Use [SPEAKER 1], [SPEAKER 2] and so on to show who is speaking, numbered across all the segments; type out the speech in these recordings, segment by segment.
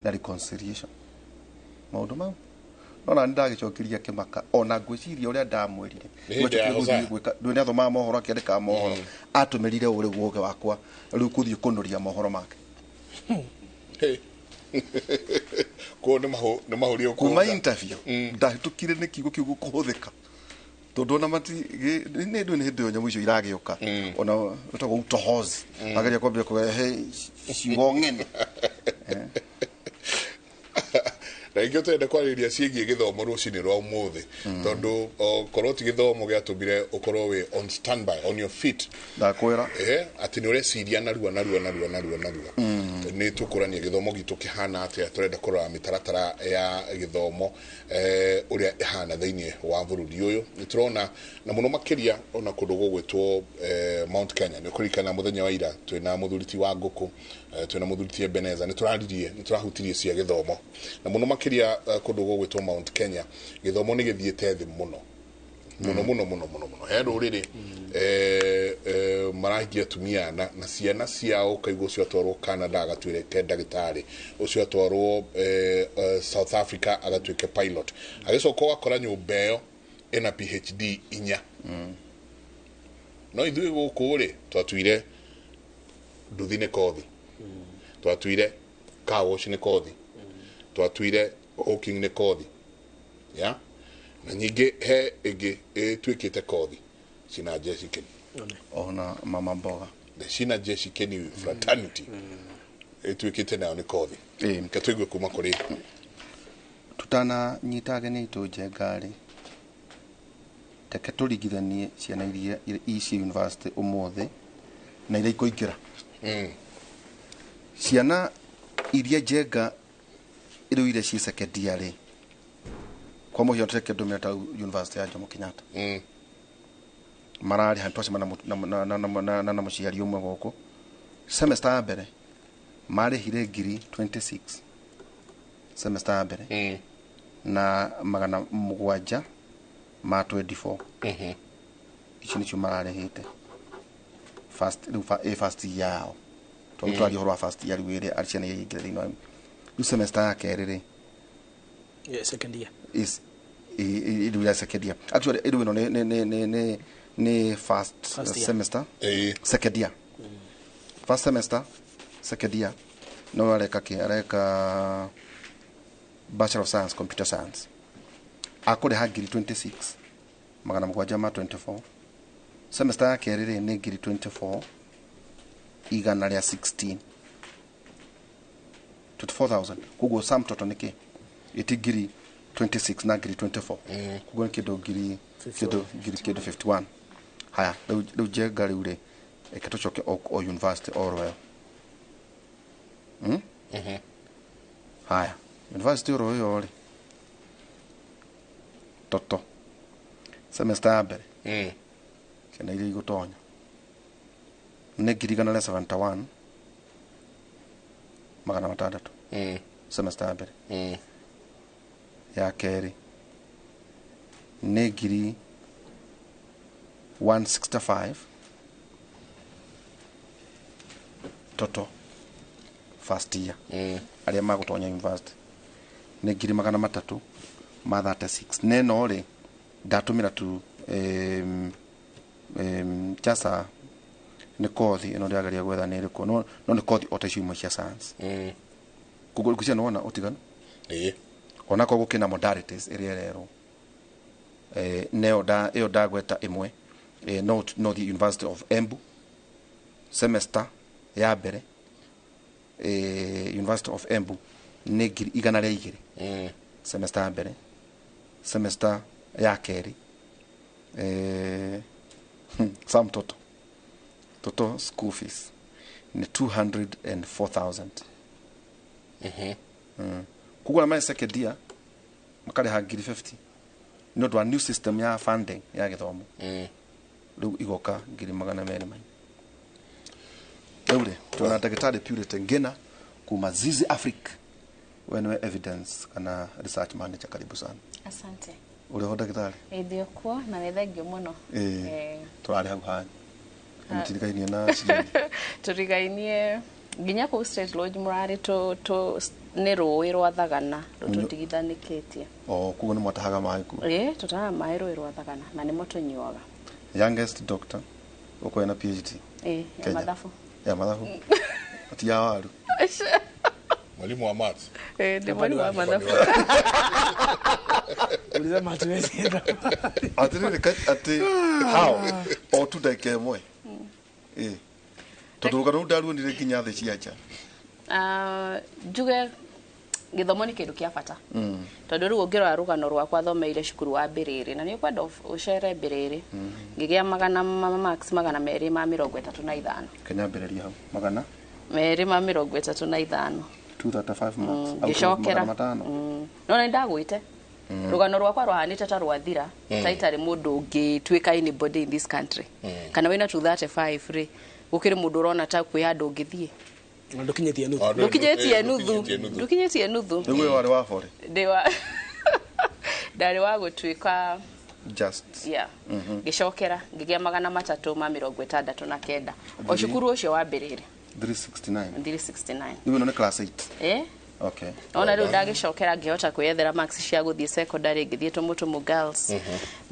[SPEAKER 1] Na reconciliation maũndũ mau nona nĩ ndagĩcokirie kĩmaka ona ngwĩciria ũrĩa ndamwĩrire.
[SPEAKER 2] Nĩ hĩndĩ ya Hosea.
[SPEAKER 1] Ndũĩ nĩ athomaga mohoro, akĩandĩkaga mohoro, atũmĩrire ũrĩ guoge wakwa rĩu kũthiĩ kũnũria mohoro make.
[SPEAKER 2] Hey. Koguo nĩ mahũri
[SPEAKER 1] kuma
[SPEAKER 2] ũkũhũra.
[SPEAKER 1] Interview ndahĩtũkire nĩ kiugo kĩu gũkũhũthĩka tondũ ona mati nĩ ndũĩ nĩ hĩndĩ ĩyo nyamũ icio iragĩũka ona wĩtagwo utohozi mageria kwambia kũrehe ciugo ng'eni.
[SPEAKER 2] Na ingĩ tũrenda kwarĩrĩria ciĩgiĩ gĩthomo rũcinĩ rwa ũmũthĩ, tondũ okorwo ti gĩthomo gĩatũmire ũkorwo wĩ on standby, on your feet.
[SPEAKER 1] Ndakwĩra.
[SPEAKER 2] Atĩ nĩ ũreciria narua narua narua narua narua nĩ tũkũrania gĩthomo gitũ kĩhana atĩa. Tũrenda kũrora mĩtaratara ya gĩthomo ũrĩa ĩhana thĩinĩ wa bũrũri ũyũ. Nĩ tũrona na mũno makĩria ona kũndũ gũgwĩtwo Mount Kenya. Nĩ ũkũririkana mũthenya wa ira twĩna mũthuri ti wa ngũkũ, twĩna mũthuri ti Ebeneza, nĩ tũraririe, nĩ tũrahutirie cia gĩthomo na mũno makĩria kũndũ gũgwĩtwo Mount Kenya. Gĩthomo nĩ gĩthiĩte thĩ mũno mũno mũno mũno mũno mũno. He rũrĩrĩ marahikia atumia na ciana ciao, ũkaigua ũcio atwarwo Canada agatuĩke ndagĩtarĩ, ũcio atwarwo South Africa agatuĩke pilot, agĩcoka ũgakora nyũmba ĩyo ĩna PhD inya. No ithuĩ gũkũ rĩ, twatuire nduthi nĩ kothi, twatuire car wash nĩ kothi, twatuire hawking nĩ kothi ya na nyingĩ he ĩngĩ ĩtuĩkĩte kothi cina Jeshi Keni.
[SPEAKER 1] Ona mama mboga.
[SPEAKER 2] The Shina Jeshi Keni fraternity ĩtuĩkĩte nayo nĩ kothi. Reke tũigue kuma kũrĩ
[SPEAKER 1] Tutana nyita ageni aitũ njenga-rĩ, reke tũringithanie ciana iria ici university ũmũthĩ na iria ikũingĩra. Ciana iria njenga rĩu iria ciĩ second year rĩ, kwa mũhiano reke ndũmĩre ta University ya Jomo Kenyatta, mararĩha, twacema na mũciari ũmwe gũkũ, semester ya mbere marĩhire ngiri 26 semester ya mbere na 724. Icio nĩcio mararĩhĩte first rĩu first year yao, tondũ twaria ũhoro wa first year rĩu ĩrĩa arĩ ciana iria ingĩra thĩinĩ wa rĩu semester ya kerĩ rĩ.
[SPEAKER 3] Yeah, second year.
[SPEAKER 1] Is rĩu ya second year, actually rĩu ĩno nĩ first,
[SPEAKER 3] First year.
[SPEAKER 1] Semester second year, first semester second year, no areka kĩ, areka Bachelor of Science Computer Science, akũrĩha ngiri 26 724. Semester ya kerĩ rĩ, nĩ ngiri 24 igana rĩa 16, 24,000. Koguo sum total nĩ kĩ? Ĩti ngiri 26 na ngiri 24, koguo nĩ kĩndũ ngiri kĩndũ ngiri kĩndũ 51. Haya, rĩu njenga rĩu rĩ, reke tũcoke o university o ro ĩyo. Haya, university oro ĩyo rĩ, toto semester ya mbere ciana iria igũtonya nĩ ngiri 171 600 semester ya mbere. Ya kerĩ nĩ ngiri 165 total first year. Arĩa magũtonya university nĩ ngiri 336. Neno rĩ, ndatũmĩra tu just a nĩ kothi ĩno ndĩrageria gwetha nĩ ĩrĩkũ, no nĩ kothi o ta icio imwe cia science. Koguo ngwĩciria nĩwona ũtiganu. Onakorwo gũkĩna modalities ĩrĩa ĩrerwo neyo nda ĩyo ndagweta ĩmwe, no the University of Embu semester ya mbere, University of Embu nĩ ngiri 102 semester ya mbere. Semester ya kerĩ, sum total school fees nĩ 204,000. Koguo na second year makarĩha ngiri 50 nĩ ũndũ wa new system ya funding ya gĩthomo. Rĩu igoka ngiri 204. Rĩu rĩ, twĩna ndagĩtarĩ Purity Ngina kuma Zizi Africa, we nĩwe evidence kana research manager. Karibu sana.
[SPEAKER 4] Asante.
[SPEAKER 1] Ũrĩ ho, ndagĩtarĩ?
[SPEAKER 4] Ĩthĩ kuo na nĩ thengio mũno.
[SPEAKER 1] Tũrarĩ hau hanyu mũtirigainie na ciringi.
[SPEAKER 4] Tũrigainie nginya kũu State Lodge mũrarĩ tũ Nĩ rũĩ rwa Thagana rũtũtigithanĩkĩtie.
[SPEAKER 1] O koguo nĩ mwatahaga maĩ kuo?
[SPEAKER 4] Ĩĩ, tũtahaga maĩ rũĩ rwa Thagana na nĩmo tũnyuaga.
[SPEAKER 1] Youngest doctor ũkorwo na PhD.
[SPEAKER 4] Ĩĩ, ya
[SPEAKER 1] Kenya.
[SPEAKER 4] mathabu.
[SPEAKER 1] Ya mathabu. Ti ya waru.
[SPEAKER 2] Mwalimu wa maths.
[SPEAKER 4] Ĩĩ, ndĩ mwalimu wa mathabu.
[SPEAKER 3] Uliza hatuwezi enda.
[SPEAKER 1] Atĩrĩrĩ atĩ how o tu ndagĩka ĩmwe. Ĩĩ. Tondũ rũgano rũu ndaruonire nginya thĩ cia nja.
[SPEAKER 4] Njuge gĩthomo nĩ kĩndũ kĩa bata. Tondũ rĩu ũngĩrora rũgano rwakwa thomeire cukuru wa Mbĩrĩrĩ na nĩ ũkwenda ũcere Mbĩrĩrĩ. Ngĩgĩa magana marks 235.
[SPEAKER 1] Kenya mbĩrĩria hau magana
[SPEAKER 4] 235.
[SPEAKER 1] 235 marks. Out of
[SPEAKER 4] Ngĩcokera.
[SPEAKER 1] 500.
[SPEAKER 4] No nĩ ndagwĩte. Rũgano rwakwa rwahanĩte ta rwathira ta itarĩ mũndũ ũngĩtuĩka anybody in this country. Kana wĩna 235 rĩ, gũkĩrĩ mũndũ ũrona ta kwĩ handũ ũngĩthiĩ.
[SPEAKER 3] Ndũkinyĩtie nuthu.
[SPEAKER 4] Ndũkinyĩtie nuthu. Ndũkinyĩtie nuthu.
[SPEAKER 1] Rĩu ũyũ warĩ wa 40.
[SPEAKER 4] Ndĩ wa ndarĩ wa gũtuĩka
[SPEAKER 1] Just.
[SPEAKER 4] Yeah. Ngĩcokera ngĩgĩa 369. O cukuru ũcio wa Mbĩrĩrĩ.
[SPEAKER 1] 369.
[SPEAKER 4] 369.
[SPEAKER 1] Rĩu ĩno nĩ class 8. Okay.
[SPEAKER 4] Ona rĩu ndagĩcokera ngĩhota kwĩyethera marks cia gũthiĩ secondary, ngĩthiĩ Tumutumu Girls,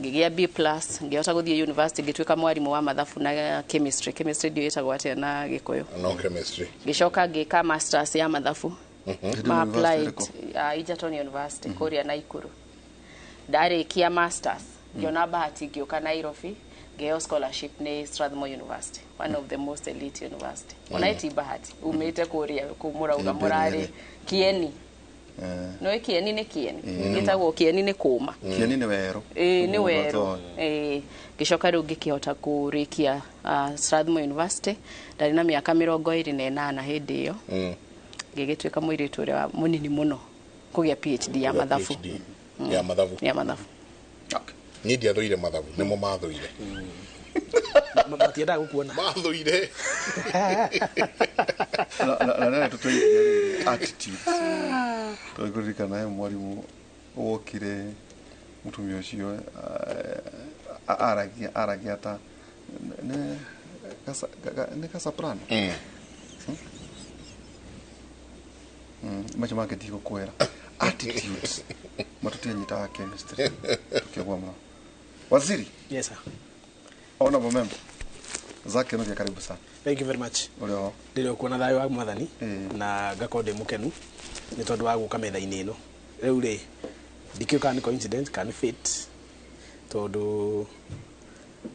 [SPEAKER 4] ngĩgĩa B plus, ngĩhota gũthiĩ university, ngĩtuĩka mwarimũ wa mathabu na chemistry. Chemistry ndiũĩ ĩtagwo atĩa na Gĩkũyũ.
[SPEAKER 2] No chemistry.
[SPEAKER 4] Ngĩcoka ngĩka masters ya mathabu.
[SPEAKER 1] Hĩndĩ
[SPEAKER 4] Ma
[SPEAKER 1] ĩno university
[SPEAKER 4] applied
[SPEAKER 1] ĩrĩkũ?
[SPEAKER 4] Egerton University kũrĩa Naikuru. Ndarĩkia masters, ngĩona bahati ngĩũka Nairobi, ngĩheo scholarship nĩ Strathmore University, one of the most elite university. Ona iti bahati umĩte kũrĩa kũu mũrauga mũrarĩ Kieni. No Kieni nĩ Kieni. Gĩtagwo Kieni nĩ kũma.
[SPEAKER 1] Kieni nĩ werũ.
[SPEAKER 4] Ĩĩ, nĩ
[SPEAKER 1] Ũguo
[SPEAKER 4] werũ.
[SPEAKER 1] ũtoĩ.
[SPEAKER 4] Ĩĩ, ngĩcoka rĩu ngĩkĩhota kũrĩkia Strathmore University. Ndarĩ na mĩaka 28 hĩndĩ ĩyo. Ngĩgĩtuĩka mũirĩtu ũrĩa mũnini mũno kũgĩa PhD ya mathabu.
[SPEAKER 2] PhD ya mathabu.
[SPEAKER 4] Ya mathabu.
[SPEAKER 1] Okay.
[SPEAKER 2] Niĩ ndiathũire mathabu, nĩmo mathũire.
[SPEAKER 3] Matiendaga gũkuona.
[SPEAKER 2] Mathũire.
[SPEAKER 1] Na rĩrĩa tũtũirie rĩrĩ attitude. Tũkũririkana he mwarimũ wokire mũtumia ũcio aragia ta nĩ kasoprano. Macio mangĩ ndigũkwĩra. Attitudes. Matutianyitaga chemistry. Tukĩgwa mũno. Waziri.
[SPEAKER 3] Yes sir.
[SPEAKER 1] Honorable member. Zake Nuria, karibu sana.
[SPEAKER 3] Thank you very much.
[SPEAKER 1] Ũrĩ ho.
[SPEAKER 3] Ndĩrĩ kuona thayũ wa mwathani na ngakorwo ndĩ mũkenu nĩ tondũ wa gũka metha-inĩ ĩno. Rĩu rĩ ndikĩũĩ kana nĩ coincidence kana nĩ fate, tondũ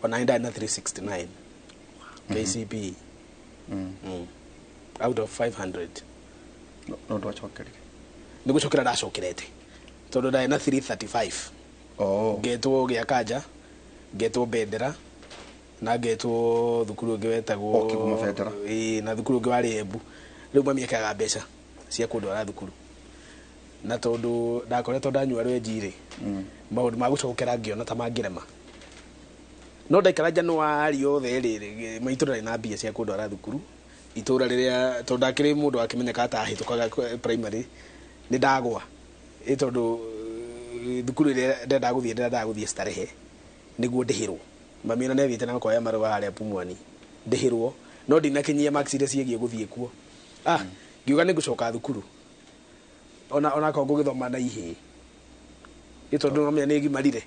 [SPEAKER 3] ona nĩ ndarĩ na 369 KCPE out of 500.
[SPEAKER 1] No ndwacokerire.
[SPEAKER 3] Nĩ gũcokera ndacokerete tondũ ndarĩ na 335. Ngetwo gĩa Kanja, ngetwo Bendera na ngetwo thukuru ũngĩ wetagwo
[SPEAKER 1] Kĩgumo Bendera.
[SPEAKER 3] Ĩĩ, na thukuru ũngĩ warĩ Embu. Rĩu mami ekaga mbeca cia kũndwara thukuru, na tondũ ndakoretwo ndanyua rwenji rĩ, maũndũ ma gũcokera ngĩona ta mangĩrema, no ndaikara Januari yothe rĩ, maitũ ndarĩ na mbia cia kũndwara thukuru. Itũra rĩrĩa tondũ ndakĩrĩ mũndũ akĩmenyeka ta ahĩtũkaga primary, nĩ ndagwa ĩ tondũ thukuru ĩrĩa ndendaga gũthiĩ ndendaga gũthiĩ Starehe nĩguo ndĩhĩrwo. Mami ona nĩathiĩte na koya marũa harĩa Pumwani ndĩhĩrwo, no ndinakinyia marks iria ciĩgiĩ gũthiĩ kuo. Ngiuga nĩ ngũcoka thukuru ona korwo ngũgĩthoma na ihĩĩ, ĩ tondũ no menya nĩ gimarire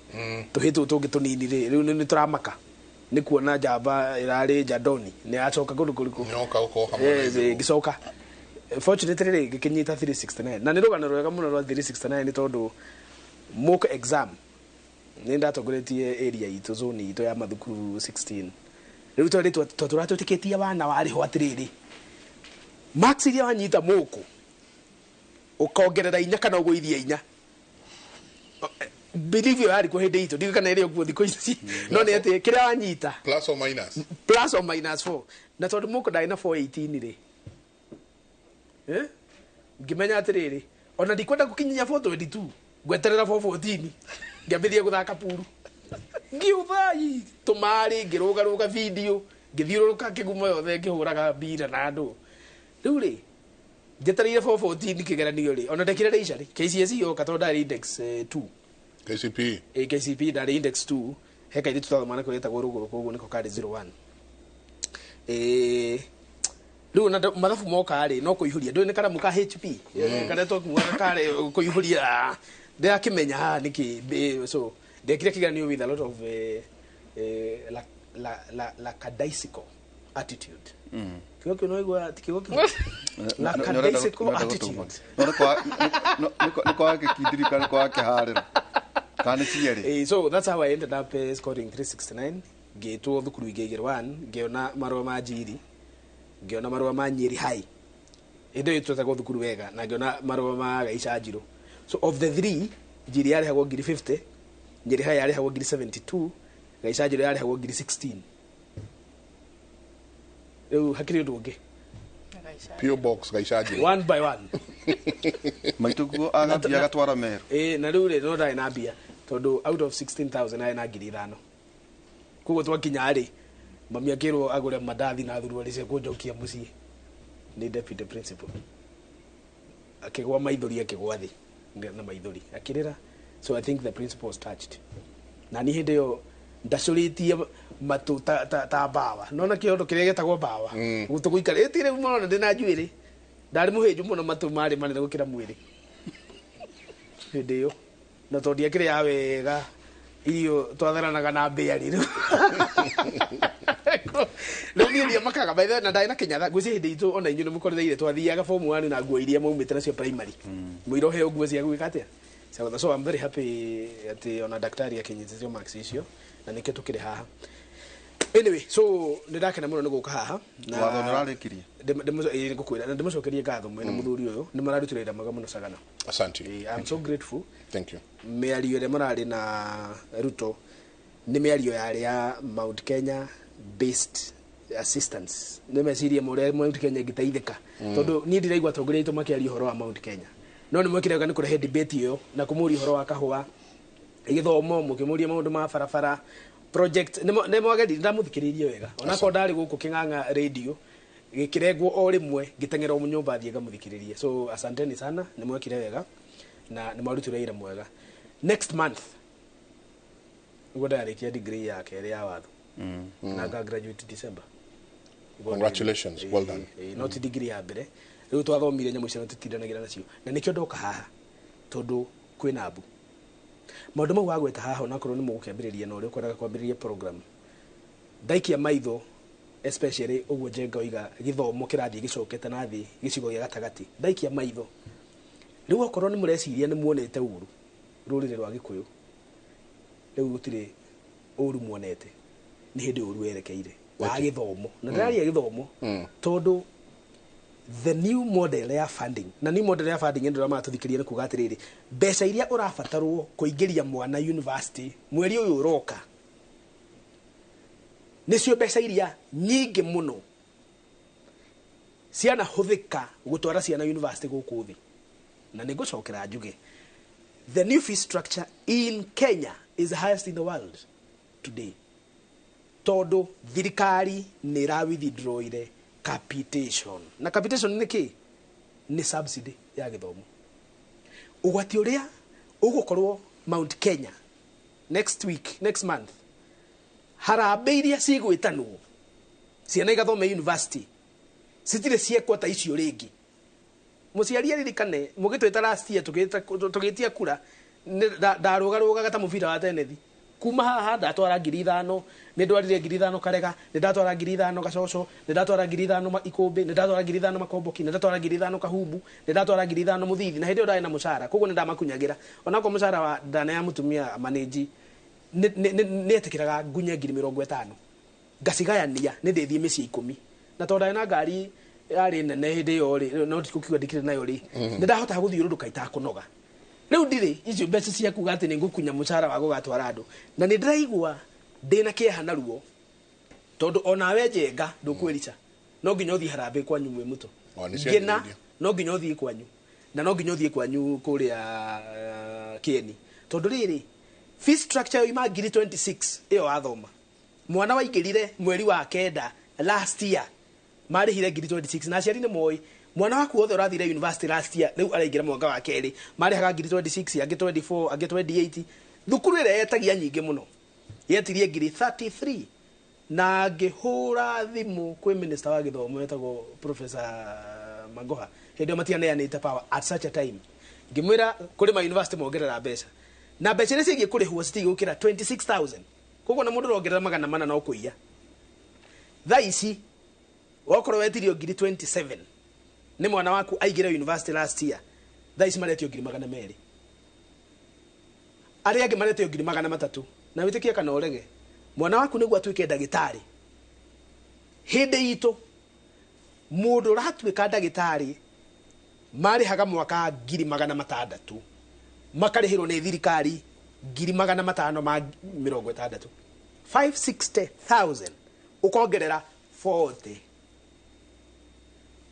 [SPEAKER 3] tũhĩ tũtũ tũngĩ tũnini rĩ, rĩu nĩ tũramaka nĩ kuona njamba ĩrarĩ Jandoni nĩ yacoka kũndũ kũrĩkũ.
[SPEAKER 2] Nyoka ũkorwo hamwe na ithuĩ.
[SPEAKER 3] Ngĩcoka fortunately rĩ ngĩkinyita 369, na nĩ rũgano rwega mũno rwa 369 nĩ tondũ mock exam nĩ ndatongoretie area itũ, zone itũ ya mathukuru 16. Rĩu twarĩ twatũra twĩtĩkĩtie wana warĩho atĩrĩrĩ, marks iria wanyita mũkũ ũkongerera inya kana ũgũithie inya. Believe you yarĩ kuo hĩndĩ itũ, ndiũĩ kana ĩrĩ ũguo thikũ ici, no nĩ atĩ kĩrĩa wanyita
[SPEAKER 2] plus or minus,
[SPEAKER 3] plus or minus 4, na tondũ mũkũ ndarĩ na 418 rĩ, ngĩmenya atĩrĩrĩ, ona ndikwenda gũkinyia 422, ngweterera 414, ngĩambĩrĩria gũthaka puru, ngiuthai tũmarĩ, ngĩrũgarũga video, ngĩthiũrũrũka kĩgumo yothe, ngĩhũraga mbira na andũ. Rĩu rĩ njetereire 414 kĩgeranio rĩ, ona ndekire rĩica rĩ, KCSE yoka tondũ ndarĩ index 2.
[SPEAKER 2] KCP.
[SPEAKER 3] KCP ndarĩ index 2, he kairĩtu twathoma nako getagwo Rũgũrũ, koguo nĩko karĩ 01. Rĩu na mathabu moka rĩ, no kũihũria, ndũĩ nĩ karamu ka HP karĩa twakuaga karĩ kũihũria, ndĩrakĩmenya haha nĩkĩ. So ndekire kĩgeranio with a lot of lackadaisical attitude. Kiugo kĩu no ti kiugo kĩu, lackadaisical attitude.
[SPEAKER 1] Nĩ kwa gĩkindiri kana kwa kĩharĩro kana nĩ cierĩ?
[SPEAKER 3] So that's how I ended up scoring 369, ngĩtwo thukuru ingĩ igĩrĩ. One, ngĩona marũa ma Njiri, ngĩona marũa ma Nyeri High, hĩndĩ ĩyo twetagwo thukuru wega, na ngĩona marũa ma Gaica Njirũ. So of the three, Njiri yarĩhagwo ngiri 50, Nyeri High yarĩhagwo ngiri 72, Gaica Njirũ yarĩhagwo ngiri 16. Rĩu hakĩrĩ ũndũ ũngĩ.
[SPEAKER 2] PO Box Gaica Njirũ.
[SPEAKER 3] One by one.
[SPEAKER 1] Maitũ guo agathiĩ agatwara Meru.
[SPEAKER 3] Ĩ, na rĩu rĩ, no ndarĩ na mbia, tondũ out of 16,000 arĩ na ngiri 5. Koguo twakinya rĩ, mami akĩrwo agũre mandathi na thuruarĩ cia kũnjokia mũciĩ nĩ deputy principal. Akĩgwa maithori, akĩgwa thĩ na maithori, akĩrĩra. So I think the principal was touched. Na niĩ hĩndĩ ĩyo ndacũrĩtie matũ ta mbawa, nona kĩondo kĩrĩa gĩtagwo mbawa gũtũgũikara ĩti. Rĩu mũrona ndĩ na njuĩrĩ, ndarĩ mũhĩnju mũno, matũ marĩ manene gũkĩra mwĩrĩ hĩndĩ ĩyo, na tondũ ndiakĩrĩaga wega irio, twatharanaga na mbĩa rĩ. Rĩu niĩ ndiamakaga by the way, na ndarĩ na kĩnyatha. Ngwĩciria hĩndĩ itũ ona inyuĩ nĩ mũkorereire, twathiaga form 1 na nguo iria maumĩte nacio primary, mũira ũheo nguo cia gwĩka atĩa, cia gũtha. So I'm very happy atĩ ona daktari akinyitĩtio marks icio, na nĩkĩo tũkĩrĩ haha. Anyway, so nĩ ndakena mũno nĩ gũka haha.
[SPEAKER 1] Watho nĩ ũrarĩkirie?
[SPEAKER 3] Ĩĩ, ngũkwĩra na ndĩmũcokerie ngatho mwene mũthuri ũyũ, nĩ mararutire wĩra mwega mũno Sagana.
[SPEAKER 2] Asante.
[SPEAKER 3] I'm so grateful.
[SPEAKER 2] Thank you.
[SPEAKER 3] Mĩario ĩrĩa mararĩ na Ruto nĩ mĩario yarĩ ya Mount Kenya based assistance, nĩ meciria mũrĩa Mount Kenya ĩngĩteithĩka, tondũ niĩ ndiraigua atongoria aitũ makĩaria ũhoro wa Mount Kenya, no nĩ mwekire wega nĩ kũrehe debate ĩyo na kũmũria ũhoro wa kahũa, gĩthomo, mũkĩmũria maũndũ ma barabara project. Nĩ mwageririe, ndamũthikĩrĩirie wega onakorwo ndarĩ gũkũ Kĩng'ang'a radio gĩkĩrengwo o rĩmwe, ngĩteng'era o nyũmba thiĩ ngamũthikĩrĩrie. So asanteni sana, nĩ mwekire wega na nĩ mwarutire wĩra mwega. Next month nĩguo ndarĩkia degree ya kerĩ ya watho na nga graduate December.
[SPEAKER 2] Congratulations, well done.
[SPEAKER 3] No ti degree ya mbere. Rĩu twathomire nyamũ icio na tũtindanagĩra nacio, na nĩkĩo ndoka haha, tondũ kwĩna mbu maũndũ mau wagweta haha, onakorwo nĩ mũgũkĩambĩrĩria na ũrĩa ũkwendaga kwambĩrĩria program. Ndaikia maitho, especially ũguo Njenga oiga gĩthomo kĩrathiĩ gĩcokete na thĩ gĩcigo gĩa gatagatĩ, ndaikia maitho rĩu, okorwo nĩ mũreciria nĩ muonete ũru rũrĩrĩ rwa Gĩkũyũ, rĩu gũtirĩ ũru muonete, nĩ hĩndĩ ũru werekeire wa gĩthomo. Na ndĩraria gĩthomo tondũ the new model ya funding, na new model ya funding ĩno maratũthikĩria, nĩ kuga atĩrĩrĩ, mbeca iria ũrabatarwo kũingĩria mwana university mweri ũyũ ũroka nĩcio mbeca iria nyingĩ mũno cianahũthĩka gũtwara ciana university gũkũ thĩ. Na nĩ ngũcokera njuge, the new fee structure in Kenya is the highest in the world today, tondũ thirikari nĩ ĩra withdrawire capitation. Na capitation nĩ kĩ? Nĩ subsidy ya gĩthomo. Ũgwati ũrĩa ũgũkorwo Mount Kenya next week, next month, harambĩ iria cigwĩtanwo ciana igathome university citirĩ ciekwo ta icio rĩngĩ. Mũciari aririkane mũgĩtwĩta last year tũgĩtia kura, ndarũgarũgaga ta mũbira wa tenethi kuma haha, ndatwara 5,000, nĩ ndwarire 5,000 Karega, nĩ ndatwara 5,000 Gacoco, nĩ ndatwara 5,000 Ikũmbĩ, nĩ ndatwara 5,000 Makomboki, nĩ ndatwara 5,000 Kahumbu, nĩ ndatwara 5,000 Mũthithi. Na hĩndĩ ĩyo ndarĩ na mũcara, koguo nĩ ndamakunyagĩra. Onakorwo mũcara wa ndana ya mũtumia manĩnji nĩ etĩkĩraga ngunye 50,000, ngacigayania, nĩ ndĩthiĩ mĩciĩ 10, na tondũ ndarĩ na ngari yarĩ nene hĩndĩ ĩyo rĩ, no tikũkiuga ndikĩrĩ nayo rĩ, nĩ ndahotaga gũthiũrũrũka itakũnoga. Rĩu ndirĩ icio mbeca cia kuga atĩ nĩ ngũkunya mũcara wa gũgatwara andũ, na nĩ ndĩraigua ndĩna kĩeha na ruo, tondũ onawe Njenga ndũkwĩrica, no nginya ũthiĩ harambĩ kwanyu mwĩ mũto.
[SPEAKER 2] O, nĩ
[SPEAKER 3] Ngĩna
[SPEAKER 2] cianjĩrĩirie.
[SPEAKER 3] no nginya ũthiĩ kwanyu, na no nginya ũthiĩ kwanyu kũrĩa Kĩeni, tondũ rĩrĩ fee structure yoima ngiri 26 ĩyo wathoma. Mwana waingĩrire mweri wa kenda last year marĩhire ngiri 26, na aciari nĩ moĩ mwana waku wothe ũrathire university last year, rĩu araingĩra mwaka wa kerĩ, marĩhaga ngiri 26, angĩ 24, angĩ 28. Thukuru ĩrĩa yetagia nyingĩ mũno yetirie ngiri 33. Na ngĩhũra thimũ kwĩ minister wa gĩthomo wetagwo Professor Magoha hĩndĩ ĩyo matianeanĩte power at such a time, ngĩmwĩra kũrĩ ma university mongerera mbeca na mbeca iria ciĩgiĩ kũrĩhwo citigũkĩra 26,000, koguo na mũndũ ũrongerera 400 no kũiya. Thaa ici wakorwo wetirio ngiri 27 nĩ mwana waku aingĩre university last year, thaa ici maretio ngiri 200, arĩa angĩ maretio ngiri 300. Na wĩtĩkie kana ũrege, mwana waku nĩguo atuĩke ndagĩtarĩ, hĩndĩ itũ mũndũ ũratuĩka ndagĩtarĩ marĩhaga mwaka ngiri 600, makarĩhĩrwo nĩ thirikari ngiri 560, 560,000, ũkongerera 40.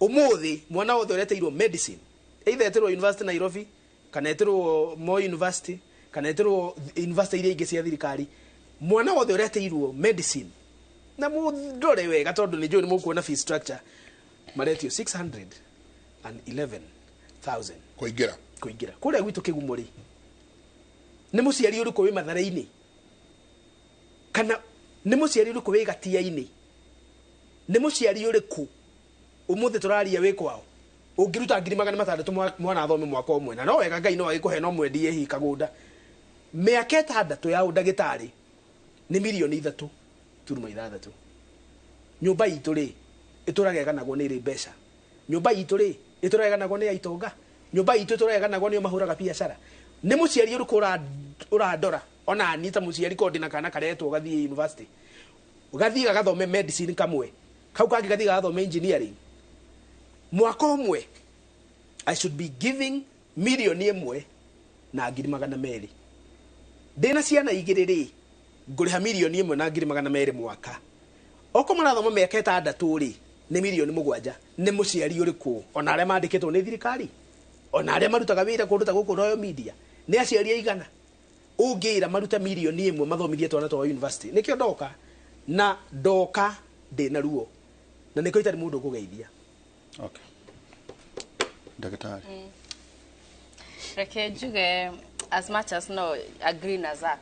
[SPEAKER 3] Ũmũthĩ mwana wothe ũreteirwo medicine, either etĩrwo University Nairobi kana etĩrwo Moi University kana etĩrwo university iria ingĩ cia thirikari, mwana wothe ũreteirwo medicine, na mũndore wega tondũ nĩ njũĩ nĩ mũkuona fee structure, maretio 611,000
[SPEAKER 2] kũingĩra.
[SPEAKER 3] Kũingĩra kũrĩa gwitũ kĩgumo rĩ, nĩ mũciari ũrĩkũ wĩ Mathare-inĩ kana nĩ mũciari ũrĩkũ wĩ Gatia-inĩ, nĩ mũciari ũrĩkũ ũmũthĩ tũraria wĩ kwao ũngĩruta ngiri 600 mwana athome mwaka ũmwe? Na no wega Ngai no agĩkũhe, no mwendie hihi kagũnda. Mĩaka 6 ya ũndagĩtarĩ nĩ mirioni 3.6. Nyũmba itũ rĩ ĩtũraga ĩganagwo nĩ ĩrĩ mbeca, nyũmba itũ rĩ ĩtũraga ĩganagwo nĩ aitonga, nyũmba itũ ĩtũraga ĩganagwo nĩo mahũraga biacara. Nĩ mũciari ũrĩkũ ũrandora ona niĩ ta mũciari korwo ndĩna kana karetwo gathiĩ university, gathiĩ gagathome medicine kamwe, kau kangĩ gathiĩ gagathome engineering, mwaka ũmwe I should be giving mirioni 1,200,000. Ndĩna ciana igĩrĩ rĩ, ngũrĩha mirioni 1,200,000 mwaka. Okorwo marathoma mĩaka 6 rĩ, nĩ mirioni 7. Nĩ mũciari ũrĩkũ ona arĩa mandĩkĩtwo nĩ thirikari, ona arĩa marutaga wĩra kũndũ ta gũkũ Royal Media, nĩ aciari aigana ũngĩra maruta mirioni 1 mathomithie twana twao university? Nĩkĩo ndoka na ndoka ndĩna ruo, na nĩkĩo itarĩ mũndũ ũkũgeithia.
[SPEAKER 1] Okay. Ndagĩtarĩ.
[SPEAKER 4] Reke njuge, as much as no agree na Zack,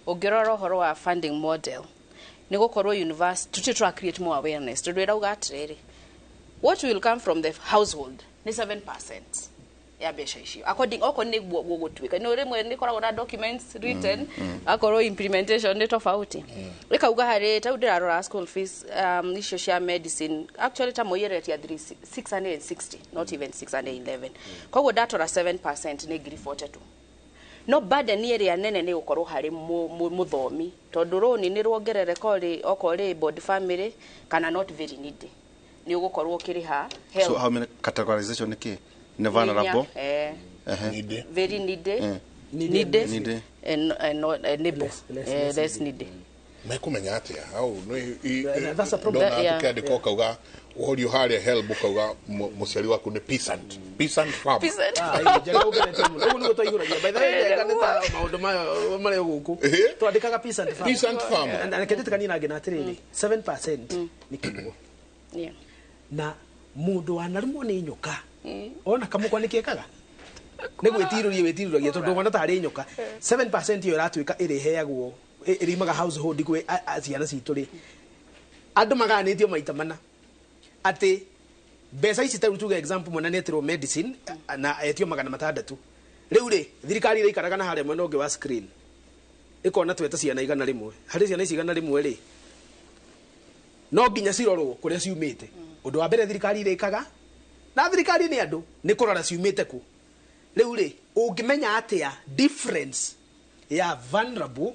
[SPEAKER 4] ũngĩrora ũhoro wa funding model nĩ gũkorwo university tũtirĩ tũra create more awareness, tondũ ĩrauga atĩrĩrĩ, what will come from the household nĩ 7% ya mbeca icio, according okorwo nĩguo gũgũtuĩka. Nĩ rĩmwe nĩ koragwo na documents written, akorwo implementation nĩ tofauti. Ĩkauga harĩ tau ndĩrarora school fees icio cia medicine, actually ta moiyeretia 660, not even 611. Koguo ndatora 7% nĩ ngiri 42, no burden ĩrĩa nene nĩ gũkorwo harĩ mũthomi, tondũ rũni nĩ ruongerereka okorwo rĩ board family kana not very needy, nĩ ũgũkorwo ũkĩrĩha
[SPEAKER 1] health. So how many categorization nĩ kĩ? Nĩ vulnerable,
[SPEAKER 2] needy,
[SPEAKER 4] very needy, needy and neighbor less needy.
[SPEAKER 2] Mekumenya atia hau?
[SPEAKER 3] That's a problem.
[SPEAKER 2] Ndona tukĩandĩka ũkauga ũhorio harĩa HELB, ũkauga mũciari waku nĩ peasant, peasant farm.
[SPEAKER 3] Njenga ũgenete mũno. Ũguo nĩguo twaihũragia. By the way, Njenga nĩ ta maũndũ maya marĩ gũkũ twandĩkaga peasant farm.
[SPEAKER 2] Peasant farm.
[SPEAKER 3] Na reke njĩtĩkanie na ngĩna atĩrĩrĩ, 7% nĩ kĩguo. Na mũndũ wanarũmwo nĩ nyoka ona kamũkwa nĩ kĩkaga nĩ gwĩtirũria wĩtirũragia, tondũ wona tarĩ nyoka. 7% ĩyo ĩratuĩka ĩrĩheagwo ĩrimaga household gwĩ ciana citũ rĩ, andũ maganĩtio maita mana atĩ mbeca ici, tarĩu tuge example, mwana nĩetirwo medicine na etio 600. Rĩu rĩ, thirikari ĩraikaraga na harĩa mwena ũngĩ wa screen ĩkona tweta ciana 100. Harĩ ciana ici 100 rĩ, no nginya cirorwo kũrĩa ciumĩte. Ũndũ wa mbere thirikari ĩrĩkaga, na thirikari nĩ andũ, nĩ kũrora ciumĩte kũ. Rĩu rĩ, ũngĩmenya atĩa difference ya vulnerable?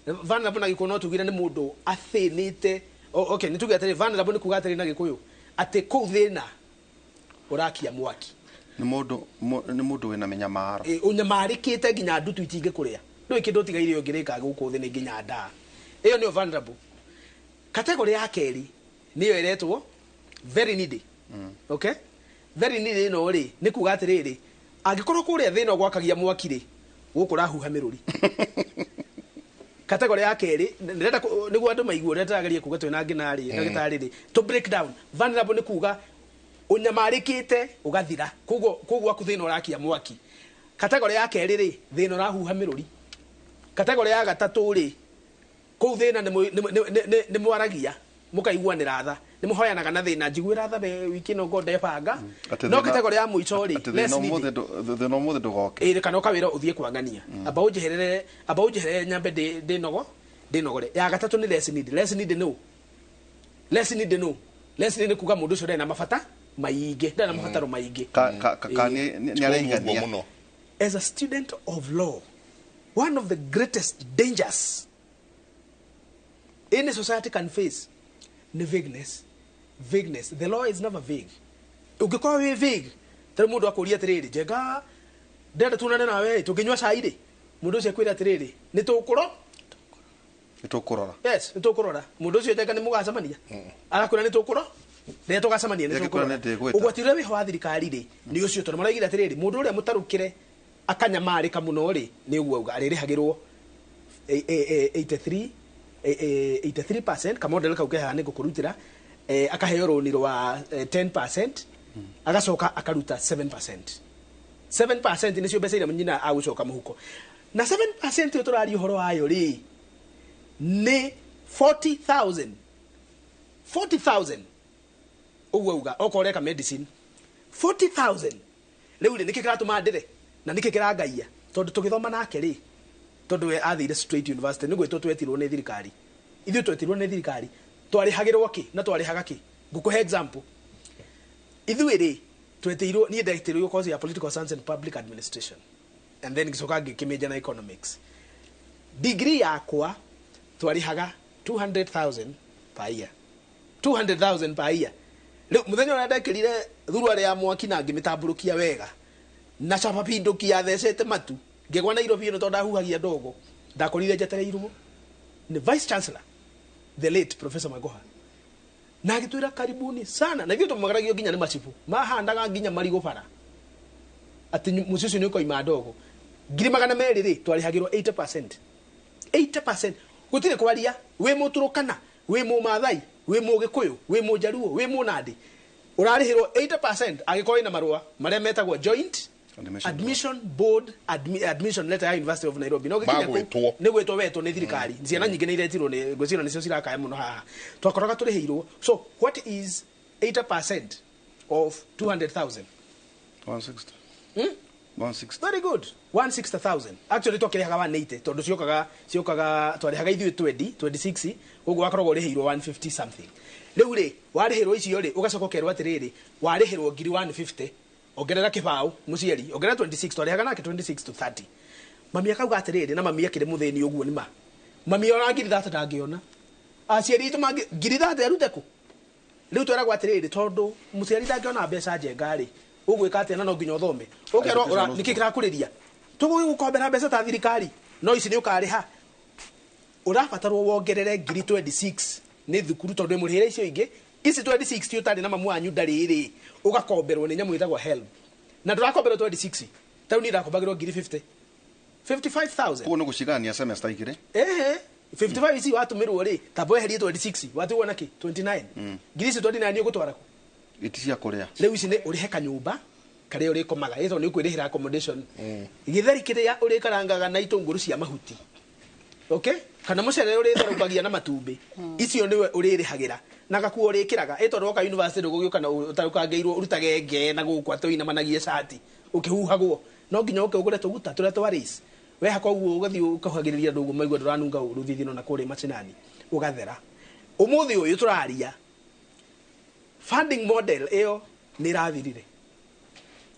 [SPEAKER 3] Vulnerable na Gĩkũyũ no tugire nĩ mũndũ athĩnĩte. Okay, nĩ tuge atĩrĩ, vulnerable nĩ kuga atĩrĩ na Gĩkũyũ atĩ kũu thĩna ũrakia mwaki.
[SPEAKER 1] Nĩ mũndũ nĩ mũndũ wĩna mĩnyamaro.
[SPEAKER 3] Ũnyamarĩkĩte nginya ndutu itingĩkũrĩa, ndũĩ kĩndũ ũtigaire ũngĩrĩka gũkũ thĩ nĩ nginya ndaa. Ĩyo nĩyo vulnerable. Category ya kerĩ nĩyo ĩretwo very needy. Okay, very needy ĩno rĩ, nĩ kuga atĩrĩrĩ, angĩkorwo kũrĩa thĩna ũgwakagia mwaki rĩ, gũkũ ũrahuha mĩrũri. Category ya kerĩ ndĩrenda nĩguo andũ maigue ũrĩa ndĩrageria kuga twĩna ngĩna rĩ ndagĩtarĩ rĩ, to break down vulnerable nĩ kuga ũnyamarĩkĩte ũgathira, koguo gwaku thĩna ũrakia mwaki. Category ya kerĩ rĩ, thĩna ũrahuha mĩrũri. Category ya gatatũ rĩ, Kũu thĩna nĩ mwaragia mũkaiguanĩra tha, nĩ mũhoyanaga na thĩna, njiguĩra tha wiki ĩno ngo ndebanga. No category ya mũico rĩ,
[SPEAKER 1] thĩna ũmũthĩ ndũgoke.
[SPEAKER 3] Ĩĩ, kana ũkawĩra ũthiĩ kwang'ania, amba ũnjeherere nyambe ndĩnogore. Ya gatatũ nĩ less need. Less need nũ? Less need nũ? Less need nĩ kuga mũndũ ũcio ndarĩ na mabata maingĩ, ndarĩ na mabataro maingĩ.
[SPEAKER 1] Nĩ araigania.
[SPEAKER 3] As a student of law, one of the greatest dangers any society can face ni vagueness. Vagueness. The law is never vague. Ũngĩkorwo wĩ vague, tarĩ mũndũ akũria atĩrĩrĩ, Njenga, ndĩrenda tuonane nawe, tũngĩnyua cai rĩ, mũndũ ũcio akwĩra atĩrĩrĩ, nĩ tũkũrora. Yes, nĩ tũkũrora. Mũndũ ũcio Njenga nĩ mũgacemania. Arakwĩra nĩ tũkũrora. Rĩrĩa tũgacemania nĩ tũkũrora. Ũgwati ũrĩa wĩho wa thirikari rĩ, nĩ ũcio tondũ maraigire atĩrĩrĩ, mũndũ ũrĩa mũtarũkĩre akanyamarĩka mũno rĩ, nĩ ũguo auga arĩrĩhagĩrwo 83% kamodel kau kehaha nĩ ngũkũrutĩra, akaheo rũni rwa 10%, agacoka akaruta 7%. 7% nĩcio mbeca iria nyina agũcoka mũhuko. Na 7% ĩyo tũraria ũhoro wayo rĩ, nĩ 40,000. 40,000. Ũguo auga okorwo ũreka medicine 40,000. Rĩu rĩ, nĩkĩ kĩratũma ndĩre na nĩkĩ kĩrangaia? Tondũ tũgĩthoma nake rĩ, tondũ we athire straight university, nĩ gwĩtwo twetirwo nĩ thirikari. Ithuĩ twetirwo nĩ thirikari, twarĩhagĩrwo kĩ na twarĩhaga kĩ? Ngũkũhe example. Ithuĩ rĩ, twetirwo, niĩ ndetirwo course ya political science and public administration, and then ngĩcoka ngĩkĩmĩnja na economics. Degree yakwa twarĩhaga 200,000 per year. 200,000 per year. Rĩu mũthenya ũrĩa ndekĩrire thuruarĩ ya mwaki na ngĩmĩtambũrũkia wega na cabapindũki yathecete matu, ngĩgwa Nairobi ĩno tondũ ndahuhagia ndogo, ndakorire njetereirwo nĩ vice chancellor the late Professor Magoha, na agĩtwĩra karibuni sana. Na ithuĩ tũmagaragio nginya nĩ macibu mahandaga nginya marigũ bara atĩ mũciĩ ũcio nĩ ũkoima ndogo. 200,000 rĩ, twarĩhagĩrwo 80%. 80%. Gũtirĩ kwaria, wĩ Mũturũkana, wĩ Mũmathai, wĩ Mũgĩkũyũ, wĩ Mũjaruo, wĩ Mũnandĩ, ũrarĩhĩrwo 80% angĩkorwo wĩna marũa marĩa metagwo joint admission board admission letter ya University of Nairobi. No gĩkinya kũu nĩ gwĩtwo wetwo nĩ thirikari. Ciana nyingĩ nĩ iretirwo nĩ ngwĩciria nĩcio cirakaya mũno haha. Twakoraga tũrĩhĩirwo. So what is 80% of 200,000?
[SPEAKER 1] 160. 160.
[SPEAKER 3] Very good. 160,000. Actually twakĩrĩhaga 180 tondũ ciokaga twarĩhaga ithuĩ 20, 26, koguo wakoragwo ũrĩhĩirwo 150 something. Rĩu rĩ, warĩhĩrwo icio rĩ, ũgacoka ũkerwo atĩrĩrĩ, warĩhĩrwo 150, ongerera kĩbaũ mũciari, ongerera 26, twarĩhaga nake 26 to 30. Mami akauga atĩrĩrĩ, na mami akĩrĩ mũthĩni ũguo nĩ ma. Mami ona 30,000 ndangĩona. Aciari aitũ mangĩ 30,000 arute kũ? Rĩu tweragwo atĩrĩrĩ, tondũ mũciari ndangĩona mbeca njenga rĩ, ũgwĩka atĩa na no nginya ũthome? Ũkerwo nĩkĩ kĩrakũrĩria? Tũgũgĩgũkombera mbeca ta thirikari, no ici nĩ ũkarĩha. Ũrabatarwo wongerere 26,000 nĩ thukuru tondũ ĩmũrĩhĩre icio ingĩ. Ici 26 ti ũtarĩ na mamu wanyu ndarĩ rĩ, ũgakomberwo nĩ nyamũ ĩtagwo HELB. Na ndũrakomberwo 26, ta rĩu niĩ ndakombagĩrwo 50,000. 55,000.
[SPEAKER 1] Koguo nĩ gũcigania semester igĩrĩ?
[SPEAKER 3] Ehe. 55 ici watũmĩrwo rĩ, tamba weherie 26, watigwo na kĩ? 29. Ngiri ici 29 nĩ ũgũtwara kũ?
[SPEAKER 1] Iti cia kũrĩa.
[SPEAKER 3] Rĩu ici nĩ ũrĩhe kanyũmba karĩa ũrĩkomaga, ĩtondũ nĩ ũkwĩrĩhĩra accommodation. Gĩtheri kĩrĩa ũrĩkarangaga na itũngũrũ cia mahuti. Okay? Kana mũcere ũrĩtherũkagia na matumbĩ. Icio nĩwe ũrĩrĩhagĩra. Na gakuo ũrĩkĩraga. Ĩ tondũ woka university ndũgũgĩũka na ũtarũkangĩirwo ũrutage nge na gũkũ atĩ ũinamanagie cati ũkĩhuhagwo. No nginya ũke ũgũre tũguta tũrĩa twa race. Wehaka ũguo ũgathiĩ ũkahuhagĩrĩria andũ ũguo maigua ndũranunga ũru thithino na kũrĩa macinani. Ũgathera. Ũmũthĩ ũyũ tũraria, funding model ĩyo nĩ ĩrathirire.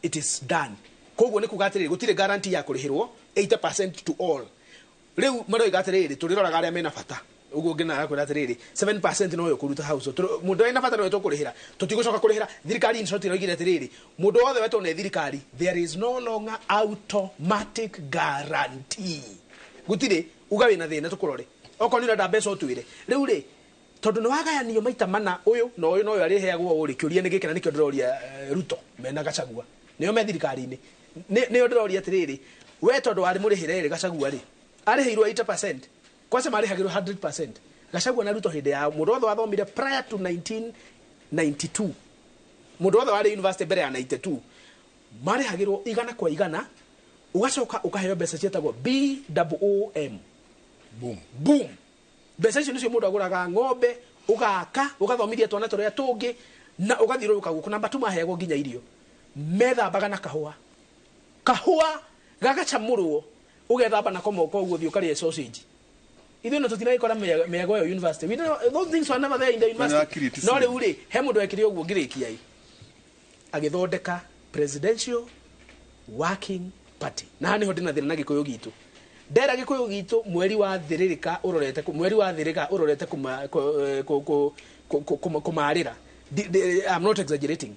[SPEAKER 3] It is done. Koguo nĩ kuga atĩrĩrĩ, gũtirĩ guarantee ya kũrĩhĩrwo 80% to all. Rĩu maroiga atĩrĩrĩ, tũrĩroraga arĩa mena bata. Ũguo ũngĩ nawe akwĩra atĩrĩrĩ, 7% no yo kũruta house. Mũndũ wĩna bata no tũkũrĩhĩra. Tũtigũcoka kũrĩhĩra. Thirikari in short ĩroigire atĩrĩrĩ, mũndũ wothe wetwo nĩ thirikari, there is no longer automatic guarantee. Gũtirĩ, uga wĩna thĩna tũkũrore. Okorwo nĩ ũrenda mbeca ũtwĩre. Rĩu rĩ, tondũ nĩ wagayanio maita mana, ũyũ na ũyũ na ũyũ arĩheagwo ũũ rĩ, kĩũria nĩ gĩkĩ na nĩkĩo ndĩroria Ruto mena Gachagua. Nĩo me thirikari-inĩ. Nĩo ndĩroria atĩrĩrĩ, we tondũ warĩ mũrĩhĩre rĩ, Gachagua rĩ, arĩhĩirwo 80%. Kwaca marĩhagĩrwo 100%. Gachagua na Ruto hĩndĩ yao, mũndũ wothe wathomire prior to 1992, mũndũ wothe warĩ university mbere ya 92, marĩhagĩrwo 100 kwa 100, ũgacoka ũkaheo mbeca ciĩtagwo BOOM.
[SPEAKER 2] Boom.
[SPEAKER 3] Boom. Mbeca icio nĩcio mũndũ agũraga ng'ombe, ũgaka, ũgathomithia twana tũrĩa tũngĩ na ũgathiũrũrũka gũkũ. Namba tu maheagwo nginya irio. Methambaga na kahũa. Kahũa gagacamũrwo, ũgethamba nako moko ũguo ũthiĩ ũkarĩe sausage. Ithuĩ no tũtinagĩkora mĩago ĩyo university. We don't, those things were never there in the university.
[SPEAKER 1] Nĩ
[SPEAKER 3] No rĩu rĩ, he mũndũ wekire ũguo ngĩrĩkia ĩ. Agĩthondeka Presidential Working Party. Na haha nĩho ndĩna thĩna na Gĩkũyũ gitũ. Ndera Gĩkũyũ gitũ mweri wa thĩrĩrĩka ũrorete mweri wa thĩrĩka ũrorete kũmarĩra. I'm not exaggerating.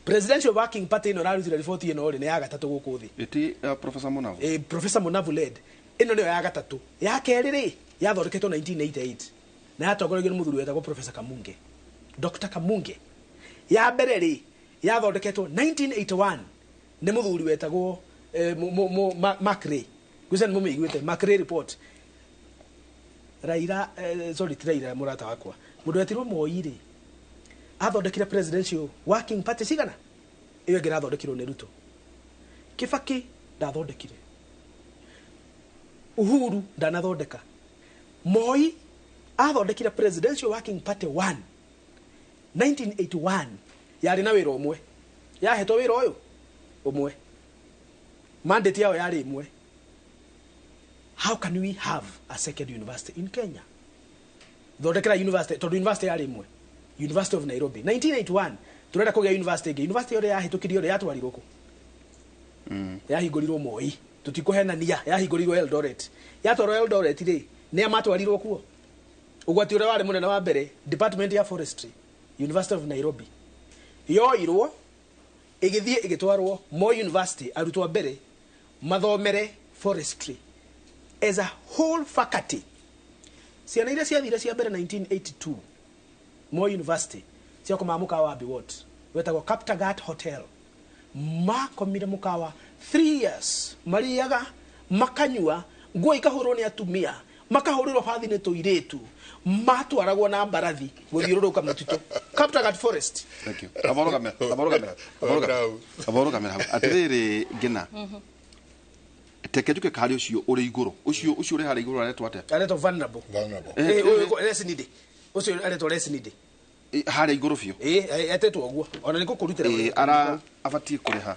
[SPEAKER 3] Presidential Working Party ĩno ĩrarutire riboti ĩno rĩ, nĩ ya gatatũ gũkũ thĩ.
[SPEAKER 1] Ĩti Professor Munavu.
[SPEAKER 3] Professor Munavu led. Ĩno nĩyo ya gatatũ. Ya kerĩ rĩ, yathondeketwo 1988 na yatongoragio nĩ mũthuri wetagwo Professor Kamunge, Dr. Kamunge. Ya mbere rĩ, yathondeketwo 1981 nĩ mũthuri wetagwo Mark Ray. Ngwĩciria nĩ mũmĩiguĩte Mark Ray report. Raila, sorry, ti Raila mũrata wakwa, mũndũ wetirwo Moi rĩ, athondekire Presidential Working Party cigana? Ĩyo ĩngĩ ĩrathondekirwo nĩ Ruto. Kibaki ndathondekire, Uhuru ndanathondeka. Moi athondekire Presidential Working Party 1 1981, yarĩ na wĩra ũmwe, yahetwo wĩra ũyũ ũmwe, mandate yao yarĩ ĩmwe. How can we have a second university in Kenya? Thondekera university, tondũ university yarĩ ĩmwe, University of Nairobi 1981. Turenda kũgĩa university ĩngĩ. University ĩrĩa yahĩtũkirio rĩ, yatwarirwo kũ? Yahingũrirwo Moi, tũtikũhenania, yahingũrirwo Eldoret. Yatwarwo Eldoret rĩ, nĩa matwarirwo kuo? Ũgwati ũrĩa warĩ mũnene wa mbere, department ya forestry, University of Nairobi, yoirwo ĩgĩthiĩ ĩgĩtwarwo Moi University. Arutwo a mbere mathomere forestry as a whole faculty. Ciana iria ciathire cia mbere 1982 Moi University ciakomaga mũkawa wa Biwott wetagwo Kaptagat Hotel. Makomire mũkawa 3 years, mariaga, makanyua, nguo ikahũrwo nĩ atumia, makahũrĩrwo bathi nĩ tũirĩtu, matwaragwo na mbarathi gũthiũrũrũka mũtitũ Kaptagat Forest.
[SPEAKER 1] Thank you. Aboro kamera, aboro kamera, aboro kamera. Aboro kamera hau. Atirĩrĩ ngĩna. Teke njuke harĩ ũcio ũrĩ igũrũ. Ũcio ũrĩ harĩa igũrũ aretwo atĩa?
[SPEAKER 3] Aretwo vulnerable.
[SPEAKER 2] Vulnerable.
[SPEAKER 3] Ũyũ less needy, ũcio aretwo less needy.
[SPEAKER 1] Harĩa igũrũ biũ.
[SPEAKER 3] Etĩtwo ũguo ona nĩ gũkũrutĩra.
[SPEAKER 1] Ara abatiĩ kũrĩha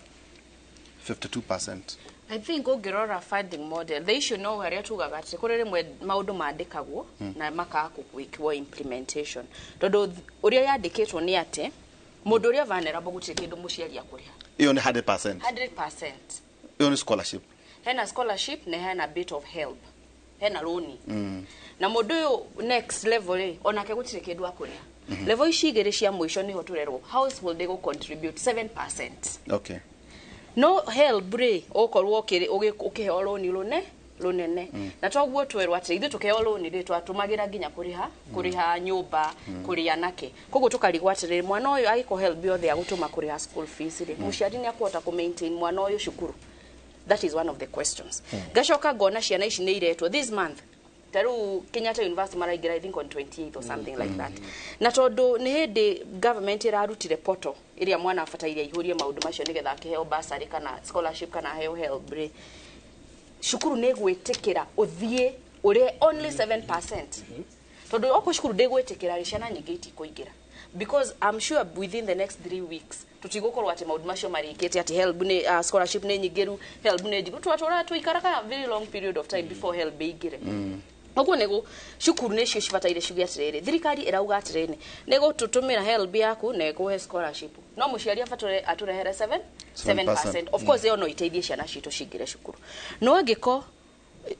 [SPEAKER 1] 52%.
[SPEAKER 4] I think ũngĩrora funding model, the issue no harĩa tugaga atĩ kũrĩ rĩmwe maũndũ mandĩkagwo na makaga gwĩkwo implementation, tondũ ũrĩa yandĩkĩtwo nĩ atĩ mũndũ ũrĩa vulnerable gũtirĩ kĩndũ mũciari akũrĩha.
[SPEAKER 1] Ĩyo nĩ 100%.
[SPEAKER 4] 100%.
[SPEAKER 1] Ĩyo nĩ scholarship.
[SPEAKER 4] Hena scholarship na hena bit of help, hena loan na mũndũ ũyũ next level rĩ, onake gũtirĩ kĩndũ akũrĩha. Level ici igĩrĩ cia mũico nĩho tũrerwo household ĩgũ contribute 7%. No help rĩ, ũkorwo ũkĩheo rũni rũnene na toguo twerwo atĩ ithuĩ tũkĩheo rũni rĩ, twatũmagĩra nginya kũrĩha nyũmba, kũrĩa nake. Koguo tũkarigwo atĩrĩrĩ, mwana ũyũ agĩkwo help yothe agũtũma kũrĩha school fees rĩ, mũciari nĩ akũhota kũ maintain mwana ũyũ cukuru? That is one of the questions. Ngacoka ngona ciana ici nĩ iretwo this month. Ta rĩu Kenyatta University maraingĩra, I think, on 28th or something like that, na tondũ nĩ hĩndĩ government ĩrarutire portal ĩrĩa mwana abataire aihũrie maũndũ macio nĩgetha akĩheo bursary kana scholarship kana aheo help rĩ, cukuru nĩ gwĩtĩkĩra ũthiĩ ũrĩhe only 7%? Tondũ okorwo cukuru ndĩgwĩtĩkĩra rĩ, ciana nyingĩ itikũingĩra, because I'm sure within the next 3 weeks tutigũkorwo atĩ maũndũ macio marĩkĩte, atĩ help nĩ scholarship nĩ nyingĩru, help nĩ njigũ. Twatũra tũikaraga very long period of time before help ĩingĩre. Ũguo nĩguo cukuru nĩcio cibataire ciuge atĩrĩrĩ, thirikari ĩrauga atĩrĩrĩ, nĩ gũtũtũmĩra help yaku na ĩkũhe scholarship, no mũciari abatare atũrehere 7 7%. Of course ĩyo no iteithie ciana citũ cingĩre cukuru, no angĩko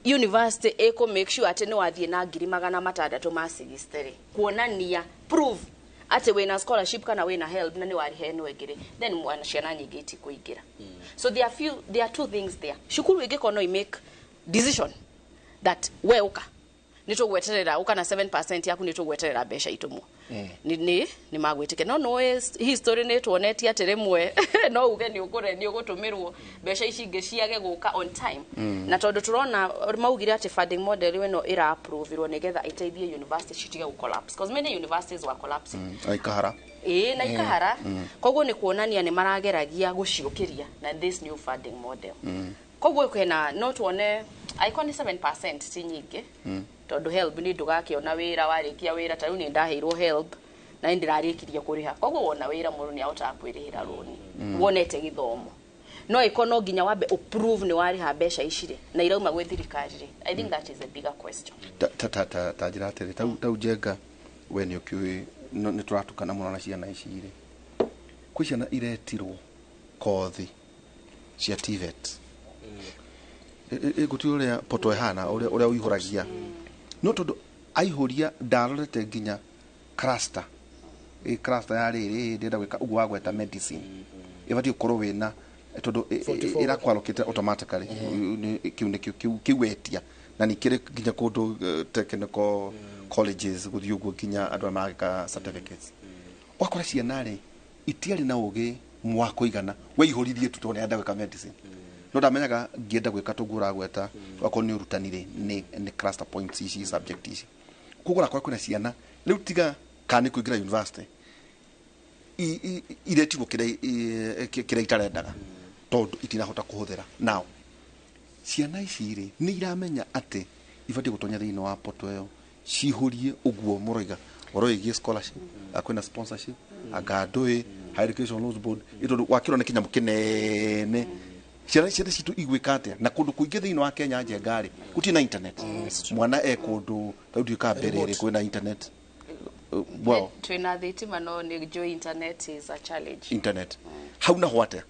[SPEAKER 4] university ĩkũ make sure atĩ nĩ wathiĩ na 660 ma 60 rĩ, kuonania prove atĩ wĩna scholarship kana wĩna help na nĩ warĩha ĩno ĩngĩ rĩ, then mwana ciana nyingĩ itikũingĩra. So there are two things there. Cukuru ĩngĩkorwo no i make decision that we ũka nĩ tũgweterera, ũka na 7% yaku, nĩ tũgweterera mbeca itũmwo, nĩ magwĩtĩkia. No no history nĩ tuonetie atĩ rĩmwe no uge nĩ ũkũre nĩ ũgũtũmĩrwo mbeca ici ingĩ ciage gũka on time. Na tondũ tũrona maugire atĩ funding model ĩno ĩra approve-irwo nĩgetha ĩteithie university citige gũ collapse, because many universities were collapsing.
[SPEAKER 1] Aikahara.
[SPEAKER 4] Ĩĩ, na ikahara. Koguo nĩ kuonania nĩ marageragia gũciũkĩria na this new funding model. Koguo kwĩna no tuone angĩkorwo nĩ 7% ti nyingĩ. Tondu HELB ni ndugakiona wira warikia wira ta riu ni ndaheirwo HELB na ndirarikirie kuriha. Koguo wona wira mundu ni ahotaga kwirihira roni. Wonete githomo. No iko no nginya wambe uprove ni wariha mbeca ici na irauma gwi thirikari. I think that is a bigger question.
[SPEAKER 1] Ta ta ta ta njira atiri tau Njenga we ni ukiui ni turatukana muno na ciana ici ri. Kwi ciana iretirwo kothi cia TVET. Iguti uria poto ihana uria uihuragia. No tondu aihuria ndarorete nginya cluster. Cluster ya riri ndenda gwika uguo wa gweta medicine. Ibati ukorwo wina tondu irakwalokete automatically kiu nikio kiu wetia na nikire nginya kundu technical colleges guthii uguo nginya andu magika certificates. Wakora ciana ri itiari na ugi mwako igana weihuririe tu tondu enda gwika medicine. No ndamenyaga ngienda gwika tugura gweta wakorwo ni urutani ri ni cluster points ici subject ici. Koguo rakora kwina ciana riu tiga kana kuingira university iretirwo kiria itarendaga tondu itinahota kuhuthira. Now ciana ici ri ni iramenya ati ibati gutonya thiini wa poto iyo cihurie uguo muroiga oroigie scholarship akwina sponsorship anga ndui Higher Education Loans Board itondu wakirwo ni kinyamu kinene. Ciana citu igwika atia na kundu kuingi thiini wa Kenya Njenga ri guti na internet. Mwana e kundu tau ndiuka mbere ri kwina internet. Well,
[SPEAKER 4] twina thitima no ni jo internet is a challenge.
[SPEAKER 1] Internet. Hau na hwate.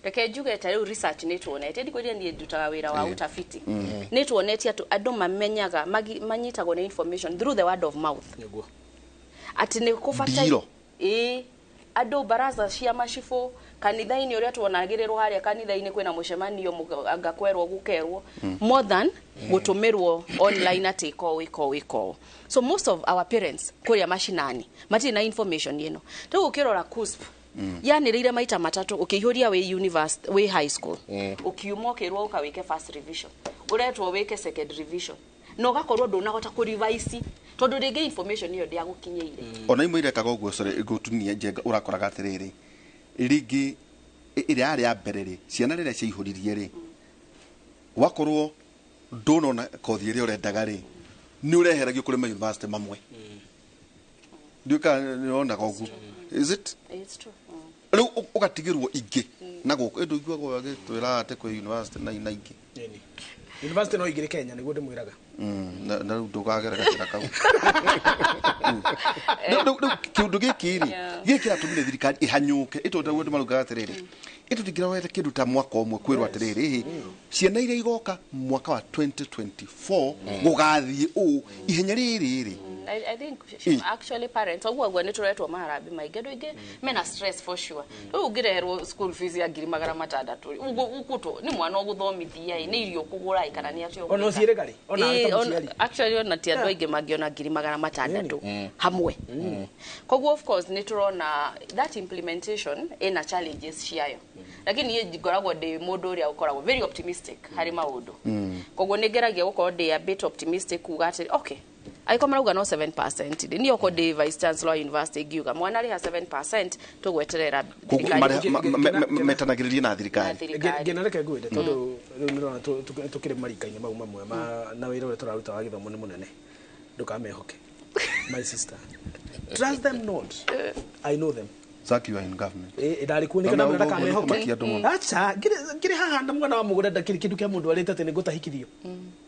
[SPEAKER 4] Reke njuge ta riu research ni tuonete ndikwĩrire niĩ ndutaga wĩra wa utafiti. Ni tuonete atu andu mamenyaga manyitagwo ni information through the word of mouth.
[SPEAKER 3] Niguo.
[SPEAKER 4] Ati ni kubata andu baraza cia macibu kanitha-inĩ ũrĩa tuonagĩrĩrwo harĩa kanitha-inĩ kwĩna mũcemanio angakwerwo gukerwo more than gutumirwo online ati iko iko iko. So most of our parents kuria mashinani matirĩ na information ĩno. Rĩu ũkĩrora KUSP yanĩrĩire maita matatu ũkĩihũria wĩ university wĩ high school ũkiuma ũkĩrwo ũka wĩke first revision ũretwo wĩke second revision na ũgakorwo ndũnahota kũ revise tondu rĩngĩ information ĩyo ndĩagũkinyĩire.
[SPEAKER 1] Ona imwe irekaga ũguo sorry ngũtunia Njenga ũrakoraga atĩrĩrĩ rĩngĩ ĩrĩa yarĩ ya mbere rĩ ciana rĩrĩa ciaihũririe rĩ wakorwo ndũnona kothi ĩrĩa ũrendaga rĩ nĩ ũreheragio kũrĩ ma university mamwe. Ndiũka nĩonaga ũguo. Is it?
[SPEAKER 4] It's true.
[SPEAKER 1] Rĩu ũgatigĩrwo ingĩ na gũkũ ĩndũ iguagwo agĩtwĩra atĩ kwĩ university na ingĩ.
[SPEAKER 3] University no igire Kenya niguo ndimwiraga.
[SPEAKER 1] Na rĩu ndũkagera gacĩra kau. Rĩu kĩũndũ gĩkĩ rĩ gĩkĩ kĩratũmire thirikari ĩhanyũke ĩtondũ andũ marugaga atĩrĩrĩ ĩtũtingĩra kĩndũ ta mwaka ũmwe kwĩrwo atĩrĩrĩ ciana iria igoka mwaka wa 2024 gũgathiĩ ũũ ihenya rĩrĩ rĩ.
[SPEAKER 4] I think actually parents ũguo guo nĩ tũretwo maharambĩ maingĩ andũ aingĩ mena stress for sure. Rĩu ũngĩreherwo school fees ya 600,000 ũgũtũ nĩ mwana ũgũthomithia nĩ irio kũgũra kana nĩ atĩa
[SPEAKER 3] ona ũciĩrĩga rĩ ona ta mũciari
[SPEAKER 4] actually ona ti andũ aingĩ mangĩona 600,000 hamwe. Koguo of course nĩ tũrona that implementation ĩna challenges ciayo. Lakini niĩ ngoragwo ndĩ mũndũ ũrĩa ũkoragwo very optimistic harĩ maũndũ. Koguo nĩ ngeragia gũkorwo ndĩ a bit optimistic kuga atĩ okay aiko marauga no 7% ni oko de vice chancellor university ngiuga mwana riha 7% tugweterera
[SPEAKER 1] thirikari metanagiririe na thirikari
[SPEAKER 3] ngena reke ngwire tondu riu nirona tukiri marika-inĩ mau mamwe na wĩra ũrĩa tũraruta wa gĩthomo nĩ mũnene ndũkamehoke my sister trust them not I know them.
[SPEAKER 1] Zaki, you are in government.
[SPEAKER 3] Ndari kuo nikana ndakamehoke acha ngiri haha na mwana wa mugunda ndakiri kindu kia mundu arite ati ningutahikithio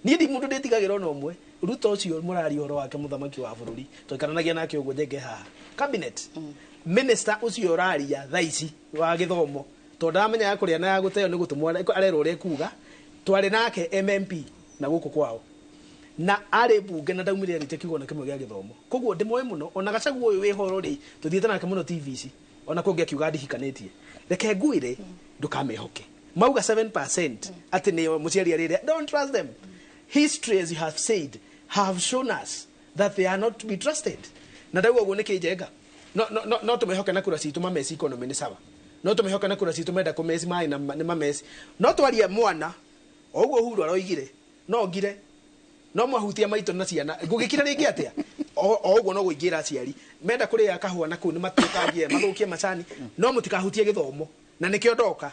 [SPEAKER 3] nie ndi mundu nditigagira ona umwe Ruto ucio murari horo wake muthamaki wa bururi twikaranagia nake uguo Njenge haha cabinet minister ucio uraria thaa ici wa githomo tondu ndamenya ya kuria na ya guteo ni gutumwo arerwo uria kuga twari nake MMP na guku kwao na arĩ bunge na ndaumire arĩte kiugo na kĩmwe gĩa gĩthomo koguo ndĩmoĩ mũno ona Gachagua ũyũ wĩ horo rĩ tũthiĩte nake mũno TVC ona kũngĩ akiuga ndihikanĩtie reke ngwĩre ndũkamehoke mauga 7% atĩ nĩ mũciari arĩrĩa don't trust them. History, as you have said, have shown us that they are not to be trusted. Na ndauga ũguo nĩkĩ Njenga no tũmehoke na kura citũ mameci economy nĩ sawa no tũmehoke na kura citũ menda kũmeci maĩ na nĩ mameci no twarie mwana o ũguo Uhuru aroigire no ngire no mahutia maitũ na ciana ngũgĩkira rĩngĩ atĩa o ũguo no gũingĩra aciari menda kũrĩa kahũa na kũu nĩ matuĩkangie mathũkie macani no mũtikahutie gĩthomo na nĩkĩo ndoka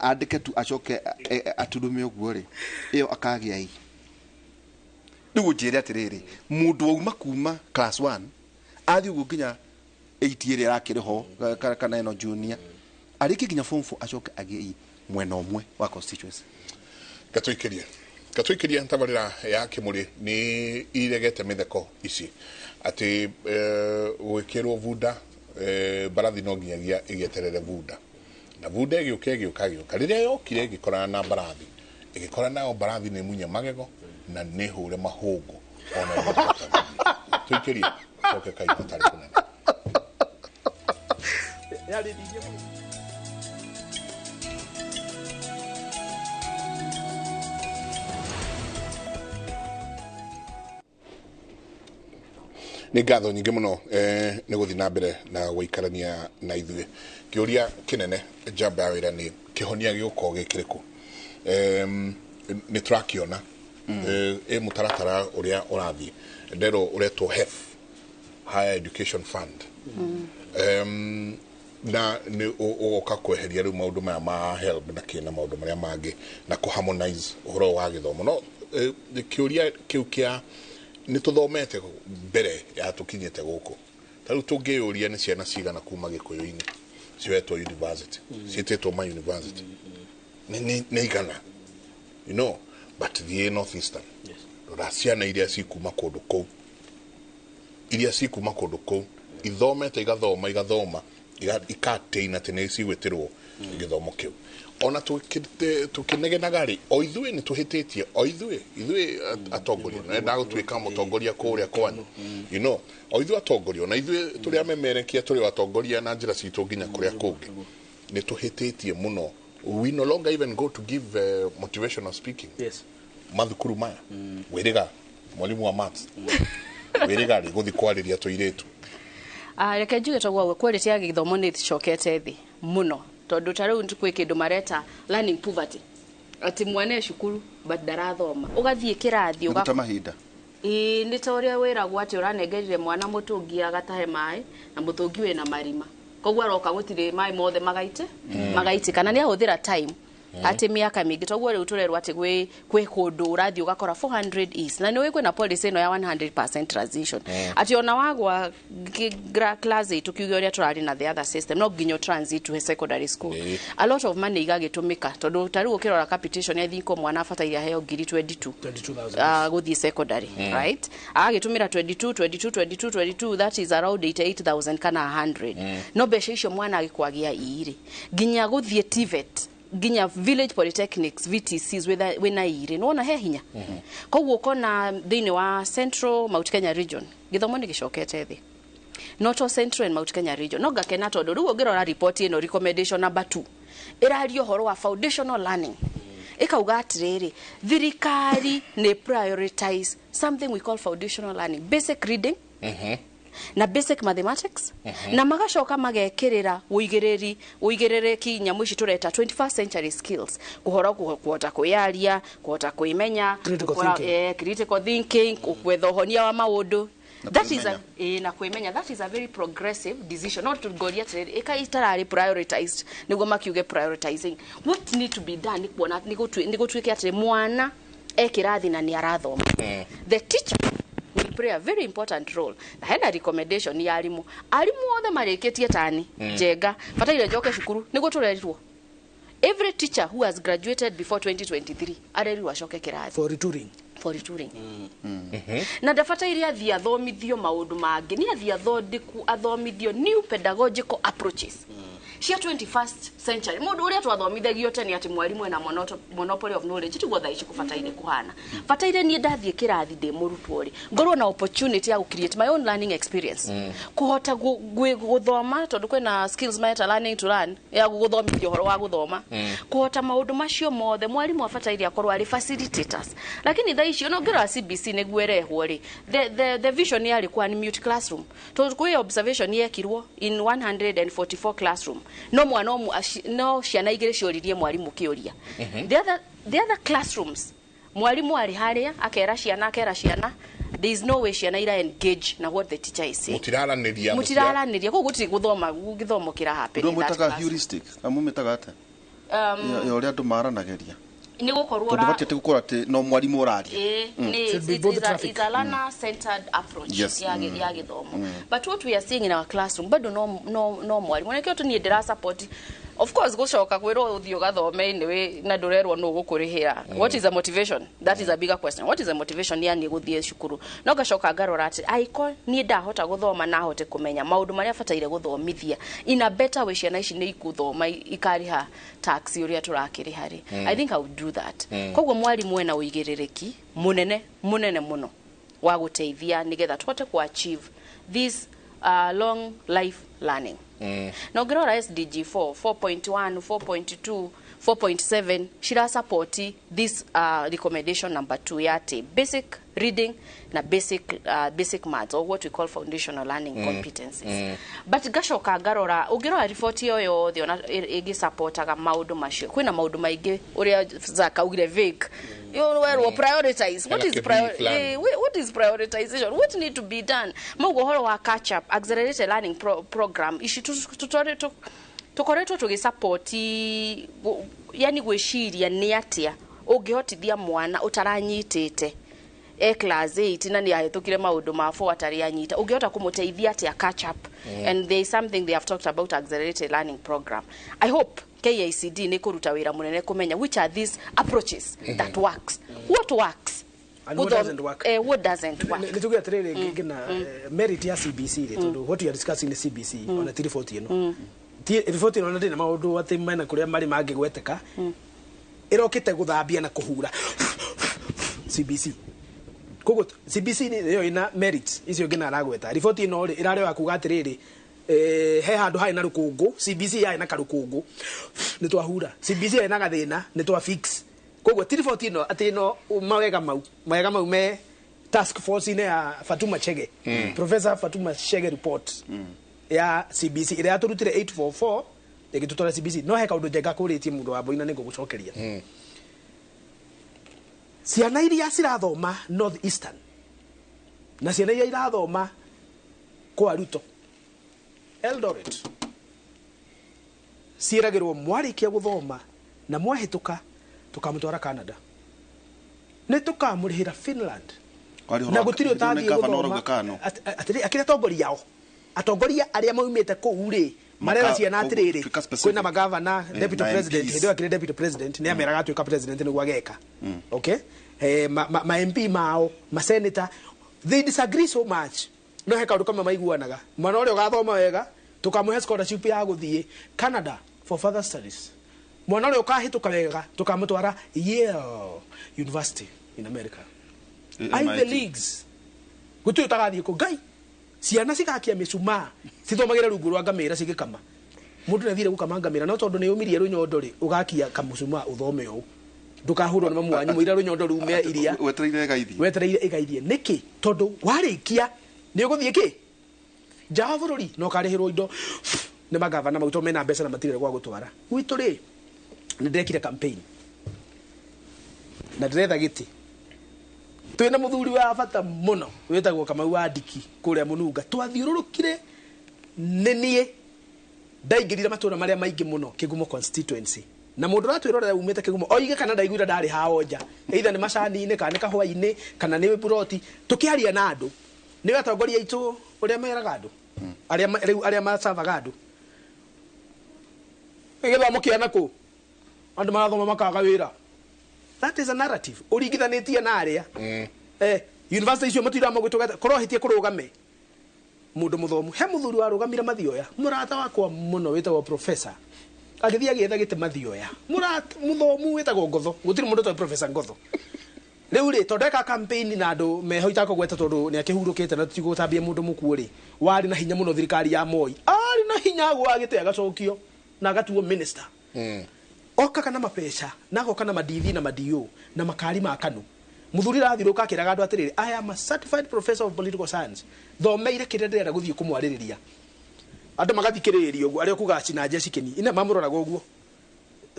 [SPEAKER 1] Andĩke tu acoke aturume ũguo rĩ, ĩyo akagĩa i. Rĩu ũnjĩre atĩrĩrĩ, mũndũ wauma kuma class 1 athiĩ ũguo nginya 8 ĩrĩa arakĩrĩ ho kana ĩno junior, arĩkie nginya form 4 acoke agĩe i mwena ũmwe wa constituency.
[SPEAKER 2] Gatũikĩrie tabarĩra ya Kĩmũrĩ nĩ iregete mĩtheko ici atĩ gwĩkĩrwo bunda, mbarathi no nginyagia ĩgĩeterere bunda, na bunda ĩgĩũka ĩgĩũka ĩgĩũka, rĩrĩa yokire ĩgĩkorana na mbarathi, ĩgĩkora nayo mbarathi nĩ munye magego na nĩ hũre mahũngũ ona ĩngĩhota gũthiĩ. Tũikĩrie coke kaima tarĩ kũnene.
[SPEAKER 3] Yarĩ ningĩ mũno.
[SPEAKER 2] Nĩ ngatho nyingĩ mũno nĩ gũthiĩ na mbere na gũikarania na ithuĩ. Kĩũria kĩnene njamba ya wĩra nĩ kĩhonia gĩgũkorwo gĩ kĩrĩkũ? Nĩ tũrakĩona ĩ mũtaratara ũrĩa ũrathiĩ nderwo ũretwo HEF, Higher Education Fund, na nĩ ũgoka kweheria rĩu maũndũ maya ma HELB na kĩ na maũndũ marĩa mangĩ na kũ harmonize ũhoro wa gĩthomo. No kĩũria kĩu kĩa nĩ tũthomete mbere ya tũkinyĩte gũkũ, ta rĩu tũngĩyũria nĩ ciana cigana kuma Gĩkũyũ-inĩ cioetwo university, ciĩtĩtwo ma university, nĩ igana, you know, but thiĩ North Eastern, rora ciana iria cikuma kũndũ kũu, iria cikuma kũndũ kũu ithomete, igathoma igathoma, ikateina atĩ nĩ cigwĩtĩrwo gĩthomo kĩu. Ona tũkĩnegenaga rĩ, o ithuĩ nĩ tũhĩtĩtie, o ithuĩ atongoria, na ndagũtuĩka mũtongoria kũrĩa kwanyu, you know, o ithuĩ atongoria, ona ithuĩ tũrĩ amemerekia, tũrĩ o atongoria na njĩra citũ nginya kũrĩa kũngĩ, nĩ tũhĩtĩtie mũno. We no longer even go to give motivational speaking. Mathukuru maya wĩrĩga mwalimu wa maths wĩrĩga rĩ gũthiĩ kwarĩria tũirĩtu.
[SPEAKER 4] Reke njuge toguo quality ya gĩthomo nĩ ĩcokete thĩ mũno, tondũ ta rĩu kwĩ kĩndũ mareta learning poverty, atĩ mwana e cukuru but ndarathoma, ũgathiĩ kĩrathi
[SPEAKER 1] Nĩ gũte mahinda.
[SPEAKER 4] Ĩĩ, nĩ ta ũrĩa wĩragwo atĩ ũranengerire mwana mũtũngi agatahe maĩ na mũtũngi wĩna marima, koguo aroka gũtirĩ maĩ mothe magaite magaitĩka, na nĩ ahũthĩra time atĩ mĩaka mĩingĩ. Toguo rĩu tũrerwo atĩ gwĩ kũndũ ũrathiĩ ũgakora 400 is, na nĩ ũĩ kwĩna policy ĩno ya 100% transition, atĩ ona wagwa class 8, tukiuge ũrĩa tũrarĩ na the other system, no nginya transit to secondary school. A lot of money igagĩtũmĩka, tondũ ta rĩu ũkĩrora capitation ya think mwana abataire aheo ngiri 22
[SPEAKER 3] 22,000.
[SPEAKER 4] Gũthiĩ secondary, right, agagĩtũmĩra 22 22 22 22, that is around 88,000 kana 100. No mbeca icio mwana agĩkwagia irĩ nginya gũthiĩ TVET, nginya village polytechnics, VTCs, wĩna irĩ nĩwona he hinya. Koguo ũkona thĩinĩ wa Central Mount Kenya region gĩthomo nĩ gĩcokete thĩ, not all Central and Mount Kenya region. No ngakena tondũ rĩu ũngĩrora report ĩno, recommendation number 2 ĩraria ũhoro wa foundational learning, ĩkauga atĩrĩrĩ, thirikari nĩ prioritize something we call foundational learning, basic reading na basic mathematics, na magacoka magekĩrĩra ũigĩrĩri ũigĩrĩrĩki nyamũ ici tũreta 21st century skills, kũhoro kũhota kwĩyaria, kũhota kwĩmenya,
[SPEAKER 3] Critical thinking.
[SPEAKER 4] Critical thinking, gwetha ũhonia wa maũndũ.
[SPEAKER 1] Na
[SPEAKER 4] That is a,
[SPEAKER 1] kwĩmenya.
[SPEAKER 4] na kwĩmenya. That is a very progressive decision. Not to ngoria atĩrĩrĩ, ĩka itararĩ prioritized nĩguo makiuge prioritizing what need to be done nĩ kuona nĩ gũtuĩke atĩ mwana e kĩrathi na nĩ arathoma. The teacher will play a very important role, na hena recommendation ya arimũ, arimũ othe marĩkĩtie tani njenga bataire njoke cukuru nĩguo tũrerirwo every teacher who has graduated before 2023 arerirwo acoke kĩrathi
[SPEAKER 3] For retooling.
[SPEAKER 4] For retooling. Na ndabataire athiĩ athomithio maũndũ mangĩ, nĩ athiĩ athondeku athomithio new pedagogical approaches cia 21st century. Mũndũ ũrĩa twathomithagio tene atĩ mwarimũ ena monopoly of knowledge tiguo thaa ici kũbataire kũhana. Bataire niĩ ndathiĩ kĩrathi ndĩ mũrutwo rĩ, ngorwo na opportunity ya gũ create my own learning experience, kũhota gũthoma, tondũ kwĩna skills mareta learning to learn ya gũthomithio ũhoro wa gũthoma, kũhota maũndũ macio mothe. Mwarimũ abataire akorwo arĩ facilitators, lakini thaa ici ona ũngĩrora CBC nĩguo ĩrehwo rĩ, the vision yarĩ kwa mute classroom, tondũ kwĩ observation yekirwo in 144 classroom, no mwana ũmwe no ciana igĩrĩ cioririe mwarimũ kĩũria. The other classrooms mwarimu arĩ harĩa akera ciana, akera ciana. There is no way ciana ira engage na what the teacher is saying.
[SPEAKER 2] Mũtiraranĩria.
[SPEAKER 4] Mũtiraranĩria, koguo gũtirĩ gũthoma, gĩthomo kĩra happen
[SPEAKER 1] Ndio
[SPEAKER 4] in that
[SPEAKER 1] mwĩtaga
[SPEAKER 4] class.
[SPEAKER 1] heuristic, na mumĩtaga atĩa? Ya ũrĩa andũ maranagĩria.
[SPEAKER 4] Nĩ gũkorwo
[SPEAKER 1] Tondũ batiĩ atĩ gũkorwo atĩ no mwarimũ ũraria.
[SPEAKER 4] Ĩĩ, nĩ
[SPEAKER 3] Should be both traffic.
[SPEAKER 4] it's a learner centered approach ya gĩthomo, but what we are seeing in our classroom bado no mwarimũ. Nĩkĩo tu niĩ ndĩra support, of course, gũcoka kwĩrwo ũthiĩ ũgathome anyway na ndũrerwo nũ ũgũkũrĩhĩra. What is the motivation? That is a bigger question. What is the motivation ya niĩ gũthiĩ cukuru? No ngacoka ngarora atĩ aiko niĩ ndahota gũthoma na hote kũmenya maũndũ marĩa bataire gũthomithia in a better way, ciana ici nĩ ikuthoma ikarĩha tax ũrĩa tũrakĩrĩha rĩ, I think I would do that. Koguo mwarimũ ena ũigĩrĩrĩki mũnene mũnene mũno wa gũteithia nĩgetha tũhote ku achieve this long life learning. Na ũngĩrora SDG 4, 4.1, 4.2, 4.7 cira support this recommendation number 2 ya atĩ basic reading na basic maths, or what we call foundational learning competencies. But ngacoka ngarora, ũngĩrora riboti ĩyo yothe, ona ĩgĩsupportaga maũndũ macio, kwĩna maũndũ maingĩ ũrĩa Zaka augire vague. Werwo prioritize. What
[SPEAKER 2] Hena
[SPEAKER 4] is
[SPEAKER 2] kĩbii plan.
[SPEAKER 4] What is prioritization? What need to be done? Maugo ũhoro wa catch up, accelerated learning program ici tũkoretwo tũgĩsupport, yani gwĩciria nĩ atĩa ũngĩhotithia mwana ũtaranyitĩte e class 8 na nĩ ahĩtũkire maũndũ ma 4 atarĩ anyita, ũngĩhota kũmũteithia atĩa catch up? And there is something they have talked about, accelerated learning program. I hope KICD nĩ kũruta wĩra mũnene kũmenya which are these approaches that works, what works.
[SPEAKER 3] And what doesn't work.
[SPEAKER 4] What doesn't work.
[SPEAKER 3] Nĩ tuge atĩrĩrĩ, ngina merit ya CBC rĩ, tondũ what you are discussing nĩ CBC, ona ti riboti ĩno, ti riboti ĩno, ona ndĩna maũndũ atĩ mena kũrĩa marĩ mangĩgweteka, ĩrokĩte gũthambia na kũhura CBC. Koguo CBC nĩ yo ĩna merits icio ngina aragweta. Riboti ĩno rĩ, ĩrarĩ wa kuga atĩrĩrĩ, he handũ harĩ na rũkũngũ, CBC yarĩ na karũkũngũ, nĩ twahura. CBC yarĩ na gathĩna, nĩ twa fix. Koguo ti riboti ĩno atĩ ĩno mawega mau me task force-inĩ ya Fatuma Chege, Professor Fatuma Chege report ya CBC ĩrĩa yatũrutire 844 ĩgĩtũtwara CBC. No he kaũndũ njenga kũrĩtie mũndũ wa Boina, nĩ ngũgũcokeria. Ciana iria cirathoma North Eastern na ciana iria irathoma kwa Ruto Eldoret ciĩragĩrwo mwarĩkia gũthoma na mwahĩtũka, tũkamũtwara Canada, nĩ tũkamũrĩhĩra Finland.
[SPEAKER 1] Kwari
[SPEAKER 3] Na gũtirĩ ũtathiĩ
[SPEAKER 1] gavana
[SPEAKER 3] gũthoma.
[SPEAKER 1] Ũrauga kano.
[SPEAKER 3] Atĩrĩ, akĩrĩ atongoria ao, atongoria arĩa maumĩte kũu rĩ, marera ciana atĩrĩrĩ,
[SPEAKER 1] tuĩka specific.
[SPEAKER 3] Kwĩna magavana, deputy
[SPEAKER 1] na
[SPEAKER 3] president,
[SPEAKER 1] MPs.
[SPEAKER 3] hĩndĩ ĩyo akĩrĩ deputy president nĩ ameraga atuĩka president nĩguo ageka. Okay, ma MP mao, ma senator, they disagree so much, no he kaũndũ kamwe maiguanaga: mwana ũrĩa ũgathoma wega tũkamũhe scholarship ya gũthiĩ Canada for further studies, mwana ũrĩa ũkahĩtũka wega tũkamũtwara Yale University in America, Ivy
[SPEAKER 1] MIT.
[SPEAKER 3] Leagues. Gũtirĩ ũtagathiĩ kũ. Ngai, ciana cigakia mĩcumaa cithomagĩre rungu rwa ngamĩra cigĩkama. Mũndũ nĩ athire gũkama ngamĩra, no tondũ nĩ ũmirie rũnyondo rĩ, ũgakia kamũcumaa ũthome ũũ, ndũkahũrwo nĩ mamu wanyu mũira rũnyondo rume iria.
[SPEAKER 1] Wetereire ĩgaithie.
[SPEAKER 3] Wetereire ĩgaithie nĩkĩ? Tondũ warĩkia nĩ ũgũthiĩ kĩ nja wa bũrũri na ũkarĩhĩrwo indo nĩ magavana mau, tondũ mena mbeca na matirĩ gwa gũtwara. Gwitũ rĩ, nĩ ndekire campaign na ndĩretha gĩtĩ twĩna mũthuri wa bata mũno wĩtagwo Kamau wa Ndiki kũrĩa Mũnunga. Twathiũrũrũkire, nĩ niĩ ndaingĩrire matũra marĩa maingĩ mũno Kĩgumo constituency, na mũndũ ũratwĩrorera umĩte Kĩgumo oige kana ndaiguire ndarĩ hao nja, either nĩ macani-inĩ kana nĩ kahũa-inĩ kana nĩ buroti, tũkĩaria na andũ. Nĩ atongoria aitũ ũrĩa meraga andũ arĩa rĩu arĩa macavaga andũ gĩthomo kĩa nakũ, andũ marathoma makaga wĩra. That is a narrative ũringithanĩtie na arĩa university icio matiraga magwĩtũgeta korwo hĩtie kũrũgame mũndũ mũthomu. He mũthuri warũgamire Mathioya, mũrata wakwa mũno wĩtagwo professor, agĩthiĩ agĩetha gĩtĩ Mathioya, mũrata mũthomu wĩtagwo Ngotho. Gũtirĩ mũndũ ũtoĩ professor Ngotho. Rĩu rĩ, tondũ eka campaign na andũ meho itakũgweta tondũ nĩ akĩhurũkĩte na tũtigũtambia mũndũ mũkuũ rĩ, warĩ na hinya mũno thirikari ya Moi, arĩ na hinya agũa gĩtĩ agacokio na agatuo minister. Okaga na mabeca na agoka na madithi na madio na makari ma Kanu. Muthuri rathirũka akĩraga andũ atĩrĩrĩ, "I am a certified professor of political science, thomeire kĩrĩa ndĩrenda gũthiĩ kũmwarĩrĩria." Andũ magathikĩrĩria ũguo, arĩa kuga cina njeci kĩni ina mamũroraga ũguo,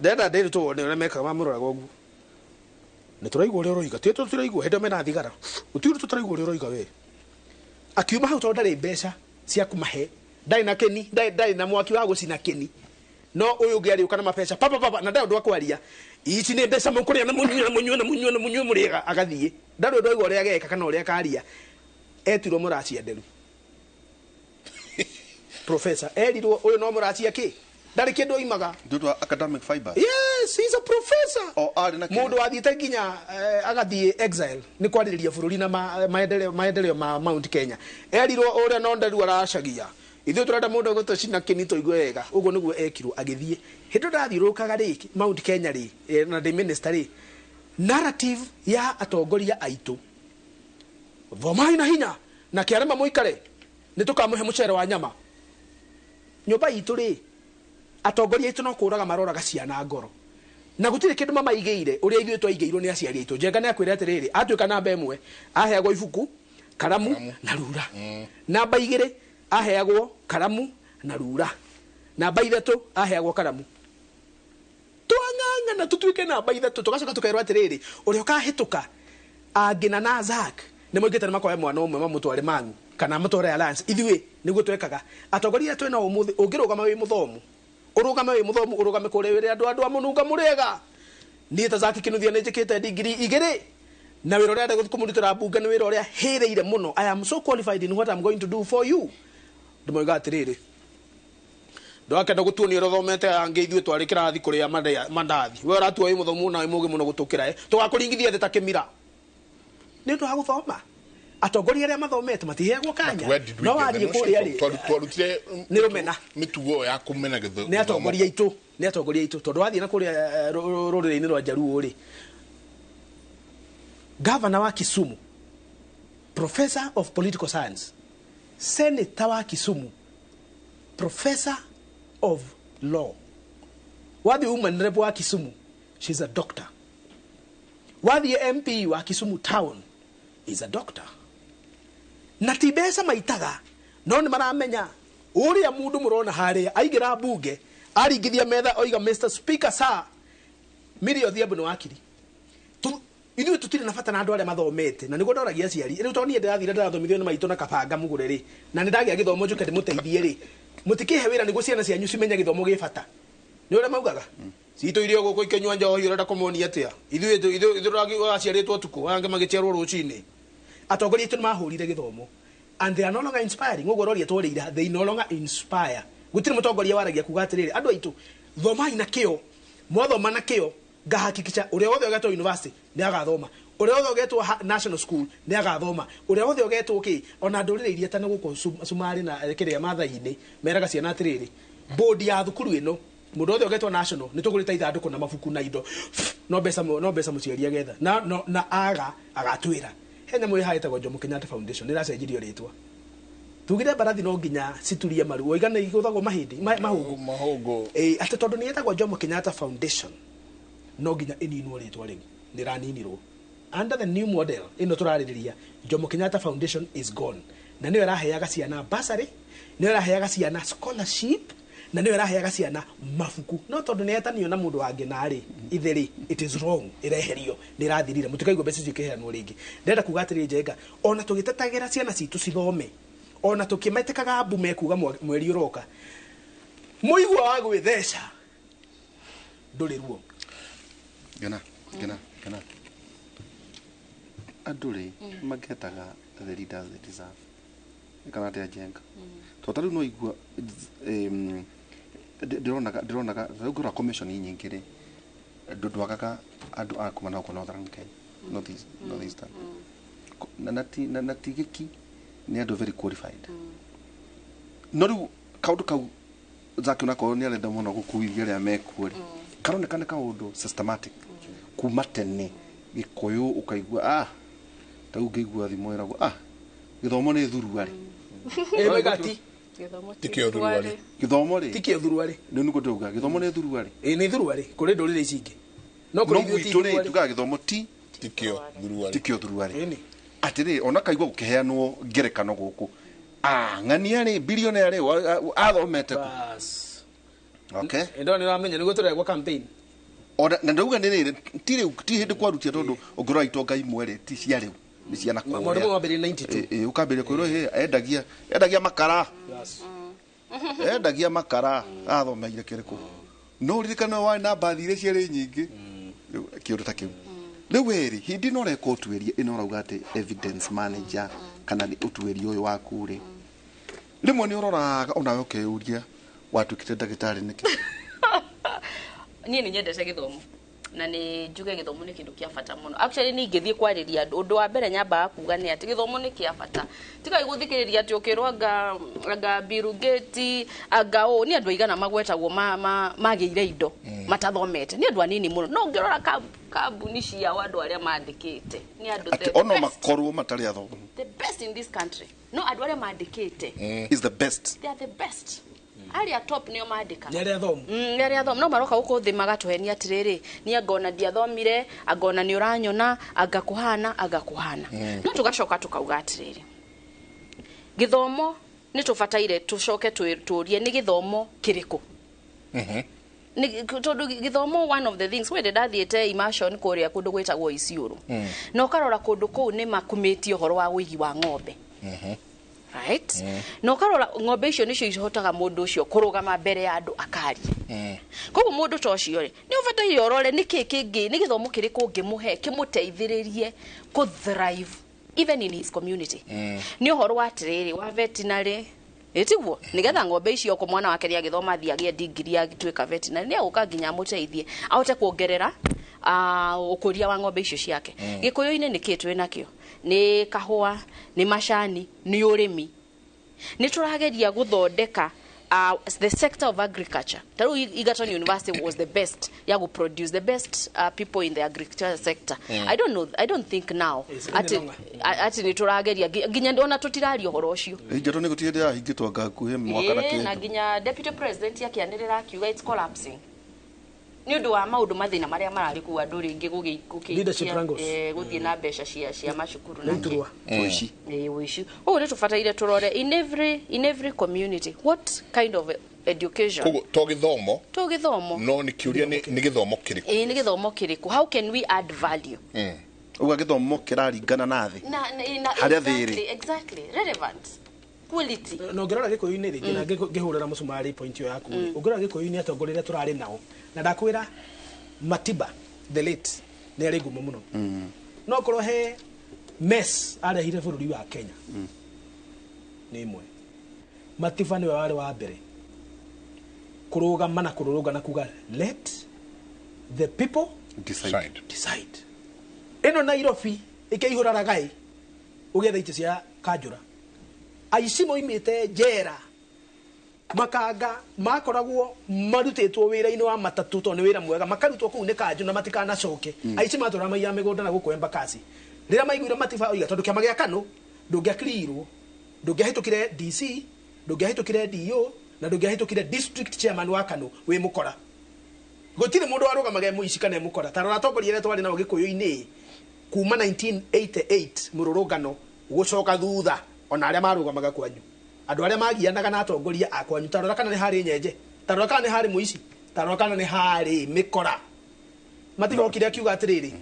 [SPEAKER 3] ndĩrenda ndĩrĩtwo wone ũrĩa mekaga, mamũroraga ũguo, nĩ tũraigua ũrĩa ũroiga, tiĩ tũtiraigua. Hĩndĩ ĩyo mena thigara, gũtirĩ tũtaraigua ũrĩa ũroiga we. Akiuma hau, tondũ ndarĩ mbeca cia kũmahe, ndarĩ na kĩni, ndarĩ na mwaki wa gũcina kĩni. No ũyũ ũngĩ arĩũka na mabeca papa papa na ndarĩ ũndũ akwaria. Ici nĩ mbeca mũkũrĩa na mũnyue na mũnyue na mũnyue na mũnyue mũrĩega agathiĩ. Ndarĩ ũndũ aigua ũrĩa ageka kana ũrĩa akaria. Etirwo mũracia nderu. Professor erirwo ũyũ no mũracia kĩ? Ndarĩ kĩndũ oimaga.
[SPEAKER 1] Nĩ ũndũ wa academic fiber.
[SPEAKER 3] Yes, he's a professor.
[SPEAKER 1] O arĩ na kĩrĩa?
[SPEAKER 3] Mũndũ wathiĩte nginya agathiĩ exile nĩ kwarĩrĩria bũrũri na maendeleo ma Mount Kenya. Erirwo ũrĩa no nderu aracagia. Ithuĩ tũrenda mũndũ ũgũtũcina kĩni tũigue wega. Ũguo nĩguo ekirwo agĩthiĩ. Hĩndĩ ĩyo ndathiũrũrũkaga rĩ Mount Kenya rĩ na ndĩ minister rĩ, narrative ya atongoria aitũ, thomai na hinya na kĩarema mũikare nĩ tũkamũhe mũcere wa nyama. Nyũmba itũ rĩ, atongoria aitũ no kũraga maroraga ciana ngoro na gũtirĩ kĩndũ mamaigĩire ũrĩa ithuĩ twaigĩirwo nĩ aciari aitũ. Njenga nĩ akwĩra atĩrĩrĩ, atuĩka namba ĩmwe aheagwo ibuku, karamu na rura. Namba igĩrĩ aheagwo karamu na rura. Namba ithatũ aheagwo karamu. Twang'ang'ana tũtuĩke namba ithatũ, tũgacoka tũkerwo atĩrĩrĩ, ũrĩa ũkahĩtũka angĩna na Zack nĩ moigĩte nĩ makoya mwana ũmwe mamũtware Mang'u kana mamũtware Alliance. Ithuĩ nĩguo twekaga. Atongoria twĩna ũmũthĩ, ũngĩrũgama wĩ mũthomu, ũrũgame wĩ mũthomu, ũrũgame kũrĩa wĩre andũ a mũnunga mũrĩega. Niĩ ta Zack Kinuthia nĩ njĩkĩte degree igĩrĩ na wĩra ũrĩa ndenda kũmũrutĩra mbunge nĩ wĩra ũrĩa hĩrĩire mũno. I am so qualified in what I'm going to do for you. Ndĩmoiga atĩrĩrĩ, ndwakenda gũtuonia ũrĩa ũthomete angĩ, ithuĩ twarĩ kĩrathi kũrĩa mandathi. We ũratua wĩ mũthomu na wĩ mũũgĩ mũno gũtũkĩra, tũgakũringithia thĩ ta kĩmira. Nĩ ũndũ wa gũthoma. Atongoria arĩa mathomete matiheagwo kanya. No wathiĩ kũrĩa rĩ,
[SPEAKER 2] twarutire
[SPEAKER 3] nĩ rũmena.
[SPEAKER 2] Mĩtugo ya kũmena gĩthomo.
[SPEAKER 3] Nĩ atongoria aitũ, nĩ atongoria aitũ. Tondũ wathiĩ na kũrĩa rũrĩrĩ-inĩ rwa Jaluo rĩ, Governor wa Kisumu, Professor of Political Science, Senator wa Kisumu, Professor of Law. Wathiĩ woman rep wa Kisumu, she's a doctor. Wathiĩ MP wa Kisumu town, is a doctor. Na ti mbeca maitaga, no nĩ maramenya ũrĩa mũndũ mũrona harĩa aingĩra mbunge aringithia metha oiga Mr. Speaker sir, Millie Odhiambo nĩ wakiri. Ithuĩ tũtirĩ na bata na andũ arĩa mathomete, na nĩguo ndoragia aciari. Rĩu tondũ niĩ ndĩrathire ndĩrathomithio nĩ maitũ na kabanga mũgũre rĩ, na nĩ ndagĩa gĩthomo njũke ndĩmũteithie rĩ, mũtikĩhe wĩra nĩguo ciana cianyu cimenye gĩthomo gĩ bata. Nĩ ũrĩa maugaga? Citũ irio gũkũ ikĩnyua njohi ũrenda kũmonia atĩa? Ithuĩ tũraciarĩtwo ũtukũ, angĩ magĩciarwo rũcinĩ. Atongoria aitũ nĩ mahũrire gĩthomo. And they are no longer inspiring. Ũguo ũroria twarĩire, they no longer inspire. Gũtirĩ mũtongoria waragia kuga atĩrĩrĩ, andũ aitũ, thomai na kĩo, mwathoma na kĩo, ngahakikisha ũrĩa wothe ũgetwo university nĩ agathoma, ũrĩa wothe ũgetwo national school nĩ agathoma, ũrĩa wothe ũgetwo kĩ, ona ndũrĩrĩ iria ta na gũkũ Cumarĩ na kĩrĩa Mathai-inĩ, meraga ciana atĩrĩrĩ, board ya thukuru ĩno, mũndũ wothe ũgetwo national nĩ tũgũrĩte ithandũkũ na mabuku na indo, no mbeca mũciari agetha, na aga agatwĩra. He nyamũ ĩhaha ĩtagwo Jomo Kenyatta Foundation, nĩ ĩracenjirio rĩtwa. Tugire mbarathi no nginya citurie maru, oiga nĩ igũthagwo mahĩndĩ, mahũngũ.
[SPEAKER 2] Mahũngũ.
[SPEAKER 3] Atĩ tondũ nĩ ĩtagwo Jomo Kenyatta Foundation, no nginya ĩninwo rĩtwa rĩu, nĩ ĩraninirwo. Under the new model ĩno tũrarĩrĩria, Jomo Kenyatta Foundation is gone. Na nĩyo ĩraheaga ciana bursary, nĩyo ĩraheaga ciana scholarship, na nĩyo ĩraheaga ciana mabuku. No tondũ nĩ yetanio na mũndũ wangĩ narĩ, ithe rĩ, it is wrong, ĩreherio, nĩ ĩrathirire, mũtikaigua mbeca icio ikĩheanwo rĩngĩ. Ndĩrenda kuga atĩrĩrĩ Njenga, ona tũgĩtetagĩra ciana citũ cithome, ona tũkĩmetĩkaga mbu mekuga mweri ũroka, mũigua wa gwĩtheca ndũrĩ ruo.
[SPEAKER 1] Gena, gena, gena. Andũ rĩ, magetaga the leaders they deserve. Kana atĩa Njenga? Tondũ ta rĩu no igua, ndĩronaga, rĩu ngĩrora commission nyingĩ rĩ, ndwagaga andũ a kuma na gũkũ Northern Kenya, North Eastern. Na ti gĩki, nĩ andũ very qualified. No rĩu kaũndũ kau Zack onakorwo nĩ arenda mũno gũkuithia arĩa mekuo rĩ, karoneka nĩ kaũndũ systematic. Kuma tene Gĩkũyũ ũkaigua, ta rĩu ngĩigua thimũ ĩragwo, gĩthomo nĩ thurua rĩ.
[SPEAKER 3] Ĩ, ti.
[SPEAKER 4] Gĩthomo
[SPEAKER 2] Ti kĩo thurua rĩ.
[SPEAKER 1] Gĩthomo rĩ.
[SPEAKER 3] Ti kĩo thurua rĩ.
[SPEAKER 1] Nĩ nĩguo ndĩrauga, gĩthomo nĩ thurua rĩ.
[SPEAKER 3] Ĩ, nĩ thurua rĩ, kũrĩ ndũrĩrĩ ici ingĩ. No kũrĩ ithuĩ ti
[SPEAKER 1] gwitũ rĩ,
[SPEAKER 3] thurua rĩ.
[SPEAKER 1] tugaga gĩthomo ti
[SPEAKER 2] Ti kĩo thurua rĩ.
[SPEAKER 1] Ti kĩo thurua rĩ.
[SPEAKER 3] Ĩni.
[SPEAKER 1] Atĩrĩ, ona kaigua gũkĩheanwo ngerekano gũkũ. Ng'ania rĩ, billionaire rĩ, athomete kũ?
[SPEAKER 3] Bas.
[SPEAKER 1] Okay.
[SPEAKER 3] Ndo nĩ ũramenya nĩguo tũregwo campaign.
[SPEAKER 1] Ona na ndauga nĩ rĩrĩ, ti rĩu, ti hĩndĩ kwarutia tondũ ũngĩrora itonga imwe rĩ, ti cia rĩu, nĩ cia na kũrĩa.
[SPEAKER 3] Maũndũ mau mambĩrĩirie 92.
[SPEAKER 1] Ũkambĩrĩria kwĩrwo, hĩ, endagia makara.
[SPEAKER 3] Yes.
[SPEAKER 1] Endagia makara, athomeire kĩrĩkũ? No ririkana warĩ na mbathi iria ciarĩ nyingĩ. Kĩũndũ ta kĩu. Rĩu wĩrĩ hĩndĩ ĩno ũreka ũtuĩria ĩno ũrauga atĩ evidence manager kana nĩ ũtuĩria ũyũ waku rĩ, rĩmwe nĩ ũroraga onawe ũkeyũria watuĩkĩte ndagĩtarĩ nĩkĩ?
[SPEAKER 4] Niĩ nĩ nyendete gĩthomo na nĩ njuge gĩthomo nĩ kĩndũ kĩa bata mũno. Actually niĩ ingĩthiĩ kwarĩria andũ, ũndũ wa mbere nyambaga kuga nĩ atĩ gĩthomo nĩ kĩa bata. Tigai gũthikĩrĩria atĩ ũkĩrwo anga Bill Gates, anga ũũ, nĩ andũ aigana magwetagwo magĩire indo matathomete, nĩ andũ anini mũno. No ũngĩrora kambuni ciao andũ arĩa mandĩkĩte nĩ andũ
[SPEAKER 1] atĩ ono makorwo matarĩ athomu,
[SPEAKER 4] the best in this country. No andũ arĩa mandĩkĩte
[SPEAKER 1] is the best,
[SPEAKER 4] they are the best. Arĩa top nĩo mandĩkaga.
[SPEAKER 3] Nĩ arĩa athomu.
[SPEAKER 4] Nĩ arĩa athomu. No maroka gũkũ thĩ magatũhenia atĩrĩrĩ, niĩ angona ndiathomire, angona nĩ ũranyona, anga kũhana, anga kũhana. No tũgacoka tũkauga atĩrĩrĩ, gĩthomo nĩ tũbataire tũcoke tũrie nĩ gĩthomo kĩrĩkũ? Tondũ gĩthomo, one of the things, wende ndathiĩte immersion kũrĩa kũndũ gwĩtagwo Isiolo. Na ũkarora kũndũ kũu nĩ makumĩtie ũhoro wa ũigi wa ng'ombe. Right? Na ũkarora ng'ombe icio nĩcio ihotaga mũndũ ũcio kũrũgama mbere ya andũ akaria. Koguo mũndũ ta ũcio rĩ, nĩ ũbataire ũrore nĩkĩ kĩngĩ, nĩ gĩthomo kĩrĩkũ ũngĩmũhe kĩmũteithĩrĩrie kũ thrive even in his community. Nĩ ũhoro wa atĩrĩrĩ, wa veterinary, ĩtiguo nĩgetha ng'ombe icio oko mwana wake nĩagĩthoma athiĩ agĩe degree agĩtuĩka veterinary, nĩ agũka nginya amũteithie ahote kuongerera ũkũria wa ng'ombe icio ciake. Gĩkũyũ-inĩ nĩkĩ twĩ nakĩo? Nĩ kahũa, nĩ macani, nĩ ũrĩmi. Nĩ tũrageria gũthondeka the sector of agriculture. Ta rĩu Egerton University was the best ya go produce the best people in the agriculture sector. I don't know, I don't think now ati ati nĩ tũrageria nginya ona tũtiraria ũhoro ũcio.
[SPEAKER 1] Egerton nĩ gũtirĩ hĩndĩ yahingĩtwo anga hakuhĩ mwaka na
[SPEAKER 4] kĩndũ. Na nginya deputy president akĩanĩrĩra akiuga it's collapsing. Nĩ ũndũ wa maũndũ mathĩna marĩa mararĩ kũu andũ rĩngĩ gũgĩikia gũthiĩ na mbeca cia macukuru na
[SPEAKER 1] ũici.
[SPEAKER 4] Ũici. Ũguo nĩ tũbataire tũrore in every community what kind of education.
[SPEAKER 2] Koguo to gĩthomo.
[SPEAKER 4] To gĩthomo.
[SPEAKER 2] No nĩ kĩũria nĩ gĩthomo kĩrĩkũ?
[SPEAKER 4] Nĩ gĩthomo kĩrĩkũ? How can we add value?
[SPEAKER 1] Ũguo gĩthomo kĩraringana na thĩ.
[SPEAKER 4] Na
[SPEAKER 1] harĩa thĩ ĩrĩ.
[SPEAKER 4] Exactly. Relevant. Quality.
[SPEAKER 3] No ngĩrora gĩkũyũ-inĩ rĩngĩ na ngĩhũrĩra mũcumarĩ point ĩyo yaku. Ũngĩrora gĩkũyũ-inĩ atongoria arĩa tũrarĩ nao. Na ndakwĩra Matiba the late nĩ arĩ ngumo mũno. No korwo he mess arehire bũrũri wa Kenya. Nĩ ĩmwe. Matiba nĩwe warĩ wa mbere kũrũgama na kũrũrũngana kuga let the people
[SPEAKER 1] decide.
[SPEAKER 3] Decide. Ĩno Nairobi ĩkĩihũra ragai ũgĩetha itĩ cia kanjũra. Aici moimĩte njera makanga makoragwo marutĩtwo wĩra-inĩ wa matatũ tondũ nĩ wĩra mwega, makarutwo kũu nĩ kanjũ na matikanacoke. Aici matũraga maiya mĩgũnda na gũkũ Embakasi. Rĩrĩa maiguire Matiba oiga tondũ kĩama gĩa KANU ndũngĩakiriirwo, ndũngĩahĩtũkire DC, ndũngĩahĩtũkire DO na ndũngĩahĩtũkire district chairman wa KANU wĩ mũkora. Gũtirĩ mũndũ warũgamaga e mũici kana e mũkora. Ta rora atongoria arĩa twarĩ nao Gĩkũyũ-inĩ kuma 1988 mũrũrũngano gũcoka thutha, ona arĩa marũgamaga kwanyu, andũ arĩa magianaga na atongoria a kwanyu, ta rora kana nĩ harĩ nyenje, ta rora kana nĩ harĩ mũici, ta rora kana nĩ harĩ mĩkora. Matiba okire akiuga atĩrĩrĩ,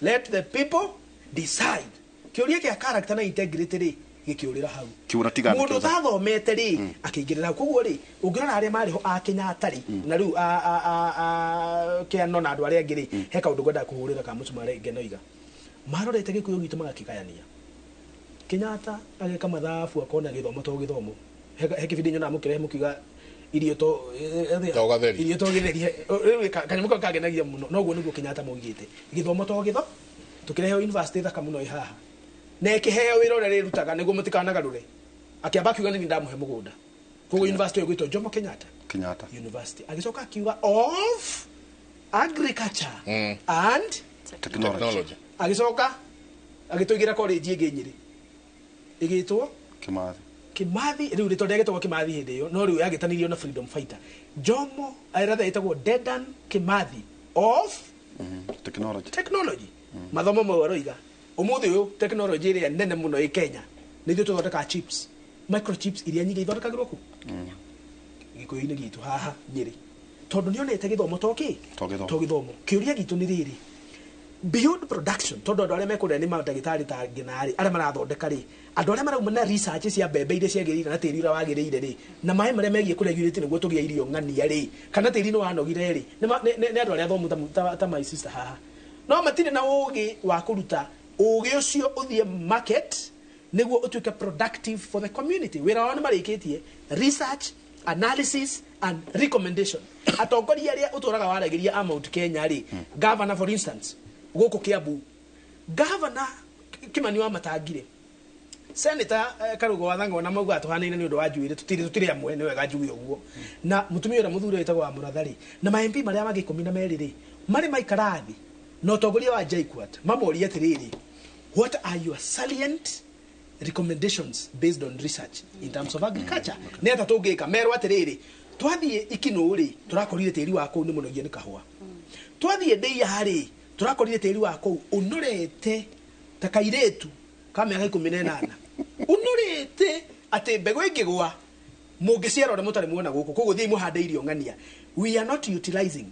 [SPEAKER 3] let the people decide. Kĩũria kĩa character na integrity rĩ gĩkĩũrĩra hau. Mũndũ ũtathomete rĩ akĩingĩrĩra hau. Koguo rĩ ũngĩrora arĩa marĩ ho a Kenyatta rĩ na rĩu a Kĩano na andũ arĩa angĩ rĩ, he kaũndũ ngwendaga kũhũrĩra ka mũcumarĩ ngenoiga. Marorete Gĩkũyũ gitũ magakĩgayania. Kenyatta ageka mathabu akona gĩthomo to gĩthomo. He kĩbindi nyonaga mũkĩrehe mũkiuga irio to irio to gĩtheri. Rĩu kanyamũ kau kangenagia mũno. Noguo nĩguo Kenyatta moigĩte. Gĩthomo to gĩtho tũkĩrehe university thaka mũno ĩ haha. Na ĩkĩheo wĩra ũrĩa rĩrutaga nĩguo mũtikanagarũre. Akĩamba akiuga nĩ ndamũhe mũgũnda. Koguo university ĩyo ĩgwĩtwo Jomo Kenyatta University. Agĩcoka akiuga of agriculture and
[SPEAKER 2] technology.
[SPEAKER 3] Agĩcoka agĩtũigĩra college ĩngĩ Nyĩrĩ ĩgĩtwo
[SPEAKER 1] Kimathi.
[SPEAKER 3] Kimathi rĩu rĩtwa rĩagĩtagwo Kimathi hĩndĩ ĩyo, no rĩu yagĩtanirio na freedom fighter. Jomo rather ĩtagwo Dedan Kimathi of
[SPEAKER 1] technology.
[SPEAKER 3] Technology. Mathomo mau aroiga ũmũthĩ ũyũ technology ĩrĩa nene mũno ĩ Kenya nĩ ithuĩ tũthondekaga chips, microchips iria nyingĩ ithondekagĩrwo kũ Gĩkũyũ-inĩ gitũ haha Nyĩrĩ, tondũ nĩonete gĩthomo to kĩ to gĩthomo. Kĩũria gitũ nĩ rĩrĩ, Beyond production tondu andu aria mekuria ni mandagitari ta nginari aria marathondeka ri, andu aria marauma na research cia mbembe iria ciagirire na tiri uria wagirire ri, na maĩ maria megie kuregulate niguo tugie irio ng'ania ri, kana tiri ni wanogire ri, ni andu aria athomu ta my sister haha, no matirĩ na ũgĩ wa kũruta ũgĩ ũcio ũthiĩ market niguo ũtuĩke productive for the community. Wĩra wao nĩ marĩkĩtie research, analysis and recommendation. Atongoria aria ũtũraga waragĩria a Mount Kenya rĩ, governor for instance gũkũ Kiambu, governor Kimani wa Matangire, senator Karugo wa Thang'wa na mauga tũhanaine nĩ ũndũ wa njuĩrĩ, tũtirĩ amwe, nĩ wega njuge ũguo, na mũtumia ũrĩa mũthure wĩtagwo wa Mũratha rĩ, na ma MP marĩa mangĩ 12 rĩ, marĩ maikara thĩ na ũtongoria wa JKUAT mamorie atĩrĩrĩ, what are your salient recommendations based on research in terms of agriculture? Nĩ atĩa tũngĩka? Merwo atĩrĩrĩ, twathiĩ Ikinũ rĩ, tũrakorire tĩri wa kũu nĩ mũnogie nĩ kahũa, twathiĩ Ndeiya rĩ, tũrakorire tĩri wa kũu ũnorete ta kairĩtu ka mĩaka 18, ũnorete atĩ mbegũ ĩngĩgwa mũngĩciara ũrĩa mũtarĩ muona gũkũ, koguo thiĩi mũhande irio ng'ania. We are not utilizing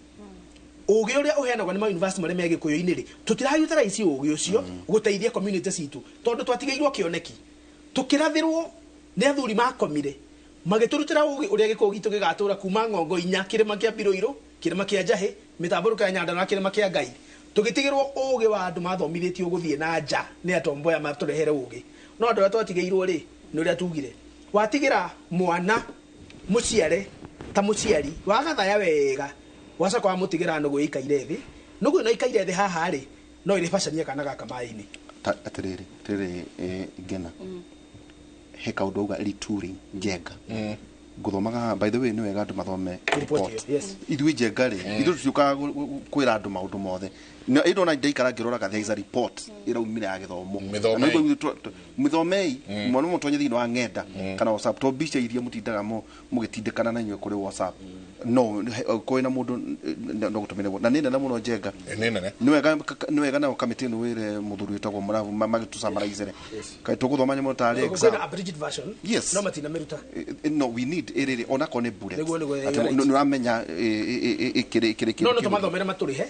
[SPEAKER 3] ũgĩ ũrĩa ũheanagwo nĩ ma university marĩa me Gĩkũyũ-inĩ rĩ, tũtira-utilize ũgĩ ũcio gũteithia community citũ, tondũ twatigĩirwo kĩoneki, tũkĩrathĩrwo nĩ athuri makomire magĩtũrutĩra ũgĩ ũrĩa Gĩkũyũ gitũ gĩgatũra kuma ng'ongo inya, kĩrĩma kĩa Mbirũirũ, kĩrĩma kĩa Njahĩ, mĩtambũrũko ya Nyandarua na kĩrĩma kĩa Ngai. Tũgĩtigĩrwo ũgĩ wa andũ mathomithĩtio gũthiĩ na nja nĩ atomboya matũrehere ũgĩ, no andũ arĩa twatigĩirwo rĩ, nĩ ũrĩa tugire, watigĩra mwana mũciare ta mũciari wagathaya wega, wacoka wamũtigĩra nũgũ ĩikaire thĩ, nũgũ ĩno ĩikaire thĩ haha rĩ, no ĩrĩbacania kana gaka maĩ-inĩ.
[SPEAKER 1] Atĩrĩrĩ, ngena he kaũndũ auga retooling Njenga ngũthomaga, by the way nĩ wega andũ mathome report.
[SPEAKER 3] Yes.
[SPEAKER 1] Ithuĩ Njenga rĩ, ithuĩ tũtiũkaga kwĩra andũ maũndũ mothe. Na ĩndona ndaikara ngĩroraga, there is a report ĩraumire ya gĩthomo. Mĩthomei mwana mũtonye thĩinĩ wa ng'enda kana WhatsApp, to mbica iria mũtindaga mũgĩtindĩkana na inyuĩ kũrĩ WhatsApp, no kwĩ na mũndũ no gũtũmĩre, na nĩ nene mũno Njenga, nĩ wega nayo kamĩtĩ ĩno wĩre mũthuri wĩtagwo Mũrabu magĩtũcamaraicere kaĩ tũgũthoma nyamũ tarĩ
[SPEAKER 3] exam abridged version.
[SPEAKER 1] Yes.
[SPEAKER 3] No matinamĩruta.
[SPEAKER 1] No, we need ĩrĩrĩ onakorwo nĩ bullet nĩ ũramenya ĩkĩrĩ
[SPEAKER 3] no tũmathomere matũrĩhe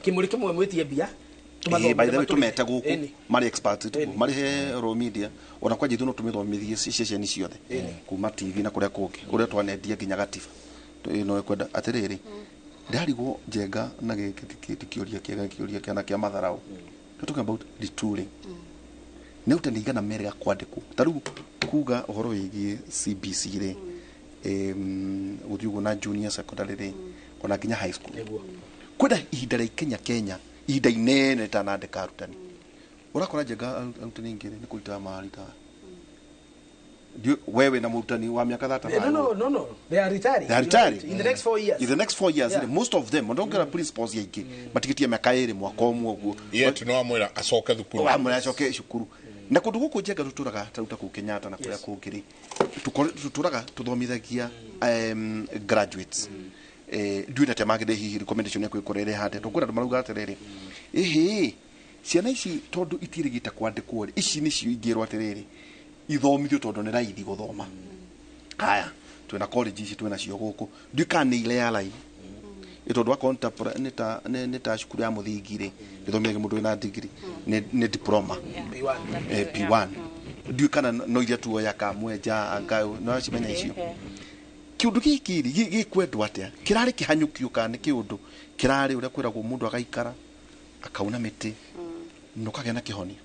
[SPEAKER 3] kĩmũrĩ kĩmwe mwĩtie mbia.
[SPEAKER 1] By the way tumete guku mari expert mari he raw media, ona kwa jithu no tumithomithie ceceni ciothe kuma TV na kuria kungi uria twanendia nginya gatiba no kwenda atiriri ndarigwo Njenga na giki ti kiuria kiega kiuria kiana kia matharau. We're talking about retooling nä å tene igana merä kwandäkwo ta rä u kuga å horo wä giä CBC rä gå thiä å guo na junior secondary rä ona nginya high school kwenda ihinda rĩa Kenya Kenya ihinda inene rĩtanandĩka arutani ũrakora Njenga arutani aingĩ nĩ kũritaga maritaga wewe na mũrutani wa mĩaka 35.
[SPEAKER 3] No, they are retiring.
[SPEAKER 1] They are retiring
[SPEAKER 3] in the next 4 years.
[SPEAKER 1] In the next 4 years, most of them ndongera principals yaingĩ matigitie mĩaka ĩrĩ mwaka ũmwe ũguo.
[SPEAKER 2] Yet no amwĩra acoke thukuru.
[SPEAKER 1] Amwĩra acoke cukuru. Na kũndũ gũkũ Njenga tũtũraga ta rĩu ta kũu Kenyatta na kũrĩa kũngĩ rĩ, tũtũraga tũthomithagia graduates. Ndiũĩ na temagĩrĩ hihi recommendation yaku ĩkorwo ĩrĩ hate tondũ kwĩna andũ marauga atĩrĩrĩ, ĩhĩ ciana ici tondũ itirĩgĩte kwandĩkwo rĩ, ici nĩcio ingĩrwo atĩrĩrĩ ithomithio tondũ nĩ raithi gũthoma. Haya twĩna college ici twĩna cio gũkũ, ndiũĩ kana nĩ ile ya line tondũ akorwo nĩ ta cukuru ya mũthingi rĩ, ĩthomithagia mũndũ wĩna degree nĩ diploma P1, ndiũĩ kana no iria tuoya Kamwenja anga no cimenya icio. Kiundu giki ri gikwendwo atia kirari kihanyukio kana ni kiundu kirari uria kwiragwo mundu agaikara akauna miti no kagĩa na kĩhonia.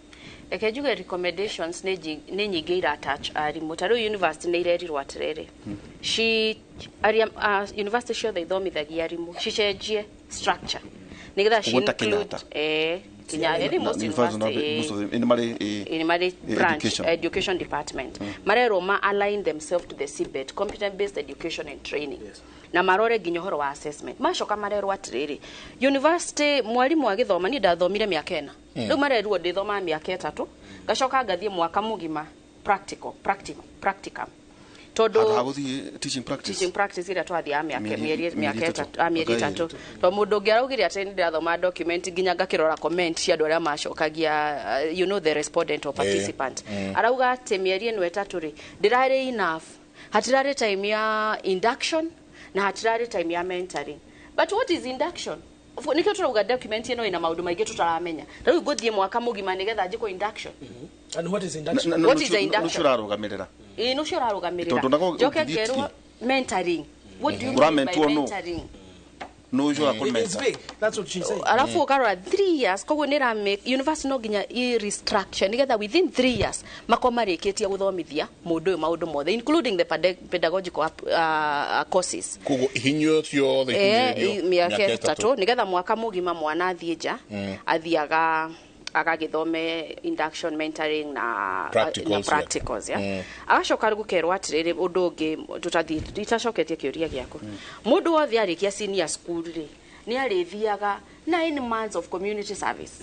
[SPEAKER 4] Reke njuge recommendations nĩ nyingĩ iratouch arimũ ta rĩu university nĩ irerirwo atĩrĩrĩ, university ciothe ithomithagia arimũ cicenjie structure nĩgetha ci include Kinya most university in marĩ branch education department marerwo ma align themselves to the CBET, competent based education and training. Na marore nginya ũhoro wa assessment macoka marerwo atĩrĩrĩ, university mwarimu agĩthoma niĩ ndathomire mĩaka ĩna, rĩu marerwo ndĩthoma mĩaka 3 ngacoka ngathiĩ mwaka mũgima practicum tondu
[SPEAKER 1] teaching practice
[SPEAKER 4] teaching practice ira twathiaga mĩaka 3 to mũndũ ũngĩ araugire atĩ ndĩrathoma document nginya ngakĩrora comment cia andũ arĩa macokagia, you know, the respondent or participant arauga atĩ mĩeri ĩno 3 rĩ ndĩrarĩ enough, hatirarĩ time ya induction na hatirarĩ time ya mentoring. But what is induction? Nikio turauga document ino ina maundu maingi tutaramenya. Riu nguthie mwaka mugima nigetha njikwo induction.
[SPEAKER 3] And what is induction?
[SPEAKER 4] What is the induction?
[SPEAKER 1] Nucio ũrarũgamĩrĩra.
[SPEAKER 4] Ĩĩ nucio ũrarũgamĩrĩra.
[SPEAKER 1] Tondũ nago
[SPEAKER 4] Njoke ngerwo mentoring. What do you mean by mentoring?
[SPEAKER 1] No ucio ũrakũmenta.
[SPEAKER 3] It's big. That's what she said.
[SPEAKER 4] Alafu ukarora 3 years koguo nĩ ra university no nginya i restructure nigetha within 3 years makorwo marĩkĩtie gũthomithia mũndũ ũyũ maũndũ mothe including the pedagogical courses.
[SPEAKER 2] Koguo ihinyo ciothe ikinyĩrĩrio
[SPEAKER 4] mĩaka 3 nigetha mwaka mũgima mwana athiĩ nja athiaga agagithome induction mentoring na practicals ya agacoka gukerwo atiriri undu ungi tutathi itacoketie kiuria giaku mundu wothe arikia senior school ri ni arithiaga 9 months of community service.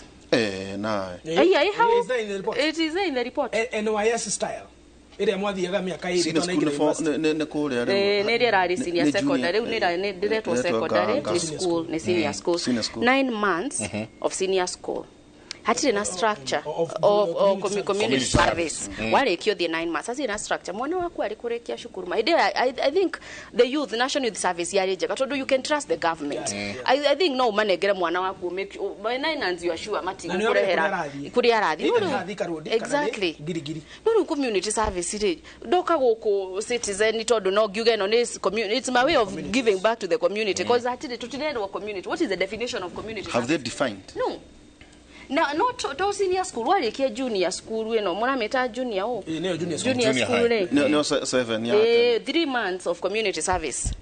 [SPEAKER 1] Na
[SPEAKER 4] it is in the report.
[SPEAKER 3] NYS style ire mwathiaga miaka 2
[SPEAKER 1] twana university ne kuria
[SPEAKER 4] riu ne ria rari senior secondary riu ni ndiretwo secondary ni school ni senior school 9 months of senior school hatire na structure of community service warikio the 9 months hatire na structure mwana waku ari kurikia cukuru ma I think the youth national youth service yari njega tondu you can trust the government. I think no manengere mwana waku make by 9 months you are sure matikurehera kuria arathi. Exactly. No community service ri ndoka guku citizen tondu no ngiuge no ni community, it's my way of giving back to the community because hatire tutirerwo community. What is the definition of community?
[SPEAKER 1] Have they defined?
[SPEAKER 4] No. Na no to senior school warikia junior school ino murameta junior o junior school re
[SPEAKER 1] no 7 ya
[SPEAKER 4] 3 months of community service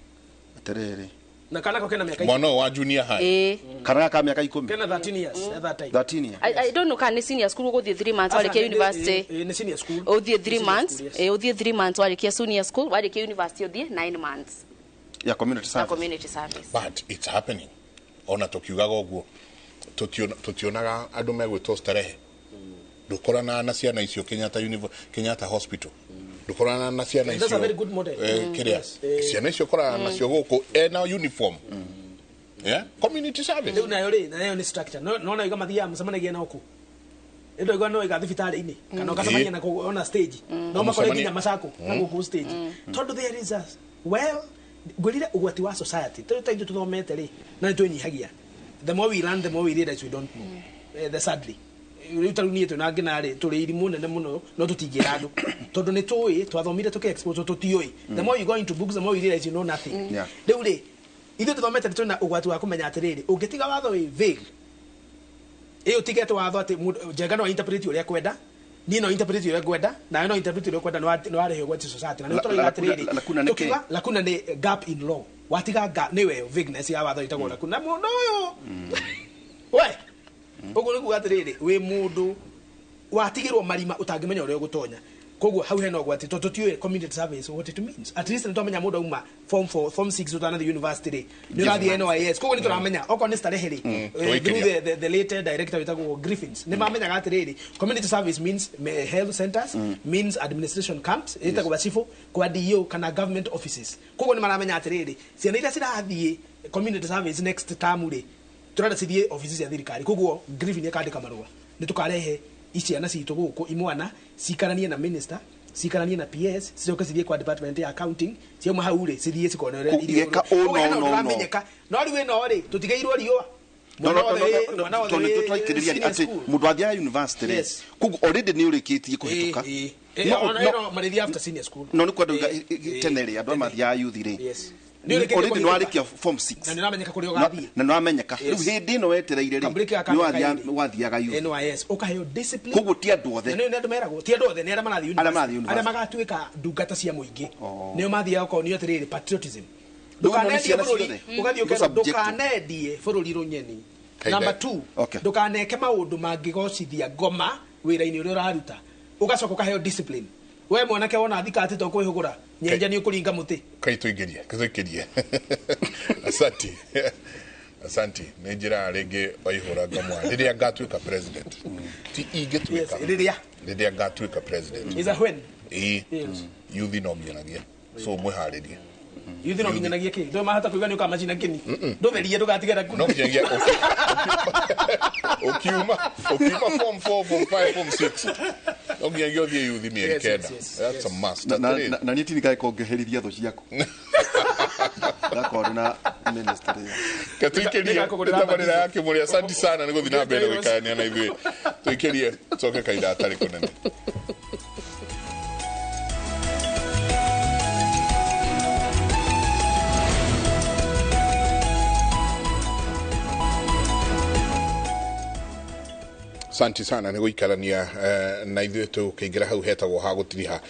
[SPEAKER 1] atiriri
[SPEAKER 3] na kana ko kena miaka
[SPEAKER 2] mwana wa junior high
[SPEAKER 1] kana ka miaka 10
[SPEAKER 3] kena 13 years at that time
[SPEAKER 1] 13 years.
[SPEAKER 4] I don't know kana senior school uguthie 3 months warikia university
[SPEAKER 3] ni senior school
[SPEAKER 4] uthie 3 months uthie 3 months warikia senior school warikia university uthie 9 months
[SPEAKER 1] ya community service.
[SPEAKER 4] Community service,
[SPEAKER 2] but it's happening ona tukiugaga uguo tutionaga andu megwitwo starehe ndukorana na ciana icio Kenyatta Kenyatta Hospital ndukorana na ciana icio.
[SPEAKER 3] That's a very good model.
[SPEAKER 2] Kiria ciana icio korana nacio guku ena uniform yeah community service
[SPEAKER 3] riu nayo ri nayo ni structure no na iga mathiaga mucemanagia na uku ndo igwa no iga thibitarĩ-inĩ kana ũgacemania na ona stage no makore nginya macako na gũkũ stage tondu there is a well ngwĩrire ũgwati wa society tondũ ta ithuĩ tũthomete rĩ na nĩtwĩnyihagia. The more we learn, the more we realize we don't know. The sadly riu ta riu niĩ twĩna ngina rĩ tũrĩ irimũ nene mũno no tũtingĩra andũ tondũ nĩ tũĩ twathomire tũkĩ expose tũtiũĩ. The more you go into books, the more you realize you know nothing. Rĩu rĩ ithuĩ tũthomete twĩna ũgwati wa kũmenya atĩrĩrĩ ũngĩtiga watho wĩ vague ĩ ũtigete watho atĩ Njenga no interpret ũrĩa kwenda niĩ no interpret ũrĩa ngwenda nawe no interpret ũrĩa kwenda nĩ warehe ũgwati society na nĩ tũroiga atĩrĩrĩ lacuna nĩ gap in law watiga ga niwe vagueness ya watho itagwo lacuna mundu uyu we uguo ni kuga atiriri wi mundu watigirwo marima utangimenya uria ugutonya koguo hau hena ũgwati tondu tutiũĩ community service what it means. At least nĩtwamenya mũndũ auma form 4 form 6 ũtanathiĩ university rĩ nĩ ũrathiĩ NYS koguo nĩtũramenya okorwo nĩ starehe rĩ through the later director wĩtagwo Griffins nĩmamenyaga atĩrĩrĩ community service means health centers means administration camps ĩtagwo bacibũ kwa DO kana government offices koguo nĩmaramenya atĩrĩrĩ ciana iria cirathiĩ community service next term rĩ tũrenda cithiĩ offices cia thirikari koguo Griffin akandĩka marũa nĩtũkarehe iciana citũ gũkũ imwana cikaranie na minister cikaranie na PS cicoke cithiĩ kwa department ya accounting ciauma hau rĩ cithiĩ cikone ũrĩa irio ũramenyeka no rĩu ĩno rĩ tũtigĩirwo riũa
[SPEAKER 1] tondũ tũraikĩrĩria atĩ mũndũ athiaga university rĩ koguo already nĩ ũrĩkĩtie kũhĩtũka
[SPEAKER 3] no marĩthiĩ after senior school
[SPEAKER 1] no nĩ kwenda tene rĩ andũ mathiaga youth rĩ already nĩ warĩkia form 6
[SPEAKER 3] na nĩũramenyeka kũrĩa ũgathiĩ
[SPEAKER 1] na nĩũramenyeka rĩu hĩndĩ ĩno wetereire rĩ nĩ wathiaga youth
[SPEAKER 3] NYS ũkaheo discipline
[SPEAKER 1] koguo ti andũ othe
[SPEAKER 3] na nĩ andũ meragwo ti andũ othe nĩ arĩa marathiĩ university arĩa magatuĩka ndungata cia mũingĩ nĩo mathiaga ũkonio atĩrĩrĩ patriotism ndũkanendie bũrũri ũgathiĩ ũkerwo ndũkanendie bũrũri rũnyeni number 2 ndũkaneke maũndũ mangĩgocithia ngoma wĩra-inĩ ũrĩa ũraruta ũgacoka ũkaheo discipline we mwanake wona thikati to kwihugura nyenja ni ukuringa muti
[SPEAKER 2] kai tuingirie asante asante ni njira ringi waihura ngamwa riria ngatuika president ti ingituika riria ngatuika president
[SPEAKER 3] is a when
[SPEAKER 2] yuthi no nginyanagia so mwiharirie
[SPEAKER 3] yuthi no nginyanagia ki ndo mahata kuiga ni ukamacina kini ndutherie ndugatigera
[SPEAKER 2] no nginyanagia ukiuma form 4 form 5 form 6 no nginyanagia uthie yuthi mieri kenda. That's a must.
[SPEAKER 1] Na niĩ ti nĩkaĩ kongeherithia thũ ciaku. Ngakorwo na ministry.
[SPEAKER 2] Katuikerie tabarira ya Kimuri. Asante sana nĩ gũthiĩ na mbere gũikarania na ithuĩ. Tuikerie coke kaida atarĩ kũnene. Asante sana nĩ gũikarania na ithuĩ tũkĩingĩra hau hetagwo ha gũtiriha.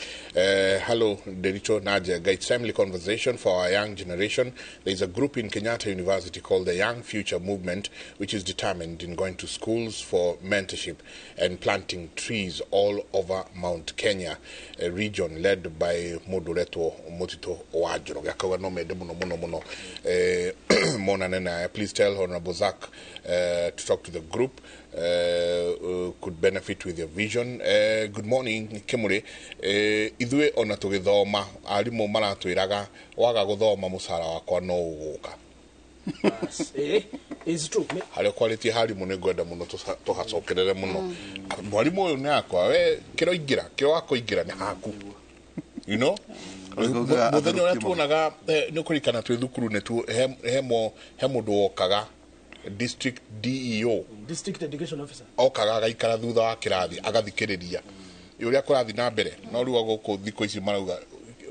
[SPEAKER 2] Hello Nderitu na Njenga. It's timely conversation for our young generation. There is a group in Kenyatta University called the Young Future Movement, which is determined in going to schools for mentorship and planting trees all over Mount Kenya, a region led by mũndũ ũretwo Mũtitũ wa Njoroge. Akauga no mende mũno mũno mũno monane naye. Please tell Honorable Zach to talk to the group. Could benefit with your vision. Good morning Kimuri. Ithuĩ ona tũgĩthoma arimũ maratwĩraga waga gũthoma mũcara wakwa no ũgũka.
[SPEAKER 3] It's true.
[SPEAKER 2] Harĩa kwarĩtie harimũ nĩ ngwenda mũno tũhacokerere mũno. Mwarimũ ũyũ nĩ akwa we kĩroingĩra kĩro wakũingĩra nĩ haku. You know? Mũthenya ũrĩa tuonaga nĩ ũkũririkana twĩ thukuru nĩ he mũndũ wokaga district DEO,
[SPEAKER 3] District Education Officer,
[SPEAKER 2] okaga agaikara thutha wa kĩrathi agathikĩrĩria ũrĩa kũrathiĩ na mbere. No rĩu gũkũ thikũ ici marauga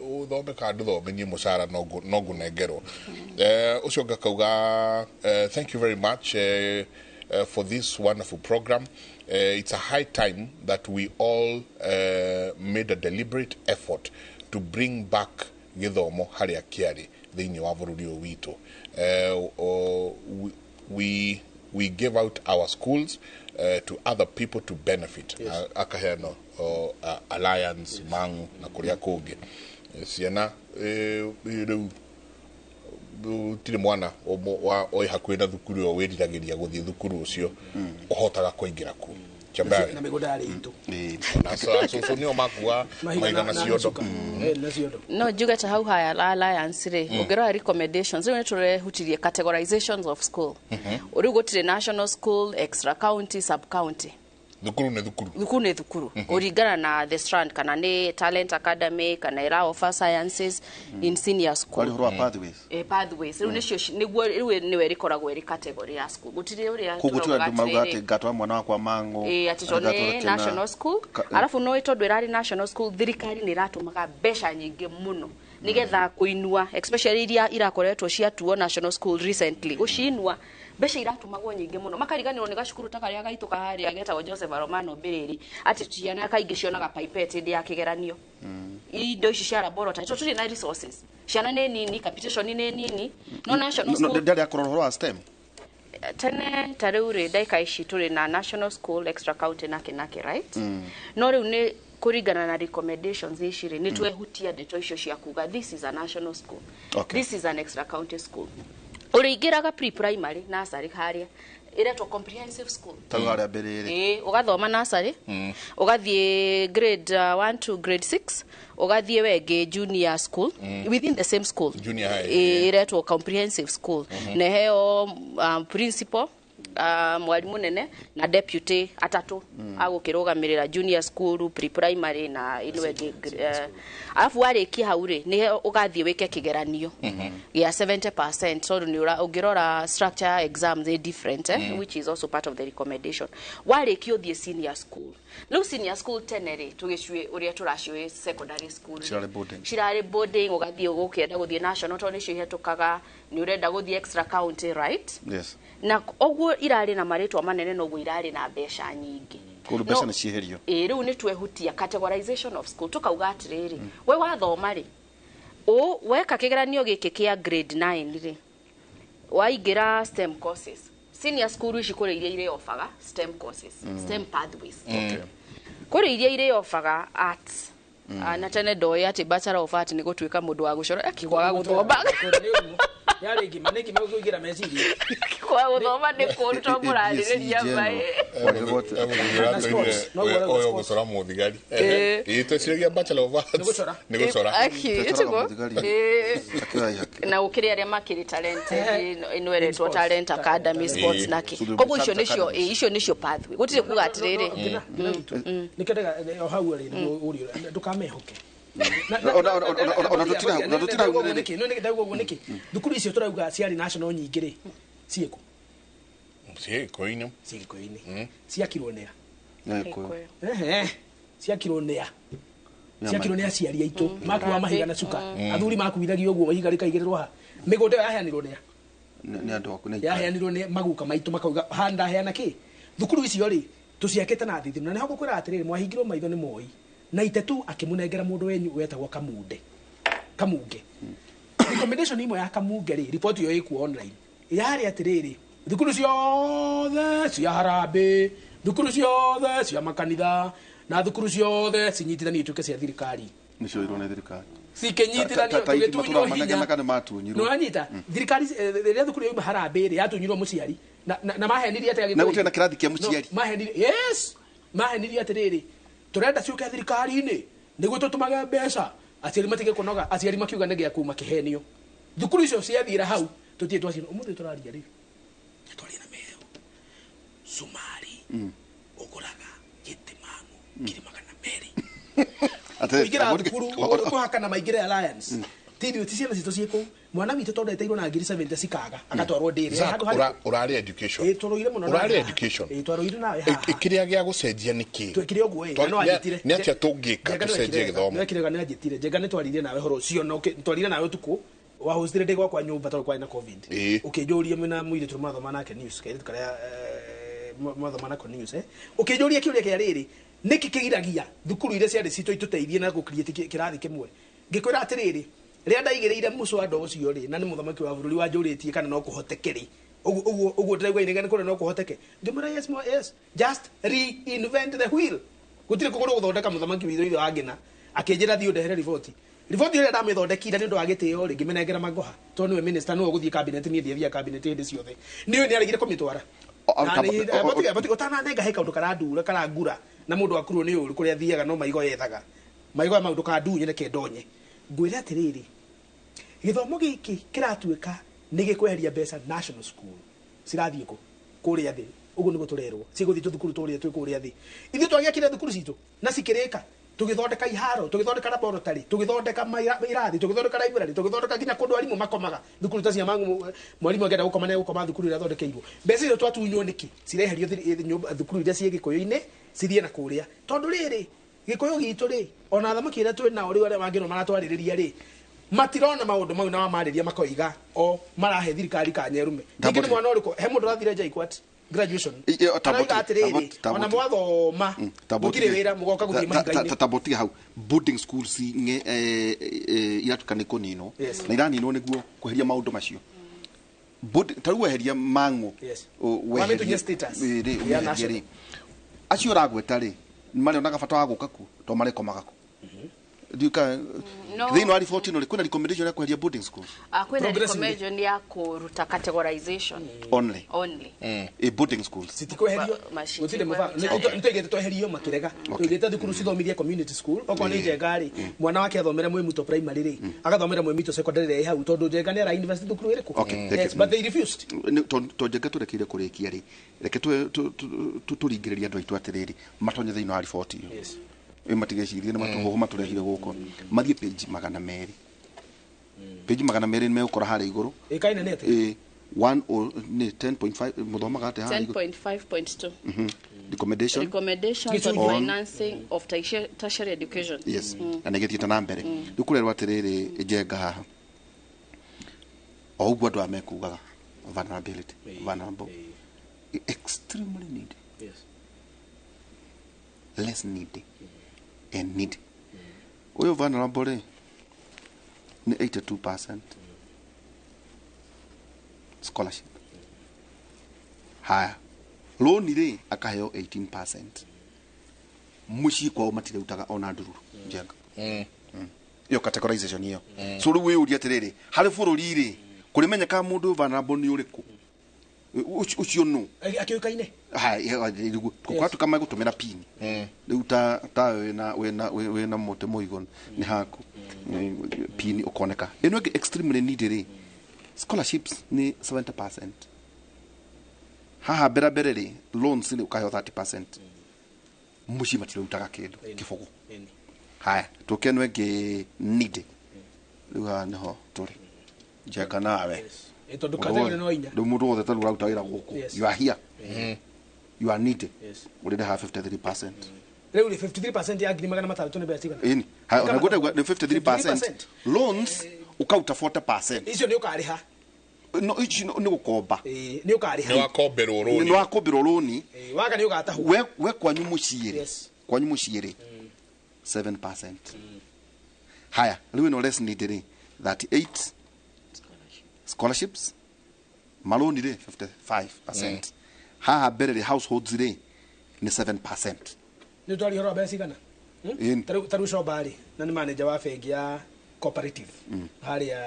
[SPEAKER 2] ũthome kana ndũthome niĩ mũcara no ngũnengerwo. Ũcio ngakauga thank you very much for this wonderful program. It's a high time that we all made a deliberate effort to bring back gĩthomo harĩa kĩarĩ thĩinĩ wa bũrũri ũyũ witũ. We gave out our schools to other people to benefit. Yes. Akaheana Alliance, yes. Mangu na kuria kũngĩ. Ciana rĩu gũtirĩ mwana oi hakuhĩ na thukuru ĩyo wĩriragĩria gũthiĩ thukuru ũcio ũhotaga kũingĩra kuo.
[SPEAKER 3] Na mĩgũnda yarĩ itũ.
[SPEAKER 2] Na cũcũ nĩo makuaga mahiga na ciondo.
[SPEAKER 4] No njuge ta hau haya Alliance rĩ, ũngĩrora recommendations rĩu nĩ tũrehutirie categorizations of school. Rĩu gũtirĩ national school, extra county, sub county.
[SPEAKER 2] Thukuru nĩ thukuru.
[SPEAKER 4] Thukuru nĩ thukuru. Kũringana na the strand kana nĩ talent academy kana ĩra offer sciences in senior school.
[SPEAKER 1] Kwari ũhoro wa pathways.
[SPEAKER 4] Pathways. Rĩu nĩcio nĩguo rĩu nĩwe rĩkoragwo ĩrĩ category ya school. Gũtirĩ ũrĩa
[SPEAKER 1] koguo tũrauga andũ mauga atĩ ngatwara mwana wakwa Mang'u.
[SPEAKER 4] Atĩ tondũ nĩ national school. Arabu no tondũ ĩrarĩ national school thirikari nĩ ĩratũmaga mbeca nyingĩ mũno nigetha kuinua especially iria irakoretwo ciatuo national school recently gucinua mbeca iratumagwo nyingĩ mũno makariganĩrwo nĩ gacukuru ta karĩa gaitũ kaharĩa getagwo Joseph Romano Mbĩrĩri atĩ ciana kaingĩ cionaga pipette hĩndĩ ya kĩgeranio. Indo ici cia laboratory tondũ tũtirĩ na resources, ciana nĩ nini, capitation nĩ nini, no national school
[SPEAKER 1] ndĩarĩ akorwo ũhoro wa STEM
[SPEAKER 4] tene ta rĩu rĩ ndagĩka ici tũrĩ na national school extra county nake nake right. No rĩu nĩ kũringana na recommendations ici rĩ nĩ twehutia ndeto icio cia kuga this is a national school, okay. This is an extra county school. Ũrĩingĩraga pre-primary nursery harĩa ĩretwo comprehensive school
[SPEAKER 1] ta harĩa mbere
[SPEAKER 4] rĩ ũgathoma nursery ũgathiĩ grade 1 to grade 6 ũgathiĩ wengĩ junior school within the same school
[SPEAKER 2] junior high
[SPEAKER 4] ĩretwo comprehensive school na heo principal mwalimu nene na deputy atatu agũkĩrũgamĩrĩra junior school pre-primary na ĩno ĩngĩ alafu warĩkia hau rĩ nĩ ũgathiĩ wĩke kĩgeranio gĩa 70% tondũ nĩ ũngĩrora structure exam they different which is also part of the recommendation. Warĩkia ũthiĩ senior school. Rĩu senior school tene rĩ tũgĩcuĩ ũrĩa tũraciũĩ secondary school cirarĩ boarding ũgathiĩ ũgũkĩenda gũthiĩ national tondũ nĩcio ihĩtũkaga nĩ ũrenda gũthiĩ extra county right.
[SPEAKER 1] Yes.
[SPEAKER 4] Na ũguo irarĩ na marĩtwa manene noguo irarĩ na mbeca nyingĩ.
[SPEAKER 1] Koguo mbeca nĩ cieherio.
[SPEAKER 4] Rĩu nĩ twehutia categorization of school tukauga atĩrĩrĩ we wathoma rĩ weka kĩgeranio gĩkĩ kĩa grade 9 rĩ waingĩra STEM courses. Senior school ici kũrĩ iria irĩ offaga STEM courses, STEM pathways.
[SPEAKER 1] Okay.
[SPEAKER 4] Kũrĩ iria irĩ offaga arts. Na tene ndoĩ atĩ bachelor of art nĩ gũtuĩka mũndũ wa gũcora akĩkwaga gũthoma.
[SPEAKER 3] Yarĩ ngima nĩ ngima kũingĩra meciria.
[SPEAKER 4] Kwa gũthoma nĩ kũũru tondũ mũrarĩrĩria maĩ.
[SPEAKER 2] Ũyũ gũcora mũthigari. Ĩĩ tweciragia bachelor of arts nĩ gũcora.
[SPEAKER 4] Na gũkĩrĩ arĩa makĩrĩ talented ĩno ĩretwo talent academy sports nake. Koguo icio nĩcio icio nĩcio pathway. Gũtirĩ kuga atĩrĩrĩ.
[SPEAKER 3] Nĩkĩendaga o hau rĩ nĩguo ũrio ndũkamehoke.
[SPEAKER 1] Ona tũtira
[SPEAKER 3] ũguo nĩkĩ? No ndauga ũguo nĩkĩ? Thukuru icio tũrauga ciarĩ national nyingĩ rĩ, ciĩkũ?
[SPEAKER 2] Ciĩ Gĩkũyũ-inĩ.
[SPEAKER 3] Ciĩ Gĩkũyũ-inĩ. Ciakirwo nĩa?
[SPEAKER 1] Gĩkũyũ.
[SPEAKER 3] Ehe. Ciakirwo nĩa? Ciakirwo nĩ aciari aitũ. Makuaga mahiga na cuka. Athuri makuithagia ũguo ihiga rĩkaigĩrĩrwo ha. Mĩgũnda ĩyo yaheanirwo nĩa?
[SPEAKER 1] Nĩ andũ aku nĩ
[SPEAKER 3] Yaheanirwo nĩ maguka maitũ makauga ha ndaheana kĩ? Thukuru icio rĩ, tũciakĩte na thithino. Na nĩho ngũkwĩra atĩrĩrĩ, mwahingirwo maitho nĩ Moi. Na itetu akĩmũnengera mũndũ wenyu wetagwo Kamunde. Kamunge. Recommendation imwe ya Kamunge rĩ, report ĩyo ĩkuo online. Yarĩ atĩrĩrĩ, thukuru ciothe cia harambĩ, thukuru ciothe cia makanitha, na thukuru ciothe cinyitithanio ituĩke cia thirikari.
[SPEAKER 1] Nĩcioirwo nĩ thirikari.
[SPEAKER 3] Cikĩnyitithanio,
[SPEAKER 1] Ta ithi
[SPEAKER 3] tũgĩtunywo
[SPEAKER 1] matũra
[SPEAKER 3] hinya.
[SPEAKER 1] manegena kana matunyirwo.
[SPEAKER 3] Nĩwanyita? Thirikari, rĩrĩa thukuru yauma harambĩ rĩ, yatunyirwo mũciari. Na mahenirie atĩa Gĩkũyũ?
[SPEAKER 1] Na gũtirĩ na kĩrathi kĩa mũciari.
[SPEAKER 3] No, mahenirie, yes. Mahenirie atĩrĩrĩ, tũrenda ciũke thirikari-inĩ nĩguo tũtũmage mbeca, aciari matige kũnoga, aciari makiuga nĩ gĩa kuma kĩhenio. Thukuru icio ciathira hau, tũtirĩ twaciona. Ũmũthĩ tũraria rĩ, twaria na meheo. Cumari ũgũraga gĩtĩ mang'u ngiri magana merĩ. Kũingĩra thukuru, kũhakana maingĩre Alliance. Ti ithuĩ, ti ciana citũ ciĩ kũu. Mwana witũ tondũ eteirwo na ngiri 70 cikaga, agatwarwo ndĩrĩ.
[SPEAKER 2] Zack,
[SPEAKER 3] Handũ harĩ-
[SPEAKER 2] ũrarĩ education.
[SPEAKER 3] Ĩ, tũrũire mũno
[SPEAKER 2] Ũrarĩ
[SPEAKER 3] nawe.
[SPEAKER 2] education.
[SPEAKER 3] Ĩ, twarũire nawe haha.
[SPEAKER 2] Kĩrĩa gĩa gũcenjia nĩ kĩ?
[SPEAKER 3] Twekire ũguo, ĩ, na no anjĩtire.
[SPEAKER 2] Nĩ atĩa tũngĩka
[SPEAKER 3] Njenga
[SPEAKER 2] tũcenjie gĩthomo?
[SPEAKER 3] nĩwekire wega nĩ anjĩtire. Njenga nĩ twaririe nawe ũhoro ũcio, na twaririe nawe ũtukũ. Wahũcire ndĩ gwakwa nyũmba tondũ kwarĩ na COVID. Ũkĩnjũria mwĩna mũirĩtu mwathoma nake news, kairĩtu karĩa, mwathoma nako news, eh. Ũkĩnjũria kĩũria kĩa rĩrĩ, nĩkĩ kĩgiragia thukuru iria ciarĩ citũ itũteithie na gũ-create kĩrathi kĩmwe? Ngĩkwĩra atĩrĩrĩ, rĩrĩa ndaigĩrĩire mũcwanda ũcio rĩ, na nĩ mũthamaki wa bũrũri wanjũrĩtie kana no kũhoteke rĩ, ũguo ndĩraigua inegene kũrĩa no kũhoteke. Ngĩmwĩra yes, yes, just reinvent the wheel. Gũtirĩ kũgũrũ gũthondeka mũthamaki witũ ithe wa Ngĩna. Akĩnjĩra thiĩ ũndehere riboti. Riboti ĩrĩa ndamĩthondekire nĩ ũndũ wa gĩtĩo rĩ, ngĩmĩnengera Magoha. Tondũ nĩwe minister, nĩwe ũgũthiĩ cabinet, niĩ ndiathiaga cabinet hĩndĩ ciothe. Nĩũĩ nĩaregire kũmĩtwara. Na nĩ- bati ũtananenga he kaũndũ karandura, karangura. Na mũndũ akurwo nĩ ũru kũrĩa athiaga no maigo yethaga. Maigo ya maũndũ kandunye reke ndonye. Ngwĩre atĩrĩrĩ, gĩthomo gĩkĩ kĩratuĩka nĩ gĩkweheria mbeca national school. Cirathiĩ kũ? Kũrĩa thĩ. Ũguo nĩguo tũrerwo. Cigũthiĩ tũthukuru tũrĩa twĩ kũrĩa thĩ. Ithuĩ twagĩakire thukuru citũ na cikĩrĩka. Tũgĩthondeka iharo, tũgĩthondeka laboratory, tũgĩthondeka irathi, tũgĩthondeka library, tũgĩthondeka nginya kũndũ arimũ makomaga. Thukuru ta cia Mang'u, mwarimũ angĩenda gũkoma nĩ egũkoma thukuru ĩrĩa athondekeirwo. Mbeca icio twatunywo nĩkĩ? Cireherio nyũmba, thukuru iria ciĩ Gĩkũyũ-inĩ, cithiĩ na kũrĩa. Tondũ rĩrĩ, Gĩkũyũ gitũ rĩ, ona athamaki arĩa twĩ nao rĩu arĩa mangĩrwo maratwarĩrĩria rĩ, matirona maũndũ mau na wamarĩria makoiga o marahe thirikari kanyerume. Ningĩ nĩ mwana ũrĩkũ? He mũndũ ũrathire JKUAT graduation. Arauga atĩrĩrĩ, ona mwathoma, gũtirĩ wĩra, mũgoka gũthiĩ mahinga-inĩ.
[SPEAKER 1] Tabotige hau. Boarding schools iratuĩka nĩ kũninwo.
[SPEAKER 3] Yes.
[SPEAKER 1] Na iraninwo nĩguo kweheria maũndũ macio. Board, ta rĩu weheria Mang'u,
[SPEAKER 3] Yes.
[SPEAKER 1] weherie
[SPEAKER 3] Wamĩtunyia status.
[SPEAKER 1] Ĩ, rĩ,
[SPEAKER 3] Ya
[SPEAKER 1] ũmĩeherie
[SPEAKER 3] national.
[SPEAKER 1] rĩ. Acio ũragweta rĩ, marĩonaga bata wa gũka kuo, tondũ marĩkomaga kuo. Ndiũĩ kana
[SPEAKER 4] No.
[SPEAKER 1] thĩinĩ wa report ĩno rĩ, kwĩna recommendation ya kweheria boarding schools?
[SPEAKER 4] Kwĩna
[SPEAKER 3] Progressively.
[SPEAKER 4] recommendation ya kũruta categorization.
[SPEAKER 1] Only.
[SPEAKER 4] Only.
[SPEAKER 1] Ĩ, boarding schools.
[SPEAKER 3] Citikweherio.
[SPEAKER 4] Machine
[SPEAKER 3] Gũtirĩ mũbango.
[SPEAKER 4] Okay.
[SPEAKER 3] Nĩ tũigĩte tweherio makĩrega. Tũigĩte thukuru cithomithie community school. Okorwo nĩ Njenga rĩ, mwana wake athomere Mwĩmuto primary rĩ, agathomera Mwĩmito secondary rĩ hau, tondũ Njenga nĩ ara invest thukuru ĩrĩkũ?
[SPEAKER 1] Okay, thank
[SPEAKER 3] Yes,
[SPEAKER 1] you.
[SPEAKER 3] but they refused.
[SPEAKER 1] Nĩ, to Njenga tũrekeire kũrĩkia rĩ, reke tũringĩrĩrie andũ aitũ atĩrĩrĩ, matonye thĩinĩ wa report ĩyo.
[SPEAKER 3] Yes.
[SPEAKER 1] Ĩ, matigecirie nĩ matũhũhũ matũrehire gũkũ. Mathiĩ page magana merĩ. Page magana merĩ nĩ megũkora harĩa igũrũ.
[SPEAKER 3] Ĩ, kaina nĩ atĩa?
[SPEAKER 1] Ĩ, one o, nĩ 10.5, mũthomaga atĩa harĩa igũrũ?
[SPEAKER 4] 10.5.2.
[SPEAKER 1] Recommendation.
[SPEAKER 4] Recommendations on
[SPEAKER 1] On
[SPEAKER 4] financing of tertiary education.
[SPEAKER 1] Yes. Na nĩ gĩthiĩte na mbere. Rĩu kũrerwo atĩrĩrĩ, Njenga haha. O ũguo andũ aya mekugaga, vulnerability, vulnerable. Extremely needy.
[SPEAKER 3] Yes.
[SPEAKER 1] Less needy and needy. Ũyũ vulnerable rĩ, nĩ 82% scholarship. Haya, loan rĩ akaheo 18%. Mũciĩ kwao matirutaga ona ndururu. Njenga. Iyo categorization iyo. So rĩu wĩyũrie atĩrĩrĩ, harĩ bũrũri rĩ, kũrĩmenyekaga mũndũ vulnerable nĩ ũrĩkũ? Ũcio nũ?
[SPEAKER 3] Akĩũkaine?
[SPEAKER 1] Haya, rĩu kwatuĩka megũtũmĩra pin. Rĩu ta wĩna mũtĩ mũigũ nĩ haku. Pin ũkoneka. Ĩno ĩngĩ extremely needy rĩ, scholarships nĩ 70%. Haha mbere mbere rĩ, loans rĩ ũkaheo 30%. Mũciĩ matirutaga kĩndũ, kĩbũgũ. Haya, tũke ĩno ĩngĩ needy. Rĩu haha nĩho tũrĩ. Njenga nawe.
[SPEAKER 3] Yes. Tondũ category no inya.
[SPEAKER 1] Rĩu mũndũ wothe tarĩu ũraruta wĩra gũkũ.
[SPEAKER 3] Yes.
[SPEAKER 1] You are here. You are needy.
[SPEAKER 3] Yes.
[SPEAKER 1] Ũrĩrĩhaga 53%.
[SPEAKER 3] Rĩu rĩ 53% ya 600,000 nĩ mbeca cigana?
[SPEAKER 1] Ĩni. Haya, ona ngwenda kuuga nĩ 53%. Loans ũkaruta 40%.
[SPEAKER 3] Icio nĩ ũkarĩha.
[SPEAKER 1] No ici nĩ gũkomba.
[SPEAKER 3] Ĩĩ, nĩ ũkarĩha.
[SPEAKER 2] Nĩ wakomberwo
[SPEAKER 1] Nĩ
[SPEAKER 2] rũni.
[SPEAKER 1] wakombĩrwo rũni.
[SPEAKER 3] Ĩĩ, waga nĩ ũgatahwo.
[SPEAKER 1] We kwanyu mũciĩ rĩ.
[SPEAKER 3] Yes.
[SPEAKER 1] Kwanyu mũciĩ rĩ. 7%. Haya, rĩu ĩno less need rĩ 38 scholarships maloni rĩ 55%. Haha mbere rĩ households rĩ nĩ 7%.
[SPEAKER 3] Nĩ twaria ũhoro wa mbeca cigana?
[SPEAKER 1] Ĩni.
[SPEAKER 3] Tarĩu Coba rĩ, na nĩ manager wa bengi ya cooperative harĩa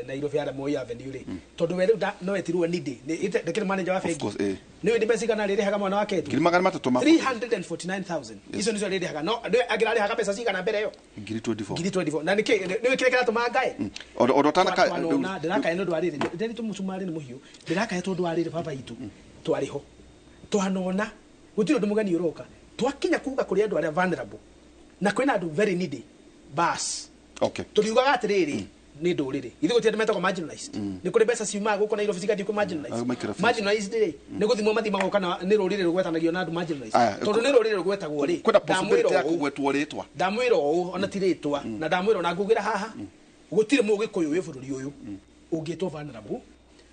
[SPEAKER 3] Nairobi harĩa Moi Avenue rĩ, tondũ we rĩu no etirwo needy, ndĩkĩrĩ manager wa
[SPEAKER 1] Of
[SPEAKER 3] bengi.
[SPEAKER 1] course, eh.
[SPEAKER 3] Nĩ ũĩ nĩ mbeca cigana rĩrĩhaga mwana wake tu?
[SPEAKER 1] 300,000
[SPEAKER 3] 349,000. Icio nĩcio rĩrĩhaga. No angĩrarĩhaga mbeca cigana mbere ĩyo?
[SPEAKER 1] 24,000.
[SPEAKER 3] 24,000. Na nĩkĩ nĩ kĩrĩa kĩratũma ngae?
[SPEAKER 1] Ona ũtanaka
[SPEAKER 3] Twanona ndĩrakaya nĩ ũndũ wa rĩrĩ, ndĩritũ mũcumarĩ nĩ mũhiũ, ndĩrakaya tondũ wa rĩrĩ baba itũ twarĩ ho twanona gũtirĩ ũndũ mũgeni ũroka, twakinya kuga kũrĩ andũ arĩa vulnerable na kwĩna andũ very needy bas.
[SPEAKER 1] Okay.
[SPEAKER 3] Tũriugaga atĩrĩrĩ nĩ ndũrĩrĩ ithuĩ gũtirĩ andũ metagwo marginalized, nĩ kũrĩ mbeca ciumaga gũkũ Nairobi cigathiĩ kwĩ marginalized.
[SPEAKER 1] Maikara fees.
[SPEAKER 3] Marginalized rĩ nĩ gũthimwo mathimagwo kana nĩ rũrĩrĩ rũgwetanagio na andũ marginalized,
[SPEAKER 1] Aya,
[SPEAKER 3] tondũ nĩ rũrĩrĩ rũgwetagwo rĩ,
[SPEAKER 1] kwĩna possibility ya
[SPEAKER 3] ndamwĩra ũũ,
[SPEAKER 1] kũgwetwo rĩtwa.
[SPEAKER 3] Ndamwĩra ũũ ona ti rĩtwa, na ndamwĩra ona ngugĩra haha gũtirĩ mũgĩkũyũ wĩ bũrũri ũyũ ũngĩtwo vulnerable,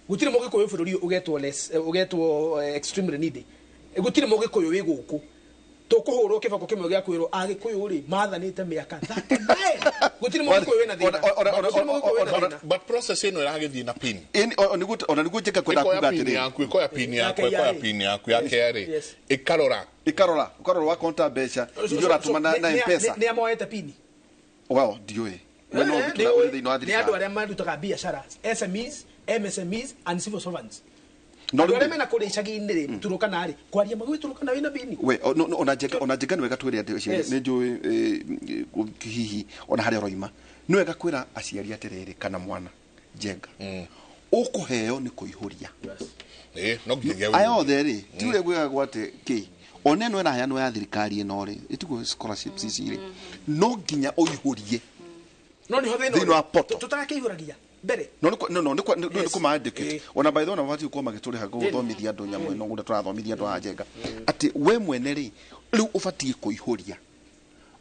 [SPEAKER 3] gũtirĩ mũgĩkũyũ wĩ bũrũri ũyũ ũgetwo less, ũgetwo extremely needy, gũtirĩ mũgĩkũyũ wĩ gũkũ tũkũhũrwo kĩboko kĩmwe gĩa kwĩrwo agĩkũyũ rĩ mathanĩte mĩaka 39, gũtirĩ mũgĩkũyũ wĩna thĩna. Gũtirĩ mũgĩkũyũ wĩna thĩna.
[SPEAKER 2] But process ĩno ĩragĩthiĩ na pin.
[SPEAKER 1] Ĩni, ona nĩguo njĩka kwenda
[SPEAKER 2] Ĩkoya
[SPEAKER 1] kuga
[SPEAKER 2] pin
[SPEAKER 1] atĩrĩrĩ.
[SPEAKER 2] yaku, ĩkoya pin yaku,
[SPEAKER 3] Ya
[SPEAKER 2] ĩkoya
[SPEAKER 3] KRA.
[SPEAKER 2] pin yaku ya KRA.
[SPEAKER 3] Yes.
[SPEAKER 2] Ĩkarora.
[SPEAKER 1] Ikarora, ũkarora wakonta mbeca iria ũratũma na M-Pesa.
[SPEAKER 3] Nĩ amoete pini?
[SPEAKER 1] Well, ndiũĩ. We no
[SPEAKER 3] Eh,
[SPEAKER 1] ũngĩtũra ũrĩ thĩinĩ wa
[SPEAKER 3] nĩ andũ
[SPEAKER 1] thirikari.
[SPEAKER 3] arĩa marutaga biacara, SMEs, MSMEs and civil servants,
[SPEAKER 1] No
[SPEAKER 3] andũ
[SPEAKER 1] rĩu
[SPEAKER 3] arĩa mena kũrĩa icagi-inĩ rĩ Turukana rĩ kwaria magwĩ Turukana wĩna pini.
[SPEAKER 1] We no, ona njenga nĩ wega twĩre andũ aciari.
[SPEAKER 3] Yes.
[SPEAKER 1] Nĩ njũĩ hihi ona harĩa ũroima nĩ wega kwĩra aciari atĩrĩrĩ, kana mwana njenga ũkũheo nĩ kũihũria.
[SPEAKER 2] Ĩĩ, no nginyagia
[SPEAKER 1] Aya
[SPEAKER 2] wĩigue.
[SPEAKER 1] othe rĩ ti ũrĩa gwĩkagwo atĩ kĩ ona ĩno ĩraheanwo ya thirikari ĩno rĩ ĩtiguo scholarships ici rĩ no nginya ũihũrie
[SPEAKER 3] No nĩho thĩna
[SPEAKER 1] Thĩinĩ
[SPEAKER 3] ũrĩ.
[SPEAKER 1] wa portal.
[SPEAKER 3] Tũtarakĩihũragia mbere.
[SPEAKER 1] No nĩ no no nĩ nĩ
[SPEAKER 3] Yes.
[SPEAKER 1] kũmaandĩkĩte. Ona by the way, ona mabatiĩ gũkorwo magĩtũrĩha gũthomithia andũ nyamũ ĩno ũrĩa tũrathomithia andũ haha njenga atĩ we mwene rĩ rĩu ũbatiĩ kũihũria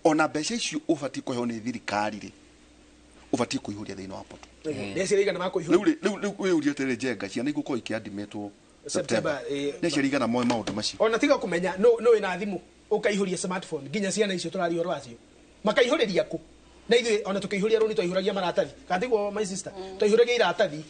[SPEAKER 1] ona mbeca icio ũbatiĩ kũheo nĩ thirikari rĩ ũbatiĩ kũihũria thĩinĩ wa portal.
[SPEAKER 3] Nĩ igana ma
[SPEAKER 1] Rĩu
[SPEAKER 3] kũihũria.
[SPEAKER 1] rĩ rĩu wĩũrie atĩrĩ, njenga ciana igũkorwo ikĩandimetwo
[SPEAKER 3] September,
[SPEAKER 1] September nĩ aciari igana moĩ maũndũ macio?
[SPEAKER 3] Ona tiga kũmenya no wĩna thimũ ũkaihũria smartphone, nginya ciana icio tũraria ũhoro wacio makaihũrĩria kũ? Na ithuĩ ona tũkĩihũria rũni twaihũragia maratathi, kana tiguo my sister? Twaihũragia iratathi,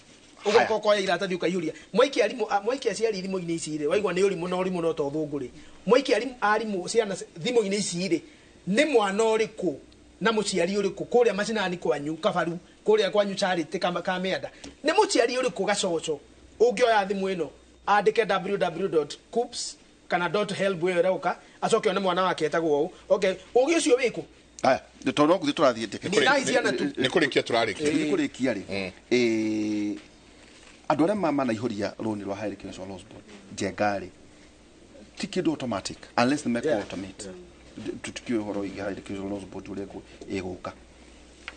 [SPEAKER 3] ũgoka ũkoya iratathi ũkaihũria. Mwaiki arimũ, mwaiki aciari thimũ-inĩ ici rĩ, waigua nĩ ũrimũ na ũrimũ no to ũthũngũ rĩ, mwaiki arimũ ciana thimũ-inĩ ici rĩ, nĩ mwana ũrĩkũ na mũciari ũrĩkũ kũrĩa macinani kwanyu kabaru kũrĩa kwanyu Charity kamĩanda, nĩ mũciari ũrĩkũ gacoco ũngĩoya thimũ ĩno andĩke www.coops kana .help ĩyo ĩroka acoke one mwana wake etagwo ũũ? Okay, ũgĩ ũcio wĩkũ?
[SPEAKER 1] Aya, tondũ no gũthiĩ tũrathiĩte.
[SPEAKER 3] Nĩ thaa ciana tu.
[SPEAKER 2] Nĩ kũrĩkia tũrarĩkia.
[SPEAKER 1] Nĩ kũrĩkia rĩ, andũ arĩa manaihũria rũni rwa Higher Education Loans Board njenga rĩ ti kĩndũ automatic unless nĩ mekũ automate. Tũtikĩũĩ ũhoro wĩgiĩ Higher Education Loans Board ũrĩa ĩgũka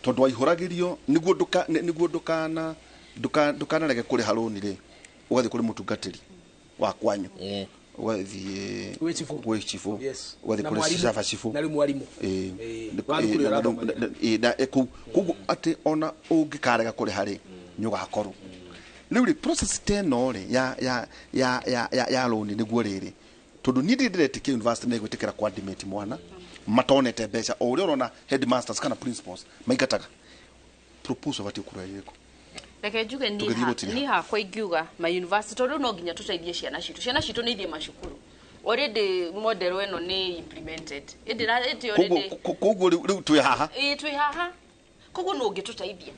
[SPEAKER 1] tondũ waihũragĩrio nĩguo nĩguo ndũkanarege kũrĩha rũni rĩ, ũgathiĩ kũrĩ mũtungatĩri wa kwanyu, ũgathiĩ
[SPEAKER 3] Gwĩ chibũ.
[SPEAKER 1] Gwĩ chibũ.
[SPEAKER 3] Yes.
[SPEAKER 1] Ũgathiĩ
[SPEAKER 3] Na
[SPEAKER 1] kũrĩ
[SPEAKER 3] mwarimũ.
[SPEAKER 1] caba chibũ.
[SPEAKER 3] Na rĩu mwarimũ. Wa thukuru ĩrĩa ũrathomagĩra.
[SPEAKER 1] Na kũu koguo atĩ ona ũngĩkarega kũrĩha rĩ nĩ ũgakorwo rĩu rĩ process ta ĩno rĩ ya rũni nĩguo rĩrĩ tondũ niĩ ndirĩ ndĩretĩkia university nĩ ĩgwĩtĩkĩra kwadimĩti mwana matonete mbeca o ũrĩa ũrona headmasters kana principals maingataga proposal batiĩ gũkorwo ĩrĩ ĩrĩkũ?
[SPEAKER 4] Reke njuge niĩ
[SPEAKER 1] Tũgĩthiĩ gũtirĩha.
[SPEAKER 4] Niĩ hakwa ingiuga ma university, tondũ no nginya tũteithie ciana citũ, ciana citũ nĩ ithiĩ macukuru, already model ĩno nĩ implemented ĩndĩ ĩndĩ already.
[SPEAKER 1] Koguo rĩu twĩ haha.
[SPEAKER 4] Ĩĩ, twĩ haha, koguo nũ ũngĩtũteithia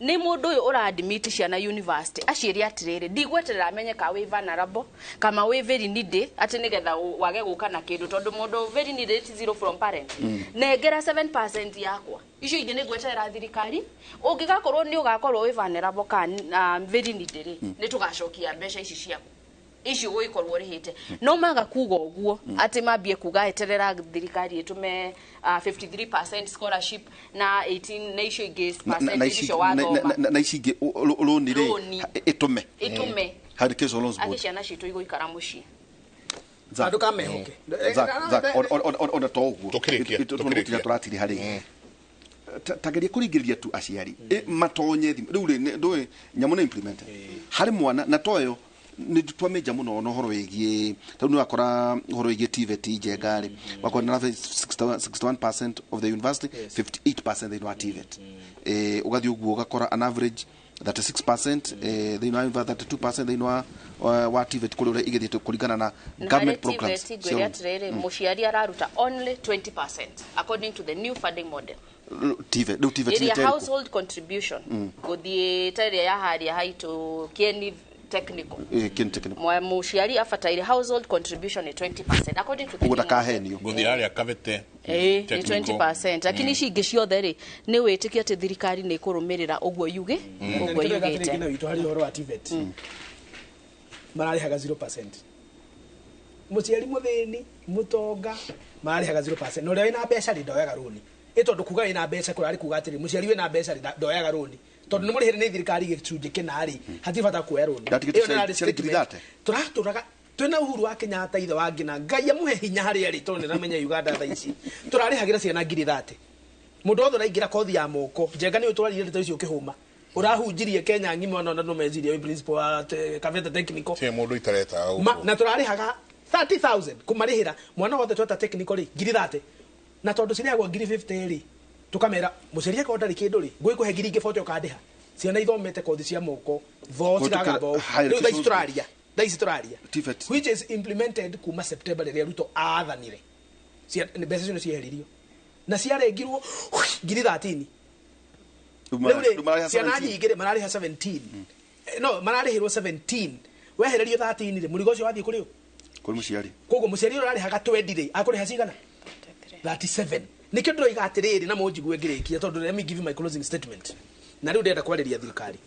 [SPEAKER 4] nĩ mũndũ ũyũ ũradimiti ciana university aciĩre atĩrĩrĩ, ndigweterera amenye ka wĩ vulnerable kama wĩ very needy atĩ nĩgetha wage gũka na kĩndũ, tondũ mũndũ very needy ti zero from parent. Nengera 7% yakwa, icio ingĩ nĩ ngweterera thirikari. Ũngĩgakorwo nĩ ũgakorwo wĩ vulnerable ka very needy rĩ, nĩ tũgacokia mbeca ici ciaku. Icio gũgĩkorwo ũrĩhĩte no maga kuga ũguo atĩ mambie kuga eterera thirikari ĩtũme 53% scholarship na 18 na icio ingĩ percent icio wathoma.
[SPEAKER 1] Na ici ingĩ rũni rĩ
[SPEAKER 4] Rũni.
[SPEAKER 1] Ĩtũme
[SPEAKER 4] ĩtũme
[SPEAKER 1] Higher Education Loans
[SPEAKER 4] atĩ
[SPEAKER 1] Board.
[SPEAKER 4] Ciana citũ igũikara mũciĩ.
[SPEAKER 1] Zack.
[SPEAKER 3] Andũ kamehoke.
[SPEAKER 1] Zack, Zack, ona to ũguo.
[SPEAKER 2] Tũkĩrĩkia, tũkĩrĩkia.
[SPEAKER 1] Tũkĩrĩkia tũratiri harĩ tageria kũringĩrĩria tu aciari matonye thimũ rĩu rĩ ndũĩ nyamũ nĩ implemented harĩ mwana na toyo nĩ twamenja mũno na ũhoro wĩgiĩ tondũ nĩ wakora ũhoro wĩgiĩ TVET njenga rĩ wakora nĩ 61% of the university, 58% thĩinĩ wa TVET. Ũgathiĩ ũguo ũgakora an average 36% thĩinĩ wa university, 32% thĩinĩ wa TVET kũrĩ ũrĩa igĩthiĩte kũringana na
[SPEAKER 4] Na
[SPEAKER 1] government
[SPEAKER 4] harĩ
[SPEAKER 1] programs
[SPEAKER 4] TVET ngwĩre atĩrĩrĩ, mũciari araruta only 20% according to the new funding model.
[SPEAKER 1] TVET rĩu TVET nĩ
[SPEAKER 4] Ĩrĩa
[SPEAKER 1] ta ĩrĩkũ?
[SPEAKER 4] Household contribution gũthiĩ ta ĩrĩa ya harĩa haitũ Kieni Technical.
[SPEAKER 1] Kieni Technical.
[SPEAKER 4] Mũciari abataire household contribution nĩ 20% according to the
[SPEAKER 1] Ũguo
[SPEAKER 4] new model.
[SPEAKER 1] ndakahenio.
[SPEAKER 2] Gũthiĩ harĩa Kabete.
[SPEAKER 4] Ĩĩ, nĩ
[SPEAKER 2] Technical.
[SPEAKER 4] 20%, lakini ici ingĩ ciothe rĩ nĩ wĩtĩkie atĩ thirikari nĩ ĩkũrũmĩrĩra ũguo yuge ũguo yugĩte.
[SPEAKER 3] Na witũ harĩ ũhoro wa TVET mararĩhaga 0%, mũciari mũthĩni mũtonga mararĩhaga 0%, na ũrĩa wĩna mbeca rĩ ndoyaga rũni ĩ tondũ kuga wĩna mbeca kũrarĩ kuga atĩrĩ mũciari wĩna mbeca rĩ ndoyaga rũni tondũ nĩ mũrĩhĩre nĩ thirikari gĩcunjĩ kĩna rĩ hatirĩ bata kuoya rũni.
[SPEAKER 1] Ndatigĩte
[SPEAKER 3] Ĩyo nĩ yarĩ
[SPEAKER 1] ciarĩ ngiri
[SPEAKER 3] statement.
[SPEAKER 1] 30.
[SPEAKER 3] Tũratũraga twĩna Uhuru wa Kenyatta ithe wa ngina Ngai amũhe hinya harĩa rĩ tondũ nĩramenya Uganda thaa ici tũrarĩhagĩra ciana ngiri 30 mũndũ wothe ũraingĩra kothi ya moko njenga nĩ ũtwarire ndeto icio ũkĩhũma ũrahunjirie Kenya ng'ima ona no meciria wĩ principal wa Kabete Technical.
[SPEAKER 2] Tirĩ mũndũ itaretaga
[SPEAKER 3] Ma,
[SPEAKER 2] gũkũ.
[SPEAKER 3] na tũrarĩhaga 30,000 kũmarĩhĩra mwana wothe tweta technical rĩ ngiri 30 na tondũ cirĩhagwo ngiri 50 rĩ tũkamera mũciari akorwo ndarĩ kĩndũ rĩ ngũgĩkũhe ngiri ingĩ 40 ũkandĩha ciana ithomete kothi cia moko tho ciragamba ũũ.
[SPEAKER 1] Higher
[SPEAKER 3] Rĩu thaa ici
[SPEAKER 1] education.
[SPEAKER 3] tũraria thaa ici tũraria
[SPEAKER 1] TVET.
[SPEAKER 3] which is implemented kuma September rĩrĩa Ruto aathanire. Mbeca icio nĩ cieheririo na ciarengirwo ngiri 13.
[SPEAKER 1] Rĩu
[SPEAKER 3] Rĩu
[SPEAKER 1] rĩu
[SPEAKER 3] rĩ
[SPEAKER 1] mararĩha
[SPEAKER 3] ciana
[SPEAKER 1] 17.
[SPEAKER 3] nyingĩ rĩ mararĩha 17. No mararĩhĩrwo 17 wehererio 13 rĩ mũrigo ũcio wathiĩ kũrĩ ũ?
[SPEAKER 1] Kũrĩ mũciari.
[SPEAKER 3] Koguo mũciari ũrĩa ũrarĩhaga 20 rĩ akũrĩha cigana? 37. Nĩkĩo ndĩroiga atĩrĩrĩ na mũnjigue ngĩrĩkia tondũ let me give you my closing statement na rĩu ndĩrenda kwarĩria thirikari.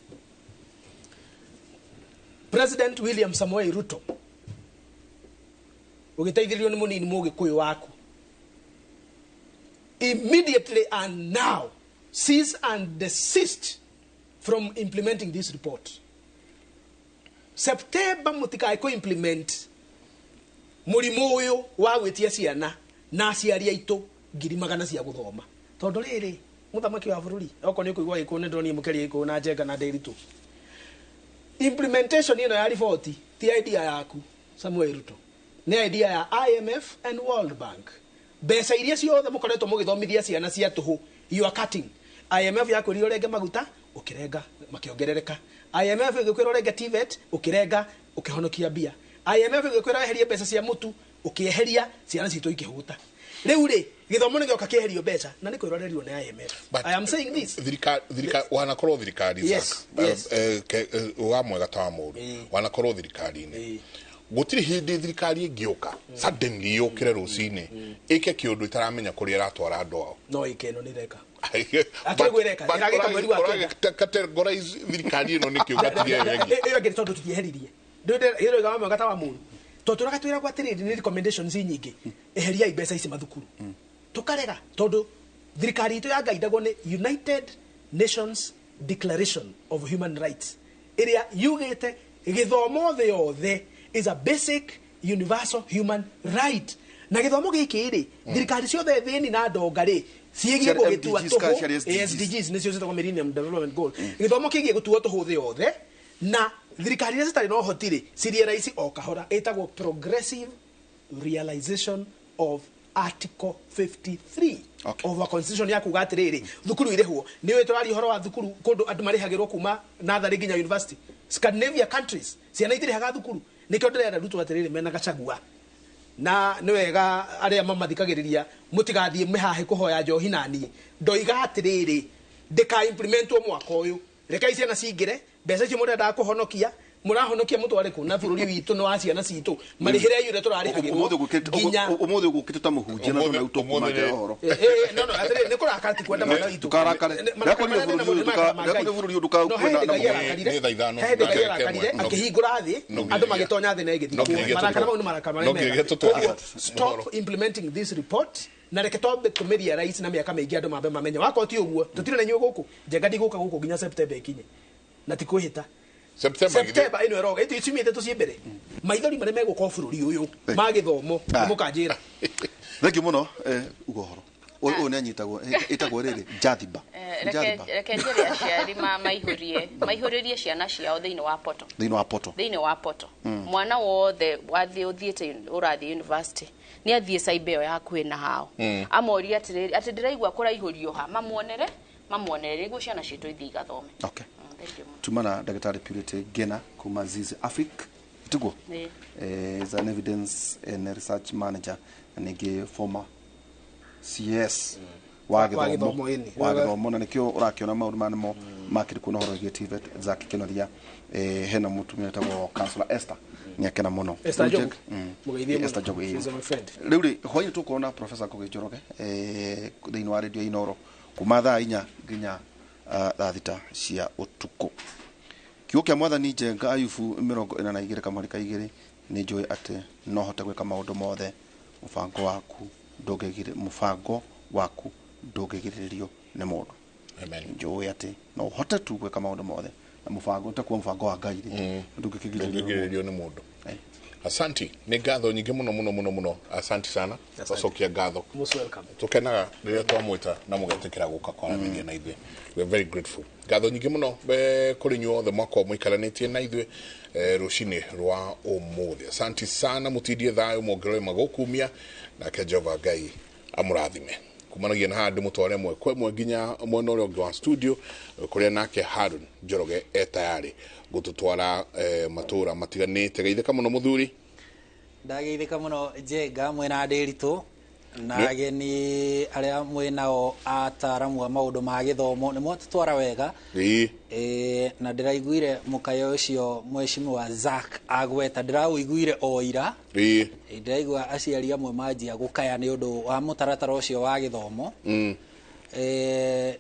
[SPEAKER 3] President William Samoei Ruto ũgĩteithĩrĩrio nĩ mũnini mũgĩkũyũ waku, immediately and now cease and desist from implementing this report. September mũtikae kũ implement mũrimũ ũyũ wa gwĩtia ciana na aciari aitũ ngiri magana cia gũthoma tondũ rĩrĩ mũthamaki wa bũrũri okorwo nĩ ũkũigua gĩkũyũ nĩ ndĩronire mũkeria gĩkũyũ na njenga na ndĩritũ implementation ĩno ya riboti ti idea yaku Samuel Ruto, nĩ idea ya IMF and World Bank. Mbeca iria ciothe mũkoretwo mũgĩthomithia ciana cia tũhũ, you are cutting. IMF yakwĩrire ũrenge maguta ũkĩrenga makĩongerereka. IMF ĩgĩkwĩra ũrenge TVET ũkĩrenga ũkĩhonokia mbia. IMF ĩgĩkwĩra weherie mbeca cia mũtu ũkĩeheria ciana citũ ikĩhũta. Rĩu rĩ gĩthomo nĩ gĩoka kĩeherio mbeca na nĩ kwĩrorerio nĩ IMF.
[SPEAKER 2] But
[SPEAKER 3] I am saying this.
[SPEAKER 2] Thirikari wanakorwo thirikari
[SPEAKER 3] Yes,
[SPEAKER 2] Zack,
[SPEAKER 3] yes.
[SPEAKER 2] wa mwega ta wa mũndũ wanakorwo thirikari-inĩ gũtirĩ hĩndĩ thirikari ĩngĩũka suddenly yũkĩre rũcinĩ ĩke kĩũndũ ĩtaramenya kũrĩa ĩratwara andũ ao.
[SPEAKER 3] No ĩke ĩno nĩ ĩreka. Akĩrĩ gwĩreka, ĩragĩka mweri wa kenda.
[SPEAKER 2] Categorize thirikari ĩno nĩkĩ ũgatigia ĩyo ĩngĩ?
[SPEAKER 3] Ĩyo ĩngĩ nĩ tondũ tũtieheririe ndĩroiga wa mwega ta wa mũru tondũ tũraga twĩragwo atĩrĩrĩ nĩ recommendations nyingĩ eheriai mbeca ici mathukuru tũkarega tondũ thirikari itũ yangaindagwo nĩ United Nations Declaration of Human Rights ĩrĩa yugĩte gĩthomo thĩ yothe is a basic universal human right na gĩthomo gĩkĩ rĩ thirikari ciothe thĩni na ndonga rĩ ciĩgiĩ
[SPEAKER 1] Ciarĩ
[SPEAKER 3] gũgĩtua
[SPEAKER 1] MDGs kana
[SPEAKER 3] tũhũ.
[SPEAKER 1] ciarĩ SDGs?
[SPEAKER 3] SDGs nĩcio ciĩtagwo Millennium Development Goal. Gĩthomo kĩgiĩ gũtuo tũhũ thĩ yothe na thirikari iria citarĩ na ũhoti rĩ cirie raici o kahora ĩtagwo progressive realization of Article 53 of our constitution ya kuga atĩrĩrĩ thukuru irĩhwo nĩ ũĩ tũraria ũhoro wa thukuru kũndũ andũ marĩhagĩrwo kuma natharĩ nginya university. Scandinavia countries ciana itirĩhaga thukuru. Nĩkĩo ndĩrera Ruto atĩrĩrĩ mena Gachagua na nĩ wega arĩa mamathikagĩrĩria mũtigathiĩ mĩhahĩ kũhoya njohi na niĩ ndoiga atĩrĩrĩ ndĩka implementwo mwaka ũyũ rekei ciana cingĩre mbeca icio mũrendaga kũhonokia. Mũrahonokia mũtware kũ na bũrũri witũ nĩ wa ciana citũ marĩhĩre aiyũre tũrarĩhagĩrwo nginya
[SPEAKER 1] Ũmũthĩ ũgũkĩte ta mũhunjia na ndũna ũtũkũmanja ũhoro.
[SPEAKER 3] No no atĩrĩrĩ nĩ kũrakara ti kwenda mwana witũ.
[SPEAKER 1] Ndũkarakare. Ndakorire bũrũri ũyũ ndakorire bũrũri ũyũ ndũkaũkue na
[SPEAKER 2] Nĩ thaa ithano.
[SPEAKER 3] He hĩndĩ Ngai arakarire akĩhingũra thĩ andũ magĩtonya thĩ na ĩgĩthikwo. Marakara mau nĩ marakara marĩa mega. Stop implementing this report na reke twambe tũmĩrealize na mĩaka mĩingĩ andũ mambe mamenye wakorwo ti ũguo tũtirĩ na inyuĩ gũkũ Njenga ndigũka gũkũ nginya September ĩkinye na ti kwĩhĩta. September ĩno ĩroka ĩtu icumĩte tũciĩ mbere maithori marĩa megũka bũrũri ũyũ ma gĩthomo nĩmũkanjĩra.
[SPEAKER 1] Thank you mũno uga ũhoro ũyũ nĩ anyitagwo ĩtagwo rĩrĩ Jathiba.
[SPEAKER 4] Reke njĩre aciari maihũrĩrie ciana ciao thĩinĩ wa poto. Thĩinĩ wa poto. Mwana wothe wathiĩ ũthiĩte ũrathiĩ university nĩ athiĩ cyber ĩyo ya hakuhĩ na hao amorie atĩrĩrĩ atĩ ndĩraigua kũraihũrio ha mamuonere nĩguo ciana citũ ithiĩ igathome.
[SPEAKER 1] Okay. Tuma na Daktari Purity Ngena kuma Zizi Africa tiguo is an evidence and research manager na ningĩ former CS wa gĩthomo na nĩkĩo ũrakĩona maũndũ maya nĩmo makĩrĩ kuona ũhoro wĩgiĩ TVET Zack Kĩnoria hena mũtumia wĩtagwo Councillor Esther nĩakena mũno.
[SPEAKER 3] Esther Njogu mũgeithie
[SPEAKER 1] Esther Njogu rĩu rĩ hwaĩ-inĩ tũkorwo na Professor Ngugi Njoroge thĩinĩ wa radio Inooro kuma thaa 4 nginya thaa 6 cia ũtukũ. Kiugo kĩa Mwathani Njenga Ayubu 42 kamũhari ka 2 nĩ njũĩ atĩ no hote gwĩka maũndũ mothe mũbango waku ndũngĩgirĩrĩrio nĩ mũndũ.
[SPEAKER 2] Amen.
[SPEAKER 1] Njũĩ atĩ no ũhote tu gwĩka maũndũ mothe na mũbango takuwa mũbango wa Ngai rĩ ndũngĩkĩgirĩrĩrio
[SPEAKER 2] nĩ mũndũ. Asanti nĩ ngatho nyingĩ mũno mũno mũno mũno. Asanti sana. Twacokia ngatho.
[SPEAKER 3] Most welcome.
[SPEAKER 2] Tukenaga rĩrĩa twamwĩta na mũgetĩkĩra gũka kwaranĩria na ithuĩ. We are very grateful. Ngatho nyingĩ mũno kũrĩ inyuĩ othe mwakorwo mũikaranĩtie na ithuĩ rũcinĩ rwa ũmũthĩ. Asanti sana mũtindie thayũ muongerere magũkumia nake Jehova Ngai amũrathime. Kumanagia na haha ndĩmũtware ĩmwe kwa ĩmwe nginya mwena ũrĩa ũngĩ wa studio kũrĩa nake Harun Njoroge e tayarĩ gũtũtwara matũra matiganĩte. Geithĩka mũno mũthuri.
[SPEAKER 5] Ndageithĩka mũno Njenga mwena Ndĩritũ na ageni arĩa mwĩnao ataaramu a maũndũ ma gĩthomo nĩ mwatũtwara wega. Na ndĩraiguire mũkayo ũcio mheshimiwa Zack agweta ndĩraũiguire o ira. Ndĩraigua aciari amwe manjia gũkaya nĩ ũndũ wa mũtaratara ũcio wa gĩthomo.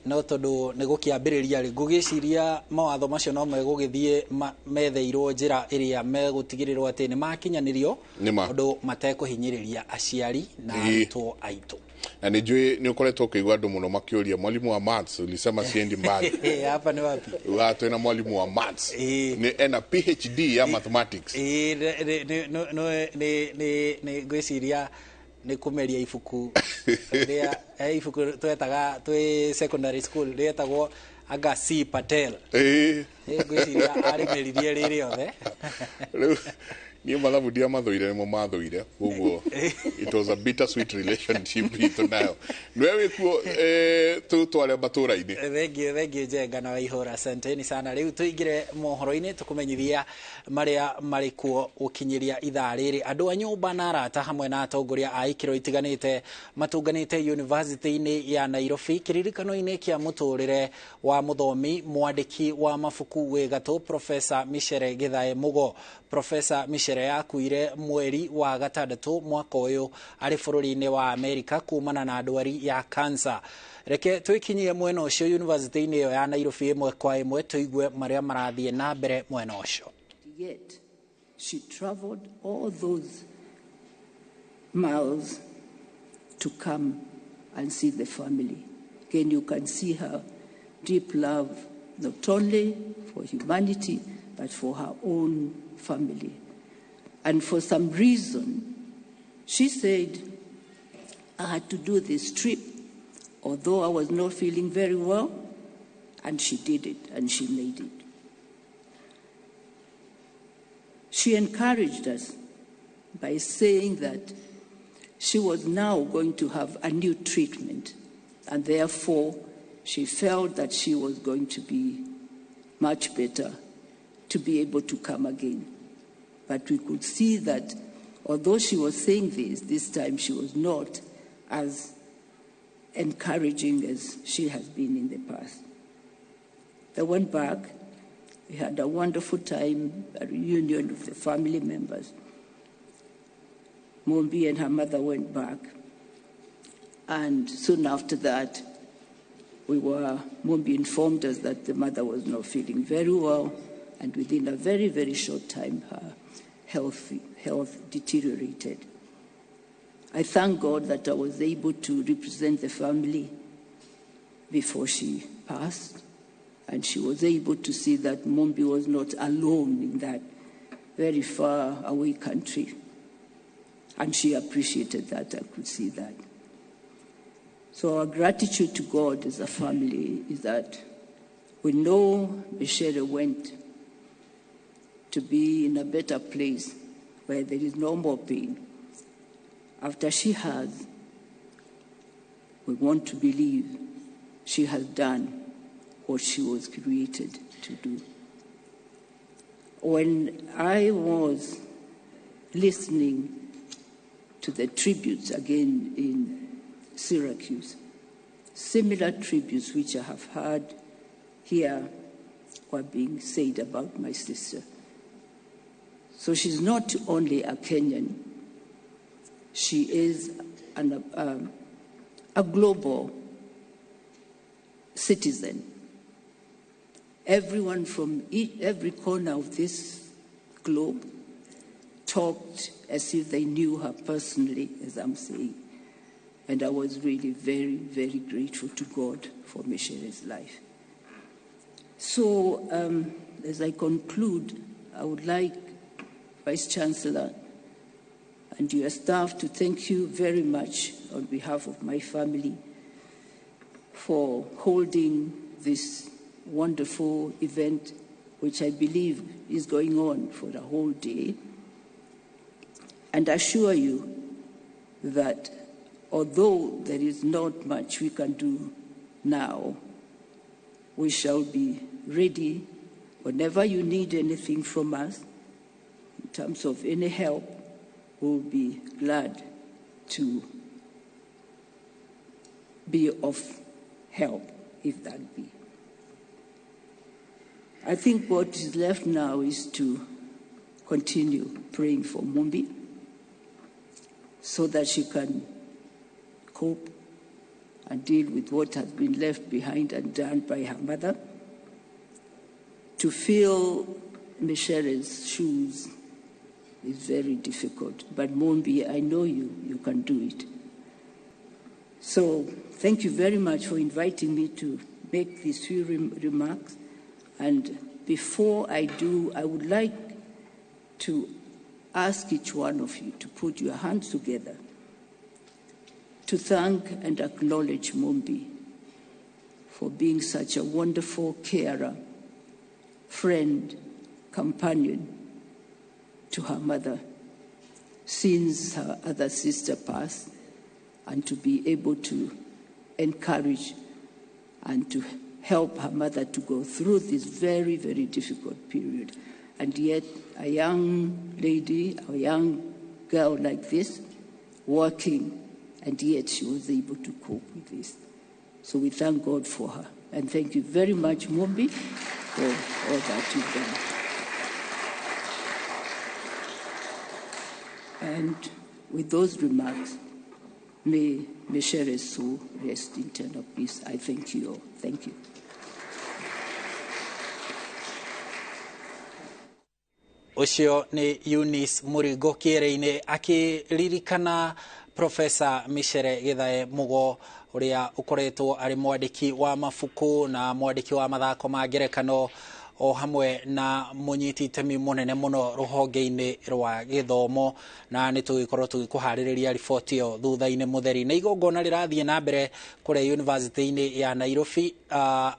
[SPEAKER 5] No tondũ nĩ gũkĩambĩrĩria rĩ ngũgĩciria mawatho macio no megũgĩthiĩ metheirwo njĩra ĩrĩa megũtigĩrĩrwo atĩ nĩ makinyanĩrio ũndũ matekũhinyĩrĩria aciari na arutwo aitũ.
[SPEAKER 2] Na nĩ njũĩ nĩ ũkoretwo ũkĩigua andũ mũno makĩũria mwalimu wa maths ulisema siendi mbali.
[SPEAKER 5] Hapa ni wapi?
[SPEAKER 2] Twĩna mwalimu wa maths nĩ ena PhD ya mathematics.
[SPEAKER 5] Nĩ ngwĩciria nĩ kũmeria ibuku rĩa ibuku twetaga twĩ secondary school rĩetagwo Aga C Patel. Ngwĩciria arĩmeririe rĩ rĩothe.
[SPEAKER 2] Rĩu niĩ mathabu ndiamathũire nĩmo mathũire koguo it was a bitter sweet relationship itũ nayo. Nĩwe wĩkuo tũtware matũra-inĩ.
[SPEAKER 5] Thengiũ Njenga na Waihũra, asanteni sana. Rĩu tũingĩre mohoro-inĩ tũkũmenyithia marĩa marĩ kuo gũkinyĩria ithaa rĩrĩ. Andũ a nyũmba na arata hamwe na atongoria a ikĩro itiganĩte matũnganĩte University-inĩ ya Nairobi kĩririkano-inĩ kĩa mũtũrĩre wa mũthomi mwandĩki wa mabuku wĩ gatũ Professor Micere Githae Mugo. Professor Micere yakuire mweri wa gatandatũ mwaka ũyũ arĩ bũrũri-inĩ wa Amerika kumana na ndwari ya cancer. Reke twĩkinyie mwena ũcio university-inĩ ĩyo ya Nairobi ĩmwe kwa ĩmwe tũigue marĩa marathiĩ na mbere mwena ũcio.
[SPEAKER 6] Yet she traveled all those miles to come and see the family. Again, you can see her deep love, not only for humanity, but for her own family. And for some reason, she said, I had to do this trip, although I was not feeling very well, and she did it, and she made it. She encouraged us by saying that she was now going to have a new treatment, and therefore she felt that she was going to be much better to be able to come again. But we could see that although she was saying this, this time she was not as encouraging as she has been in the past. They went back, We had a wonderful time, a reunion of the family members. Mumbi and her mother went back. And soon after that, Mumbi informed us that the mother was not feeling very well, and within a very, very short time, her health deteriorated. I thank God that I was able to represent the family before she passed, and she was able to see that Mumbi was not alone in that very far away country. And she appreciated that. I could see that. So our gratitude to God as a family is that we know Micere went to be in a better place where there is no more pain. After she has, we want to believe she has done what she was created to do. When I was listening to the tributes again in Syracuse, similar tributes which I have heard here were being said about my sister. So she's not only a Kenyan, she is a global citizen. Everyone from every corner of this globe talked as if they knew her personally, as I'm saying. And I was really very, very grateful to God for Micere's life. So, as I conclude, I would like Vice Chancellor and your staff to thank you very much on behalf of my family for holding this wonderful event, which I believe is going on for the whole day, and assure you that although there is not much we can do now, we shall be ready whenever you need anything from us in terms of any help. We'll be glad to be of help, if that be. I think what is left now is to continue praying for Mumbi so that she can cope and deal with what has been left behind and done by her mother. To fill Micere's shoes is very difficult, but Mumbi, I know you can do it. So thank you very much for inviting me to make these few remarks. And before I do, I would like to ask each one of you to put your hands together to thank and acknowledge Mumbi for being such a wonderful carer, friend, companion to her mother since her other sister passed, and to be able to encourage and to help her mother to go through this very, very difficult period. And yet a young lady, a young girl like this, working, and yet she was able to cope with this. So we thank God for her. And thank you very much, Mumbi, for all that you've done. And with those remarks, may Micere's soul rest in eternal peace. I thank you all. Thank you.
[SPEAKER 5] Ucio ni Eunice Murigo Kiereine akiririkana Professor Micere Githae Mugo uria ukoretwo ari mwandiki wa mabuku na mwandiki wa mathako ma ngerekano o hamwe na munyiti itemi munene muno ruhonge-ini rwa githomo, na ni tugikorwo tugikuhaririria riboti iyo thutha-ini mutheri. Na igongona rirathie na mbere kuria university-ini ya Nairobi,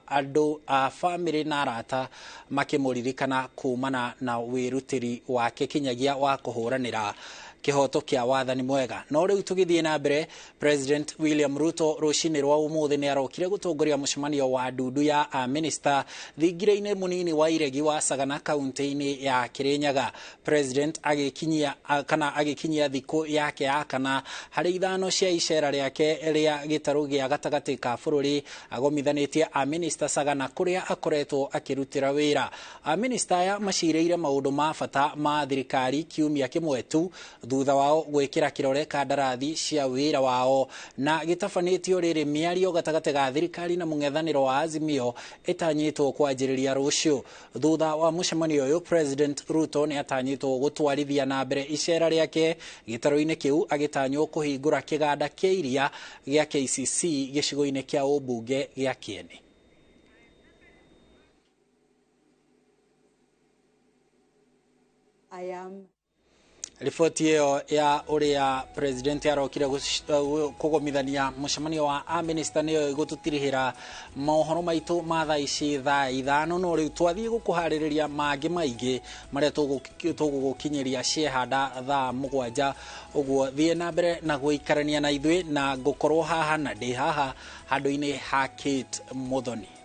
[SPEAKER 5] andu a family na arata makimuririkana kumana na wirutiri wake kinyagia wa kuhuranira Kihoto kia wathani mwega. No riu tugithie na mbere, President William Ruto rucini rwa umuthi ni arokire gutongoria mucemanio wa ndundu ya a-minister thingira-ini munini wa Iregi wa Sagana kaunti-ini ya Kirinyaga. President agikinyia kana agikinyia thiku yake ya kana hari ithano cia icera riake ria gitaru gia gatagati ka bururi agomithanĩtie a-minister Sagana kuria akoretwo akirutira wira. A-minister aya macireire maundu ma bata ma thirikari kiumia kimwe tu thutha wao gwikira kirore kandarathi cia wira wao na gitabanĩtio rĩrĩ mĩario gatagatĩ ga thirikari na mũng'ethanĩro wa Azimio ĩtanyĩtwo kwanjĩrĩria rũciũ. Thutha wa mũcemanio ũyũ, President Ruto nĩ atanyĩtwo gũtwarithia na mbere icera rĩake gĩtarũ-inĩ kĩu agĩtanywo kũhingũra kĩganda kĩa iria gĩa KCC gĩcigo-inĩ kĩa ũmbunge gĩa Kieni.
[SPEAKER 6] I am
[SPEAKER 5] Riboti ĩyo ya ũrĩa president arokire kũgomithania mũcemanio wa a-minister nĩyo ĩgũtũtirihĩra mohoro maitũ ma thaa ici thaa 5, no rĩu twathiĩ gũkũharĩrĩria mangĩ maingĩ marĩa tũgũgũkinyĩria ciehanda thaa 7. Ũguo thiĩ na mbere na gũikarania na ithuĩ na ngũkorwo haha na ndĩ haha handũ-inĩ ha Kate Muthoni.